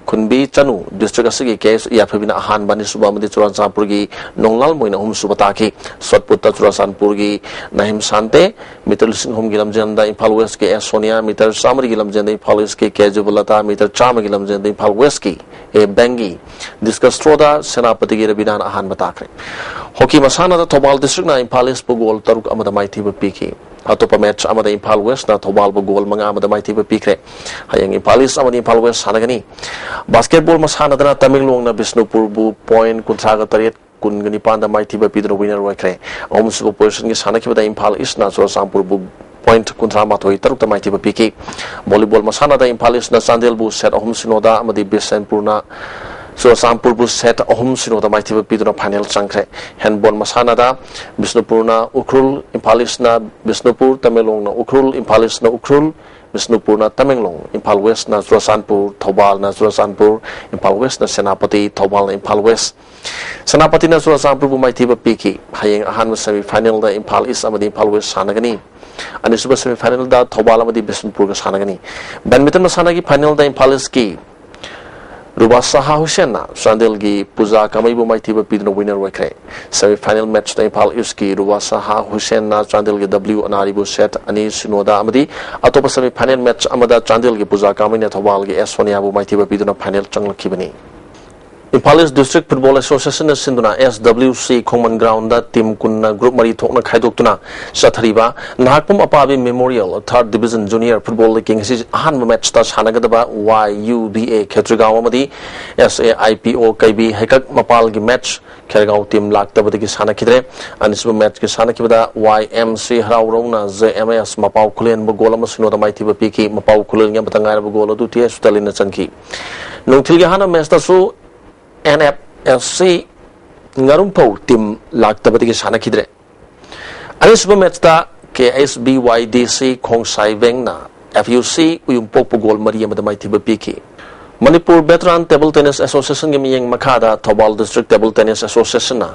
ꯈꯨꯟꯕꯤ ꯆꯅꯨ, ꯗꯤꯁꯇ꯭ꯔꯤꯛ ꯑꯁꯤꯒꯤ ꯀꯦ ꯑꯦꯁ ꯌꯥꯏꯐꯕꯤꯅ ꯑꯍꯥꯟꯕ, ꯑꯅꯤꯁꯨꯕ ꯑꯃꯗꯤ ꯆꯨꯔꯥꯆꯥꯟꯄꯨꯔꯒꯤ ꯅꯣꯡꯂꯥꯜ ꯃꯣꯏꯅ ꯑꯍꯨꯝꯁꯨꯕ ꯇꯥꯈꯤ꯫ ꯁꯣꯠ ꯄꯨꯠꯇ ꯆꯨꯔꯥꯆꯥꯟꯄꯨꯔꯒꯤ ꯅꯍꯤꯝ ꯁꯥꯟꯇꯦ, ꯃꯤꯇꯔ ꯂꯤꯁꯤꯡ ꯑꯍꯨꯝꯒꯤ ꯂꯝꯖꯦꯜꯗ ꯏꯝꯐꯥꯜ ꯋꯦꯁꯀꯤ ꯑꯦꯁ ꯁꯣꯅꯤꯌꯥ, ꯃꯤꯇꯔ ꯆꯥꯝꯃꯔꯤꯒꯤ ꯂꯝꯖꯦꯜꯗ ꯏꯝꯐꯥꯜ ꯋꯦꯁꯀꯤ ꯀꯦ ꯖꯨꯕꯂꯇꯥ, ꯃꯤꯇꯔ ꯆꯥꯝꯃꯒꯤ ꯂꯝꯖꯦꯜꯗ ꯏꯝꯐꯥꯜ ꯋꯦꯁꯀꯤ ꯑꯦ ꯕꯦꯡꯒꯤ, ꯗꯤꯁꯀꯁ ꯊ꯭ꯔꯣꯗ ꯁꯦꯅꯥꯄꯇꯤꯒꯤ ꯔꯕꯤꯅꯥꯅ ꯑꯍꯥꯟꯕ ꯇꯥꯈ꯭ꯔꯦ꯫ ꯍꯣꯀꯤ ꯃꯁꯥꯟꯅꯗ ꯊꯧꯕꯥꯜ ꯗꯤꯁꯇ꯭ꯔꯤꯛꯅ ꯏꯝꯐꯥꯜ ꯏꯁꯄꯨ ꯒꯣꯜ ꯇꯔꯨꯛ ꯑꯃꯗ ꯃꯥꯏꯊꯤꯕ ꯄꯤꯈꯤ꯫ ꯑꯇꯣꯞꯄ ꯃꯦꯠꯆ ꯑꯃꯗ ꯏꯝꯐꯥꯜ ꯋꯦꯁꯅ ꯊꯧꯕꯥꯜꯕꯨ ꯒꯣꯜ ꯃꯉꯥ ꯑꯃꯗ ꯃꯥꯏꯊꯤꯕ ꯄꯤꯈ꯭ꯔꯦ꯫ ꯍꯌꯦꯡ ꯏꯝꯐꯥꯜ ꯏꯁ ꯑꯃꯗꯤ ꯏꯝꯐꯥꯜ ꯋꯦꯁ ꯁꯥꯟꯅꯒꯅꯤ꯫ ꯕꯥꯁꯀꯦꯠꯕꯣꯜ ꯃꯁꯥꯟꯅꯗꯅ ꯇꯃꯦꯡꯂꯣꯡꯅ ꯕꯤꯁꯅꯨꯄꯨꯔꯕꯨ ꯄꯣꯏꯟ ꯀꯨꯟꯊ꯭ꯔꯥꯒ ꯇꯔꯦꯠ, ꯀꯨꯟꯒ ꯅꯤꯄꯥꯟꯗ ꯃꯥꯏꯊꯤꯕ ꯄꯤꯗꯨꯅ ꯋꯤꯅꯔ ꯑꯣꯏꯈ꯭ꯔꯦ꯫ ꯑꯍꯨꯝꯁꯨꯕ ꯄꯣꯖꯤꯁꯟꯒꯤ ꯁꯥꯟꯅꯈꯤꯕꯗ ꯏꯝꯐꯥꯜ ꯏꯁꯅ ꯆꯨꯔꯆꯥꯟꯄꯨꯔꯕꯨ ꯄꯣꯏꯟ ꯀꯨꯟꯊ꯭ꯔꯥ ꯃꯥꯊꯣꯏ ꯇꯔꯨꯛꯇ ꯃꯥꯏꯊꯤꯕ ꯄꯤꯈꯤ꯫ ꯚꯣꯂꯤꯕꯣꯜ ꯃꯁꯥꯟꯅꯗ ꯏꯝꯐꯥꯜ ꯏꯁꯅ ꯆꯥꯟꯗꯦꯜꯕꯨ ꯁꯦꯠ ꯑꯍꯨꯝ ꯁꯤꯅꯣꯗ ꯑꯃꯗꯤ ꯕꯤꯁꯦꯟꯄꯨꯔꯅ ꯆꯨꯔꯆꯥꯟꯄꯨꯔꯕꯨ ꯁꯦꯠ ꯑꯍꯨꯝ ꯁꯤꯅꯣꯗ ꯃꯥꯏꯊꯤꯕ ꯄꯤꯗꯨꯅ ꯐꯥꯏꯅꯦꯜ ꯆꯪꯈ꯭ꯔꯦ꯫ ꯍꯦꯟꯕꯣꯜ ꯃꯁꯥꯟꯅꯗ ꯕꯤꯁꯅꯨꯄꯨꯔꯅ ꯎꯈ꯭ꯔꯨꯜ, ꯏꯝꯐꯥꯜ ꯏꯁꯅ ꯕꯤꯁꯅꯨꯄꯨꯔ, ꯇꯃꯦꯡꯂꯣꯡꯅ ꯎꯈ꯭ꯔꯨꯜ, ꯏꯝꯐꯥꯜ ꯏꯁꯅ ꯎꯈ꯭ꯔꯨꯜ, ꯕꯤꯁꯅꯨꯄꯨꯔꯅ ꯇꯃꯦꯡꯂꯣꯡ, ꯏꯝꯐꯥꯜ ꯋꯦꯁꯅ ꯆꯨꯔꯆꯥꯟꯄꯨꯔ, ꯊꯧꯕꯥꯜꯅ ꯆꯨꯔꯆꯥꯟꯄꯨꯔ, ꯏꯝꯐꯥꯜ ꯋꯦꯁꯅ ꯁꯦꯅꯥꯄꯇꯤ, ꯊꯧꯕꯥꯜꯅ ꯏꯝꯐꯥꯜ ꯋꯦꯁ꯫ ꯁꯦꯅꯥꯄꯇꯤꯅ ꯆꯨꯔꯆꯥꯟꯄꯨꯔꯕꯨ ꯃꯥꯏꯊꯤꯕ ꯄꯤꯈꯤ꯫ ꯍꯌꯦꯡ ꯑꯍꯥꯟꯕ ꯁꯦꯃꯤꯐꯥꯏꯅꯦꯜꯗ ꯏꯝꯐꯥꯜ ꯏꯁ ꯑꯃꯗꯤ ꯏꯝꯐꯥꯜ ꯋꯦꯁ ꯁꯥꯟꯅꯒꯅꯤ꯫ ꯑꯅꯤꯁꯨꯕ ꯁꯦꯃꯤꯐꯥꯏꯅꯦꯜꯗ ꯊꯧꯕꯥꯜ ꯑꯃꯗꯤ ꯕꯤꯁꯅꯨꯄꯨꯔꯒ ꯁꯥꯟꯅꯒꯅꯤ꯫ ꯕꯦꯗꯃꯤꯟꯇꯟ ꯃꯁꯥꯟꯅꯒꯤ ꯐꯥꯏꯅꯦꯜꯗ ꯏꯝꯐꯥꯜ ꯏꯁꯀꯤ ꯔꯨꯕꯥꯁꯥꯍꯥ ꯍꯨꯁꯦꯟꯅ ꯆꯥꯟꯗꯦꯜꯒꯤ ꯄꯨꯖꯥ ꯀꯥꯃꯩꯕꯨ ꯃꯥꯏꯊꯤꯕ ꯄꯤꯗꯨꯅ ꯋꯤꯅꯔ ꯑꯣꯏꯈ꯭ꯔꯦ꯫ ꯁꯦꯃꯤꯐꯥꯏꯅꯦꯜ ꯃꯦꯠꯆꯇ ꯏꯝꯐꯥꯜ ꯏꯁꯀꯤ ꯔꯨꯕꯥꯁꯥꯍꯥ ꯍꯨꯁꯦꯟꯅ ꯆꯥꯟꯗꯦꯜꯒꯤ ꯗꯕ꯭ꯂꯤꯎ ꯑꯅꯥꯔꯤꯕꯨ ꯁꯦꯠ ꯑꯅꯤ ꯁꯤꯅꯣꯗ ꯑꯃꯗꯤ ꯑꯇꯣꯞꯄ ꯁꯦꯃꯤꯐꯥꯏꯅꯦꯜ ꯃꯦꯠꯆ ꯑꯃꯗ ꯆꯥꯟꯗꯦꯜꯒꯤ ꯄꯨꯖꯥ ꯀꯥꯃꯩꯅ ꯊꯧꯕꯥꯜꯒꯤ ꯑꯦꯁ ꯁꯣꯅꯤꯌꯥꯕꯨ ꯃꯥꯏꯊꯤꯕ ꯄꯤꯗꯨꯅ ꯐꯥꯏꯅꯦꯜ ꯆꯪꯂꯛꯈꯤꯕꯅꯤ꯫ ꯏꯝꯐꯥꯜ ꯏꯁ ꯗꯤꯁꯇ꯭ꯔꯤꯛ ꯐꯨꯠꯕꯣꯜ ꯑꯦꯁꯣꯁꯤꯌꯦꯁꯟꯅ ꯁꯤꯟꯗꯨꯅ ꯑꯦꯁ ꯗꯕ꯭ꯂꯤꯎ ꯁꯤ ꯈꯣꯡꯃꯟ ꯒ꯭ꯔꯥꯎꯟꯗ ꯇꯤꯝ ꯀꯨꯟꯅ ꯒ꯭ꯔꯨꯞ ꯃꯔꯤ ꯊꯣꯛꯅ ꯈꯥꯏꯗꯣꯛꯇꯨꯅ ꯆꯠꯊꯔꯤꯕ ꯅꯍꯥꯛꯄꯝ ꯑꯄꯥꯕꯤ ꯃꯦꯃꯣꯔꯤꯌꯦꯜ ꯊꯥꯔꯠ ꯗꯤꯕꯤꯖꯟ ꯖꯨꯅꯤꯌꯔ ꯐꯨꯠꯕꯣꯜ ꯂꯤꯒꯀꯤ ꯉꯁꯤ ꯑꯍꯥꯟꯕ ꯃꯦꯠꯆꯇ ꯁꯥꯟꯅꯒꯗꯕ ꯋꯥꯏ ꯌꯨ ꯕꯤ ꯑꯦ ꯈꯦꯇ꯭ꯔꯤꯒꯥꯎ ꯑꯃꯗꯤ ꯑꯦꯁ ꯑꯦ ꯑꯥꯏ ꯄꯤ ꯑꯣ ꯀꯩꯕꯤ ꯍꯩꯀꯛ ꯃꯄꯥꯜꯒꯤ ꯃꯦꯠꯆ ꯈꯦꯔꯒꯥꯎ ꯇꯤꯝ ꯂꯥꯛꯇꯕꯗꯒꯤ ꯁꯥꯟꯅꯈꯤꯗ꯭ꯔꯦ꯫ ꯑꯅꯤꯁꯨꯕ ꯃꯦꯠꯆꯀꯤ ꯁꯥꯟꯅꯈꯤꯕꯗ ꯋꯥꯏ ꯑꯦꯝ ꯁꯤ ꯍꯔꯥꯎꯔꯧꯅ ꯖꯦ ꯑꯦꯝ ꯑꯦꯁ ꯃꯄꯥꯎ ꯈꯨꯂꯦꯟꯕꯨ ꯒꯣꯜ ꯑꯃ ꯁꯤꯅꯣꯗ ꯃꯥꯏꯊꯤꯕ ꯄꯤꯈꯤ꯫ ꯃꯄꯥꯎ ꯈꯨꯂꯦꯟꯒꯤ ꯑꯃꯠꯇ ꯉꯥꯏꯔꯕ ꯒꯣꯜ ꯑꯗꯨ ꯇꯤ ꯑꯦꯁ ꯁꯨꯇꯂꯤꯟꯅ ꯆꯟꯈꯤ꯫ ꯅꯨꯡꯊꯤꯜꯒꯤ ꯑꯍꯥꯟꯕ ꯃꯦꯠꯆꯇꯁꯨ and F S C ꯉꯥꯔꯨꯝꯐꯧ team ꯂꯥꯛꯇꯕꯗꯒꯤ ꯁꯥꯟꯅꯈꯤꯗ꯭ꯔꯦ꯫ ꯑꯅꯤꯁꯨꯕ ꯃꯦꯠꯆꯇ ꯀꯦ ꯑꯦꯁ ꯕꯤ ꯋꯥꯏ ꯗꯤ ꯁꯤ ꯈꯣꯡꯁꯥꯏ ꯕꯦꯡꯅ ꯑꯦꯐ ꯌꯨ ꯁꯤ ꯎꯌꯨꯝꯄꯣꯛꯄꯨ ꯒꯣꯜ ꯃꯔꯤ ꯑꯃꯗ ꯃꯥꯏꯊꯤꯕ ꯄꯤꯈꯤ꯫ ꯃꯅꯤꯄꯨꯔ ꯚꯦꯇꯔꯥꯟ ꯇꯦꯕꯜ ꯇꯦꯅꯤꯁ ꯑꯦꯁꯣꯁꯤꯌꯦꯁꯟꯒꯤ ꯃꯤꯠꯌꯦꯡ ꯃꯈꯥꯗ ꯊꯧꯕꯥꯜ ꯗꯤꯁꯇ꯭ꯔꯤꯛ ꯇꯦꯕꯜ ꯇꯦꯅꯤꯁ ꯑꯦꯁꯣꯁꯤꯌꯦꯁꯟꯅ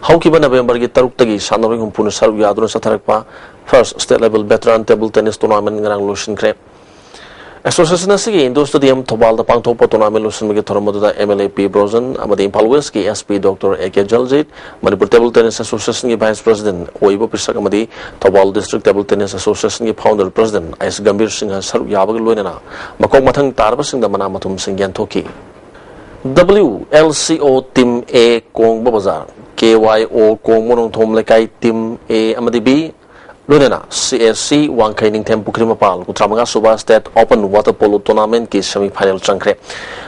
ꯍꯧꯈꯤꯕ ꯅꯕꯦꯝꯕꯔꯒꯤ ꯇꯔꯨꯛꯇꯒꯤ ꯁꯥꯟꯅꯔꯣꯏ ꯍꯨꯝꯐꯨꯅ ꯁꯔꯨꯛ ꯌꯥꯗꯨꯅ ꯆꯠꯊꯔꯛꯄ first state level veteran table tennis tournament ꯉꯔꯥꯡ ꯂꯣꯏꯁꯤꯟꯈ꯭ꯔꯦ꯫ ꯑꯦꯁꯣꯁꯤꯌꯦꯁꯟ ꯑꯁꯤꯒꯤ ꯏꯟꯗꯣꯔ ꯁ꯭ꯇꯦꯗꯤꯌꯝ ꯊꯧꯕꯥꯜꯗ ꯄꯥꯡꯊꯣꯛꯄ ꯇꯣꯔꯅꯥꯃꯦꯟ ꯂꯣꯏꯁꯤꯟꯕꯒꯤ ꯊꯧꯔꯝ ꯑꯗꯨꯗ ꯑꯦꯝ ꯑꯦꯜ ꯑꯦ ꯄꯤ ꯕ꯭ꯔꯣꯖꯟ ꯑꯃꯗꯤ ꯏꯝꯐꯥꯜ ꯋꯦꯁꯀꯤ S P doctor A K Jaljit, Manipur table tennis ꯑꯦꯁꯣꯁꯤꯌꯦꯁꯟꯒꯤ ꯚꯥꯏꯁ ꯄ꯭ꯔꯁꯤꯗꯦꯟ ꯑꯣꯏꯕ ꯄꯤꯁꯛ ꯑꯃꯗꯤ ꯊꯧꯕꯥꯜ ꯗꯤꯁꯇ꯭ꯔꯤꯛ ꯇꯦꯕꯜ ꯇꯦꯅꯤꯁ ꯑꯦꯁꯣꯁꯤꯌꯦꯁꯟꯒꯤ founder president S Gambhir Singh ꯁꯔꯨꯛ ꯌꯥꯕꯒ ꯂꯣꯏꯅꯅ ꯃꯈꯣꯡ ꯃꯊꯪ ꯇꯥꯔꯕꯁꯤꯡꯗ ꯃꯅꯥ ꯃꯊꯨꯝꯁꯤꯡ ꯌꯦꯟꯊꯣꯛꯈꯤ꯫ ꯗꯕ꯭ꯂꯤꯎ ꯑꯦꯜ ꯁꯤ ꯑꯣ ꯇꯤꯝ ꯑꯦ ꯀꯣꯡꯕ ꯕꯖꯥꯔ, ꯀꯦ ꯋꯥꯏ ꯑꯣ ꯀꯣꯡꯕ ꯅꯣꯡꯊꯣꯝ ꯂꯩꯀꯥꯏ ꯇꯤꯝ ꯑꯦ ꯑꯃꯗꯤ ꯕꯤ, ꯂꯣꯏꯅꯅ ꯁꯤ ꯑꯦꯁ ꯁꯤ ꯋꯥꯡꯈꯩ ꯅꯤꯡꯊꯦꯝ ꯄꯨꯈ꯭ꯔꯤ ꯃꯄꯥꯜ ꯀꯨꯟꯊ꯭ꯔꯥ ꯃꯉꯥ ꯁꯨꯕ ꯁ꯭ꯇꯦꯠ ꯑꯣꯄꯟ ꯋꯥꯇꯔ ꯄꯣꯂꯣ ꯇꯣꯔꯅꯥꯃꯦꯟꯠꯀꯤ ꯁꯦꯃꯤ ꯐꯥꯏꯅꯦꯜ ꯆꯪꯈ꯭ꯔꯦ꯫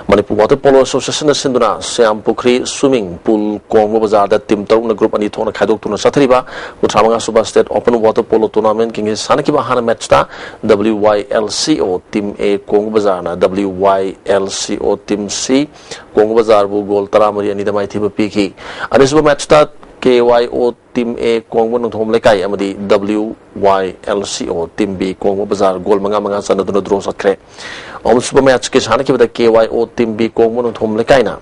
ꯃꯅꯤꯄꯨꯔ ꯋꯥꯇꯔ ꯄꯣꯂꯣ ꯑꯦꯁꯣꯁꯤꯌꯦꯁꯟꯅ ꯁꯤꯟꯗꯨꯅ ꯁ꯭ꯌꯥꯝ ꯄꯨꯈ꯭ꯔꯤ ꯁ꯭ꯋꯤꯃꯤꯡ ꯄꯨꯜ ꯀꯣꯡꯕ ꯕꯖꯥꯔꯗ ꯇꯤꯝ ꯇꯔꯨꯛꯅ ꯒ꯭ꯔꯨꯞ ꯑꯅꯤ ꯊꯣꯛꯅ ꯈꯥꯏꯗꯣꯛꯇꯨꯅ ꯆꯠꯊꯔꯤꯕ ꯀꯨꯟꯊ꯭ꯔꯥ ꯃꯉꯥ ꯁꯨꯕ ꯁ꯭ꯇꯦꯠ ꯑꯣꯄꯟ ꯋꯥꯇꯔ ꯄꯣꯂꯣ ꯇꯣꯔꯅꯥꯃꯦꯟꯠꯀꯤ ꯉꯁꯤ ꯁꯥꯟꯅꯈꯤꯕ ꯑꯍꯥꯟꯕ ꯃꯦꯠꯆꯇ ꯗꯕ꯭ꯂꯤꯎ ꯋꯥꯏ ꯑꯦꯜ ꯁꯤ ꯑꯣ ꯇꯤꯝ ꯑꯦ ꯀꯣꯡꯕ ꯕꯖꯥꯔꯅ ꯗꯕ꯭ꯂꯤꯎ ꯋꯥꯏ ꯑꯦꯜ ꯁꯤ ꯑꯣ ꯇꯤꯝ ꯁꯤ ꯀꯣꯡꯕ ꯕꯖꯥꯔꯕꯨ ꯒꯣꯜ ꯇꯔꯥꯃꯔꯤ ꯑꯅꯤꯗ ꯃꯥꯏꯊꯤꯕ ꯄꯤꯈꯤ꯫ ꯑꯅꯤꯁꯨꯕ ꯃꯦꯠꯆꯇ ꯀꯦ ꯋꯥꯏ ꯑꯣ ꯇꯤꯝ ꯑꯦ ꯀꯣꯡꯕ ꯅꯣꯡꯊꯣꯝ ꯂꯩꯀꯥꯏ ꯑꯃꯗꯤ ꯗꯕ꯭ꯂꯤꯎ ꯋꯥꯏ ꯑꯦꯜ ꯁꯤ ꯑꯣ ꯇꯤꯝ ꯕꯤ ꯀꯣꯡꯕ ꯕꯖꯥꯔ ꯒꯣꯜ ꯃꯉꯥ ꯃꯉꯥ ꯆꯟꯅꯗꯨꯅ ꯗ꯭ꯔꯣ ꯆꯠꯈ꯭ꯔꯦ꯫ ꯑꯍꯨꯝꯁꯨꯕ ꯃꯦꯠꯆꯀꯤ ꯁꯥꯟꯅꯈꯤꯕꯗ ꯀꯦ ꯋꯥꯏ ꯑꯣ ꯇꯤꯝ ꯕꯤ ꯀꯣꯡꯕ ꯅꯣꯡꯊꯣꯝ ꯂꯩꯀꯥꯏꯅ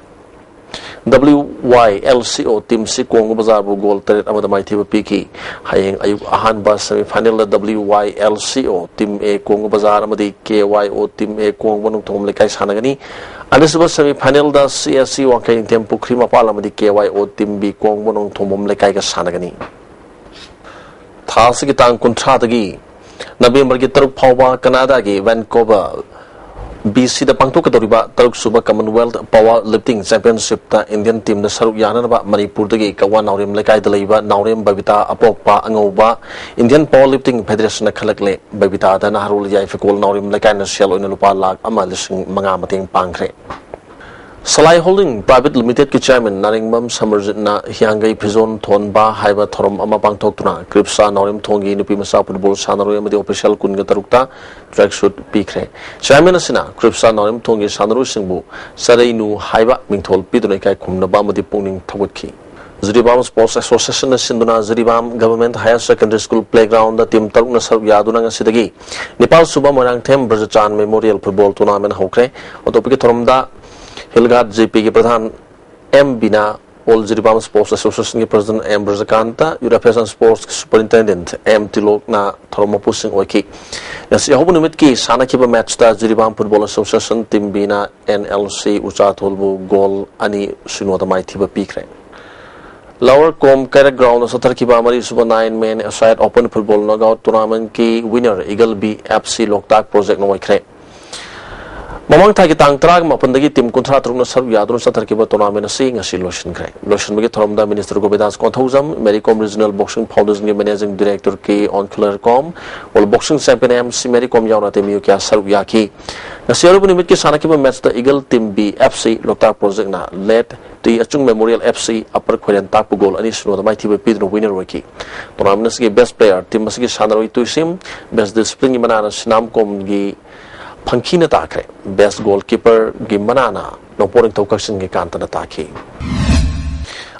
ꯗꯕ꯭ꯂꯤꯎ ꯋꯥꯏ ꯑꯦꯜ ꯁꯤ ꯑꯣ ꯇꯤꯝ ꯁꯤ ꯀꯣꯡꯕ ꯕꯖꯥꯔꯕꯨ ꯒꯣꯜ ꯇꯔꯦꯠ ꯑꯃꯗ ꯃꯥꯏꯊꯤꯕ ꯄꯤꯈꯤ꯫ ꯍꯌꯦꯡ ꯑꯌꯨꯛ ꯑꯍꯥꯟꯕ ꯁꯦꯃꯤ ꯐꯥꯏꯅꯦꯜꯗ ꯗꯕ꯭ꯂꯤꯎ ꯋꯥꯏ ꯑꯦꯜ ꯁꯤ ꯑꯣ ꯇꯤꯝ ꯑꯦ ꯀꯣꯡꯕ ꯕꯖꯥꯔ ꯑꯃꯗꯤ ꯀꯦ ꯋꯥꯏ ꯑꯣ ꯇꯤꯝ ꯑꯦ ꯀꯣꯡꯕ ꯅꯣꯡꯊꯣꯝ ꯂꯩꯀꯥꯏ ꯁꯥꯟꯅꯒꯅꯤ꯫ ꯑꯅꯤꯁꯨꯕ ꯁꯦꯃꯤ ꯐꯥꯏꯅꯦꯜꯗ ꯁꯤ ꯑꯦꯁ ꯁꯤ ꯋꯥꯡꯈꯩ ꯅꯤꯡꯊꯦꯝ ꯄꯨꯈ꯭ꯔꯤ ꯃꯄꯥꯜ ꯑꯃꯗꯤ ꯀꯦ ꯋꯥꯏ ꯑꯣ ꯇꯤꯝ ꯕꯤ ꯀꯣꯡꯕ ꯅꯣꯡꯊꯣꯝꯕꯝ ꯂꯩꯀꯥꯏꯒ ꯁꯥꯟꯅꯒꯅꯤ꯫ ꯊꯥ ꯑꯁꯤꯒꯤ ꯇꯥꯡ ꯀꯨꯟꯊ꯭ꯔꯥꯗꯒꯤ ꯅꯕꯦꯝꯕꯔꯒꯤ ꯇꯔꯨꯛ ꯐꯥꯎꯕ ꯀꯅꯥꯗꯥꯒꯤ ꯚꯦꯟꯀꯣꯚꯔ, ꯕꯤ ꯁꯤꯗ ꯄꯥꯡꯊꯣꯛꯀꯗꯧꯔꯤꯕ ꯇꯔꯨꯛꯁꯨꯕ ꯀꯃꯟꯋꯦꯜꯊ ꯄꯋꯥꯔ ꯂꯤꯐꯇꯤꯡ ꯆꯦꯝꯄꯤꯌꯟꯁꯤꯞꯇ ꯏꯟꯗꯤꯌꯟ ꯇꯤꯝꯗ ꯁꯔꯨꯛ ꯌꯥꯅꯅꯕ ꯃꯅꯤꯄꯨꯔꯗꯒꯤ ꯀꯛꯋꯥ ꯅꯥꯎꯔꯦꯝ ꯂꯩꯀꯥꯏꯗ ꯂꯩꯕ ꯅꯥꯎꯔꯦꯝ ꯕꯕꯤꯇꯥ ꯑꯄꯣꯛꯄ ꯑꯉꯧꯕ ꯏꯟꯗꯤꯌꯟ ꯄꯋꯥꯔ ꯂꯤꯐꯇꯤꯡ ꯐꯦꯗꯔꯦꯁꯟꯅ ꯈꯜꯂꯛꯂꯦ꯫ ꯕꯕꯤꯇꯥꯗ ꯅꯍꯥꯔꯣꯜ ꯌꯥꯏꯐꯀꯣꯜ ꯅꯥꯎꯔꯦꯝ ꯂꯩꯀꯥꯏꯅ ꯁꯦꯜ ꯑꯣꯏꯅ ꯂꯨꯄꯥ ꯂꯥꯈ ꯑꯃ ꯂꯤꯁꯤꯡ ꯃꯉꯥ ꯃꯇꯦꯡ ꯄꯥꯡꯈ꯭ꯔꯦ꯫ ꯁꯂꯥꯏ ꯍꯣꯜꯗꯤꯡ ꯄ꯭ꯔꯥꯏꯚꯦꯠ ꯂꯤꯃꯤꯇꯦꯗꯀꯤ ꯆꯤꯌꯥꯔꯃꯦꯟ ꯅꯥꯔꯤꯡꯕꯝ ꯁꯃꯔꯖꯤꯠꯅ ꯍꯤꯌꯥꯡꯒꯩ ꯐꯤꯖꯣꯟ ꯊꯣꯟꯕ ꯍꯥꯏꯕ ꯊꯧꯔꯝ ꯑꯃ ꯄꯥꯡꯊꯣꯛꯇꯨꯅ ꯀ꯭ꯔꯤꯞꯁꯥ ꯅꯥꯎꯔꯦꯝꯊꯣꯡꯒꯤ ꯅꯨꯄꯤ ꯃꯆꯥ ꯐꯨꯠꯕꯣꯜ ꯁꯥꯟꯅꯔꯣꯏ ꯑꯃꯗꯤ ꯑꯣꯐꯤꯁꯤꯌꯦꯜ ꯀꯨꯟꯒ ꯇꯔꯨꯛꯇ ꯇ꯭ꯔꯦꯛ ꯁꯨꯠ ꯄꯤꯈ꯭ꯔꯦ꯫ ꯆꯤꯌꯥꯔꯃꯦꯟ ꯑꯁꯤꯅ ꯀ꯭ꯔꯤꯞꯁꯥ ꯅꯥꯎꯔꯦꯝꯊꯣꯡꯒꯤ ꯁꯥꯟꯅꯔꯣꯏꯁꯤꯡꯕꯨ ꯆꯔꯩꯅꯨ ꯍꯥꯏꯕ ꯃꯤꯡꯊꯣꯜ ꯄꯤꯗꯨꯅ ꯏꯀꯥꯏ ꯈꯨꯝꯅꯕ ꯑꯃꯗꯤ ꯄꯨꯛꯅꯤꯡ ꯊꯧꯒꯠꯈꯤ꯫ ꯖꯤꯔꯤꯕꯥꯝ ꯁ꯭ꯄꯣꯔꯠꯁ ꯑꯦꯁꯣꯁꯤꯌꯦꯁꯟꯅ ꯁꯤꯟꯗꯨꯅ Jiribam government higher secondary school playground team ꯇꯔꯨꯛꯅ ꯁꯔꯨꯛ ꯌꯥꯗꯨꯅ ꯉꯁꯤꯗꯒꯤ ꯅꯤꯄꯥꯜ ꯁꯨꯕ Moirangthem Brajachan memorial football tournament ꯍꯧꯈ꯭ꯔꯦ꯫ ꯑꯇꯣꯞꯄꯒꯤ ꯊꯧꯔꯝꯗ ꯍꯤꯜꯒꯥꯠ ꯖꯦ ꯄꯤꯒꯤ ꯄ꯭ꯔꯙꯥꯟ ꯑꯦꯝ ꯕꯤꯅꯥ, ꯑꯣꯜ ꯖꯤꯔꯤꯕꯥꯝ ꯁ꯭ꯄꯣꯔꯠꯁ ꯑꯦꯁꯣꯁꯤꯌꯦꯁꯟꯒꯤ president M Brajakanta, youth affairs and ꯁ꯭ꯄꯣꯔꯠꯁꯀꯤ ꯁꯨꯄꯔꯤꯟꯇꯦꯟꯗꯦꯟꯠ ꯑꯦꯝ ꯇꯤꯂꯣꯛꯅ ꯊꯧꯔꯝ ꯃꯄꯨꯁꯤꯡ ꯑꯣꯏꯈꯤ꯫ ꯉꯁꯤ ꯑꯍꯧꯕ ꯅꯨꯃꯤꯠꯀꯤ ꯁꯥꯟꯅꯈꯤꯕ ꯃꯦꯠꯆꯇ ꯖꯤꯔꯤꯕꯥꯝ ꯐꯨꯠꯕꯣꯜ ꯑꯦꯁꯣꯁꯤꯌꯦꯁꯟ ꯇꯤꯝ ꯕꯤꯅ ꯑꯦꯟ ꯑꯦꯜ ꯁꯤ ꯎꯆꯥꯊꯣꯜꯕꯨ ꯒꯣꯜ ꯑꯅꯤ ꯁꯤꯅꯣꯗ ꯃꯥꯏꯊꯤꯕ ꯄꯤꯈ꯭ꯔꯦ꯫ ꯂꯋꯔ ꯀꯣꯝ ꯀꯩꯔꯛ ꯒ꯭ꯔꯥꯎꯟꯗ ꯆꯠꯊꯔꯛꯈꯤꯕ ꯃꯔꯤꯁꯨꯕ nine men a side open football knockout ꯇꯣꯔꯅꯥꯃꯦꯟꯠꯀꯤ winner eagle B F C Loktak ꯄ꯭ꯔꯣꯖꯦꯛꯅ ꯑꯣꯏꯈ꯭ꯔꯦ꯫ ꯃꯃꯥꯡ ꯊꯥꯒꯤ ꯇꯥꯡ ꯇꯔꯥꯒ ꯃꯥꯄꯟꯗꯒꯤ ꯇꯤꯝ ꯀꯨꯟꯊ꯭ꯔꯥ ꯇꯔꯨꯛꯅ ꯁꯔꯨꯛ ꯌꯥꯗꯨꯅ ꯆꯠꯊꯔꯛꯈꯤꯕ ꯇꯣꯔꯅꯥꯃꯦꯟꯠ ꯑꯁꯤ ꯉꯁꯤ ꯂꯣꯏꯁꯤꯟꯈ꯭ꯔꯦ꯫ ꯂꯣꯏꯁꯤꯟꯕꯒꯤ ꯊꯧꯔꯝꯗ minister Govindas Konthoujam, Mary Kom regional boxing ꯐꯥꯎꯟꯗꯦꯁꯟꯒꯤ managing director K Onkholer Kom, world boxing champion M C Mary ꯀꯣꯝ ꯌꯥꯎꯅ ꯑꯇꯩ ꯃꯤꯑꯣꯏ ꯀꯌꯥ ꯁꯔꯨꯛ ꯌꯥꯈꯤ꯫ ꯉꯁꯤ ꯑꯔꯣꯏꯕ ꯅꯨꯃꯤꯠꯀꯤ ꯁꯥꯟꯅꯈꯤꯕ ꯃꯦꯠꯆꯇ eagle team B F C Loktak ꯄ꯭ꯔꯣꯖꯦꯛꯅ late T Achung memorial F C ꯑꯄꯔ ꯈꯣꯏꯔꯦꯟ ꯇꯥꯛꯄ ꯒꯣꯜ ꯑꯅꯤ ꯁꯤꯅꯣꯗ ꯃꯥꯏꯊꯤꯕ ꯄꯤꯗꯨꯅ ꯋꯤꯅꯔ ꯑꯣꯏꯈꯤ꯫ ꯇꯣꯔꯅꯥꯃꯦꯟꯠ ꯑꯁꯤꯒꯤ ꯕꯦꯁ ꯄ꯭ꯂꯦꯌꯔ ꯇꯤꯝ ꯑꯁꯤꯒꯤ ꯁꯥꯟꯅꯔꯣꯏ ꯇꯨꯏꯁꯤꯝ, ꯕꯦꯁ ꯗꯤꯁꯤꯄ꯭ꯂꯤꯟꯒꯤ ꯃꯅꯥꯅ ꯁꯤꯅꯥꯝꯀꯣꯝꯒꯤ ꯐꯪꯈꯤꯅ ꯇꯥꯈ꯭ꯔꯦ꯫ ꯕꯦꯁ ꯒꯣꯜ ꯀꯤꯄꯔꯒꯤ ꯃꯅꯥꯅ ꯅꯣꯡꯄꯣꯛ ꯅꯤꯡꯊꯧ ꯀꯛꯆꯤꯡꯒꯤ ꯀꯥꯟꯇꯅ ꯇꯥꯈꯤ꯫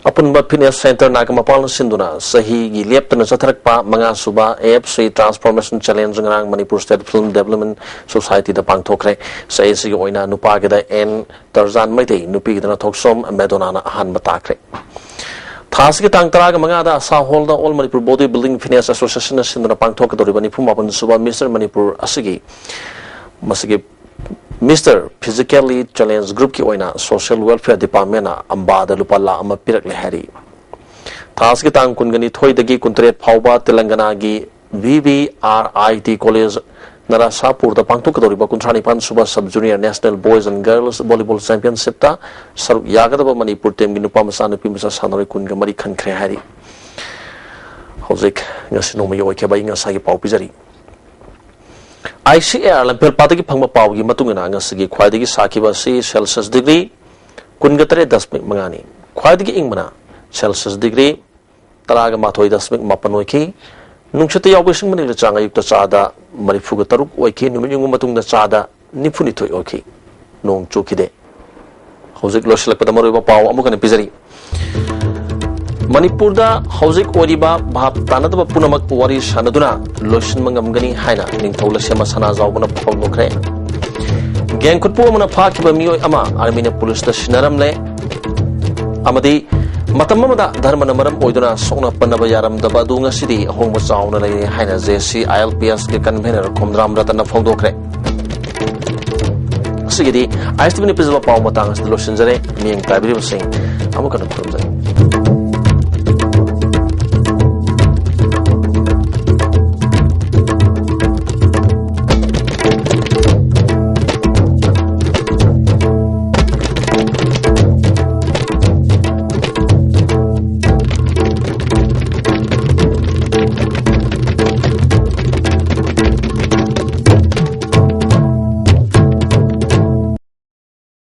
ꯑꯄꯨꯟꯕ ꯐꯤꯠꯅꯦꯁ ꯁꯦꯟꯇꯔ ꯅꯥꯒꯥꯃꯄꯥꯜꯅ ꯁꯤꯟꯗꯨꯅ ꯆꯍꯤꯒꯤ ꯂꯦꯞꯇꯅ ꯆꯠꯊꯔꯛꯄ ꯃꯉꯥ ꯁꯨꯕ A F C transformation challenge ꯉꯔꯥꯡ ꯃꯅꯤꯄꯨꯔ ꯁ꯭ꯇꯦꯠ ꯐꯤꯜꯝ ꯗꯦꯕꯂꯞꯃꯦꯟ ꯁꯣꯁꯥꯏꯇꯤꯗ ꯄꯥꯡꯊꯣꯛꯈ꯭ꯔꯦ꯫ ꯆꯍꯤ ꯑꯁꯤꯒꯤ ꯑꯣꯏꯅ ꯅꯨꯄꯥꯒꯤꯗ ꯑꯦꯟ ꯇꯔꯖꯥꯟ ꯃꯩꯇꯩ, ꯅꯨꯄꯤꯒꯤꯗꯅ ꯊꯣꯛꯁꯣꯝ ꯃꯦꯗꯣꯅꯥꯅ ꯑꯍꯥꯟꯕ ꯇꯥꯈ꯭ꯔꯦ꯫ ꯊꯥ ꯑꯁꯤꯒꯤ ꯇꯥꯡ ꯇꯔꯥꯒ ꯃꯉꯥꯗ ꯑꯁꯥ ꯍꯣꯜꯗ all Manipur body building fitness ꯑꯦꯁꯣꯁꯤꯌꯦꯁꯟꯅ ꯁꯤꯟꯗꯨꯅ ꯄꯥꯡꯊꯣꯛꯀꯗꯧꯔꯤꯕ ꯅꯤꯐꯨ ꯃꯥꯄꯟ ꯁꯨꯕ ꯃꯤꯁꯇꯔ ꯃꯅꯤꯄꯨꯔ ꯑꯁꯤꯒꯤ ꯃꯁꯤꯒꯤ ꯃꯤꯁꯇꯔ ꯐꯤꯖꯤꯀꯦꯜꯂꯤ ꯆꯦꯂꯦꯟꯖ ꯒ꯭ꯔꯨꯞꯀꯤ ꯑꯣꯏꯅ ꯁꯣꯁꯤꯌꯦꯜ ꯋꯦꯜꯐꯤꯌꯔ ꯗꯤꯄꯥꯔꯠꯃꯦꯟꯅ ꯑꯝꯕꯥꯗ ꯂꯨꯄꯥ ꯂꯥꯈ ꯑꯃ ꯄꯤꯔꯛꯂꯦ ꯍꯥꯏꯔꯤ꯫ ꯊꯥ ꯑꯁꯤꯒꯤ ꯇꯥꯡ ꯀꯨꯟꯒ ꯅꯤꯊꯣꯏꯗꯒꯤ ꯀꯨꯟꯇꯔꯦꯠ ꯐꯥꯎꯕ ꯇꯦꯂꯪꯒꯅꯥꯒꯤ V V R I T college ꯅꯔꯥꯁꯥꯄꯨꯔꯗ ꯄꯥꯡꯊꯣꯛꯀꯗꯧꯔꯤꯕ ꯀꯨꯟꯊ꯭ꯔꯥ ꯅꯤꯄꯥꯟ ꯁꯨꯕ sub junior national boys and girls volleyball ꯆꯦꯝꯄꯤꯌꯟꯁꯤꯞꯇ ꯁꯔꯨꯛ ꯌꯥꯒꯗꯕ ꯃꯅꯤꯄꯨꯔ ꯇꯤꯝꯒꯤ ꯅꯨꯄꯥ ꯃꯆꯥ ꯅꯨꯄꯤ ꯃꯆꯥ ꯁꯥꯟꯅꯔꯣꯏ ꯀꯨꯟꯒ ꯃꯔꯤ ꯈꯟꯈ꯭ꯔꯦ ꯍꯥꯏꯔꯤ꯫ ꯍꯧꯖꯤꯛ ꯉꯁꯤ ꯅꯣꯡꯃꯒꯤ ꯑꯣꯏꯈꯤꯕ ꯑꯏꯪ ꯑꯁꯥꯒꯤ ꯄꯥꯎ ꯄꯤꯖꯔꯤ꯫ ꯑꯥꯏ ꯁꯤ ꯑꯦ ꯑꯥꯔ ꯂꯝꯐꯦꯜꯄꯥꯠꯇꯒꯤ ꯐꯪꯕ ꯄꯥꯎꯒꯤ ꯃꯇꯨꯡ ꯏꯟꯅ ꯉꯁꯤꯒꯤ ꯈ꯭ꯋꯥꯏꯗꯒꯤ ꯁꯥꯈꯤꯕ ꯑꯁꯤ ꯁꯦꯜꯁꯤꯌꯁ ꯗꯤꯒ꯭ꯔꯤ ꯀꯨꯟꯒ ꯇꯔꯦꯠ ꯗꯁꯃꯤꯛ ꯃꯉꯥꯅꯤ꯫ ꯈ꯭ꯋꯥꯏꯗꯒꯤ ꯏꯪꯕꯅ ꯁꯦꯜꯁꯤꯌꯁ ꯗꯤꯒ꯭ꯔꯤ ꯇꯔꯥꯒ ꯃꯥꯊꯣꯏ ꯗꯁꯃꯤꯛ ꯃꯥꯄꯟ ꯑꯣꯏꯈꯤ꯫ ꯅꯨꯡꯁꯤꯠꯇ ꯌꯥꯎꯕ ꯏꯁꯤꯡ ꯃꯅꯤꯟꯒꯤ ꯆꯥꯡ ꯑꯌꯨꯛꯇ ꯆꯥꯗ ꯃꯔꯤꯐꯨꯒ ꯇꯔꯨꯛ ꯑꯣꯏꯈꯤ꯫ ꯅꯨꯃꯤꯠ ꯌꯨꯡꯕ ꯃꯇꯨꯡꯗ ꯆꯥꯗ ꯅꯤꯐꯨꯅꯤꯊꯣꯏ ꯑꯣꯏꯈꯤ꯫ ꯅꯣꯡ ꯆꯨꯈꯤꯗꯦ꯫ ꯍꯧꯖꯤꯛ ꯂꯣꯏꯁꯤꯜꯂꯛꯄꯗ ꯃꯔꯨꯑꯣꯏꯕ ꯄꯥꯎ ꯑꯃꯨꯛ ꯍꯟꯅ ꯄꯤꯖꯔꯤ꯫ ꯃꯅꯤꯄꯨꯔꯗ ꯍꯧꯖꯤꯛ ꯑꯣꯏꯔꯤꯕ ꯚꯥꯞ ꯇꯥꯅꯗꯕ ꯄꯨꯝꯅꯃꯛ ꯋꯥꯔꯤ ꯁꯥꯅꯗꯨꯅ ꯂꯣꯏꯁꯤꯟꯕ ꯉꯝꯒꯅꯤ ꯍꯥꯏꯅ ꯅꯤꯡꯊꯧ ꯂꯩꯁꯦꯝꯕ ꯁꯅꯥꯖꯥꯎꯕꯅ ꯐꯣꯡꯗꯣꯛꯈ꯭ꯔꯦ꯫ ꯒꯦꯡꯈꯨꯠꯄꯨ ꯑꯃꯅ ꯐꯥꯈꯤꯕ ꯃꯤꯑꯣꯏ ꯑꯃ ꯑꯥꯔꯃꯤꯅ ꯄꯨꯂꯤꯁꯇ ꯁꯤꯟꯅꯔꯝꯂꯦ ꯑꯃꯗꯤ ꯃꯇꯝ ꯑꯃꯗ ꯙꯔꯃꯅ ꯃꯔꯝ ꯑꯣꯏꯗꯨꯅ ꯁꯣꯛꯅ ꯄꯟꯅꯕ ꯌꯥꯔꯝꯗꯕ ꯑꯗꯨ ꯉꯁꯤꯗꯤ ꯑꯍꯣꯡꯕ ꯆꯥꯎꯅ ꯂꯩꯔꯦ ꯍꯥꯏꯅ JAC ILPS ꯀꯤ convener ꯈꯣꯝꯗ꯭ꯔꯥꯝ ꯔꯇꯟꯅ ꯐꯣꯡꯗꯣꯛꯈ꯭ꯔꯦ꯫ ꯑꯁꯤꯒꯤꯗꯤ ISTV ꯅ ꯄꯤꯖꯕ ꯄꯥꯎ ꯃꯇꯥꯡ ꯑꯁꯤꯗ ꯂꯣꯏꯁꯤꯟꯖꯔꯦ꯫ ꯃꯤꯠꯌꯦꯡ ꯇꯥꯕꯤꯔꯤꯕꯁꯤꯡ ꯑꯃꯨꯛ ꯍꯟꯅ ꯈꯨꯔꯨꯝꯖꯔꯤ꯫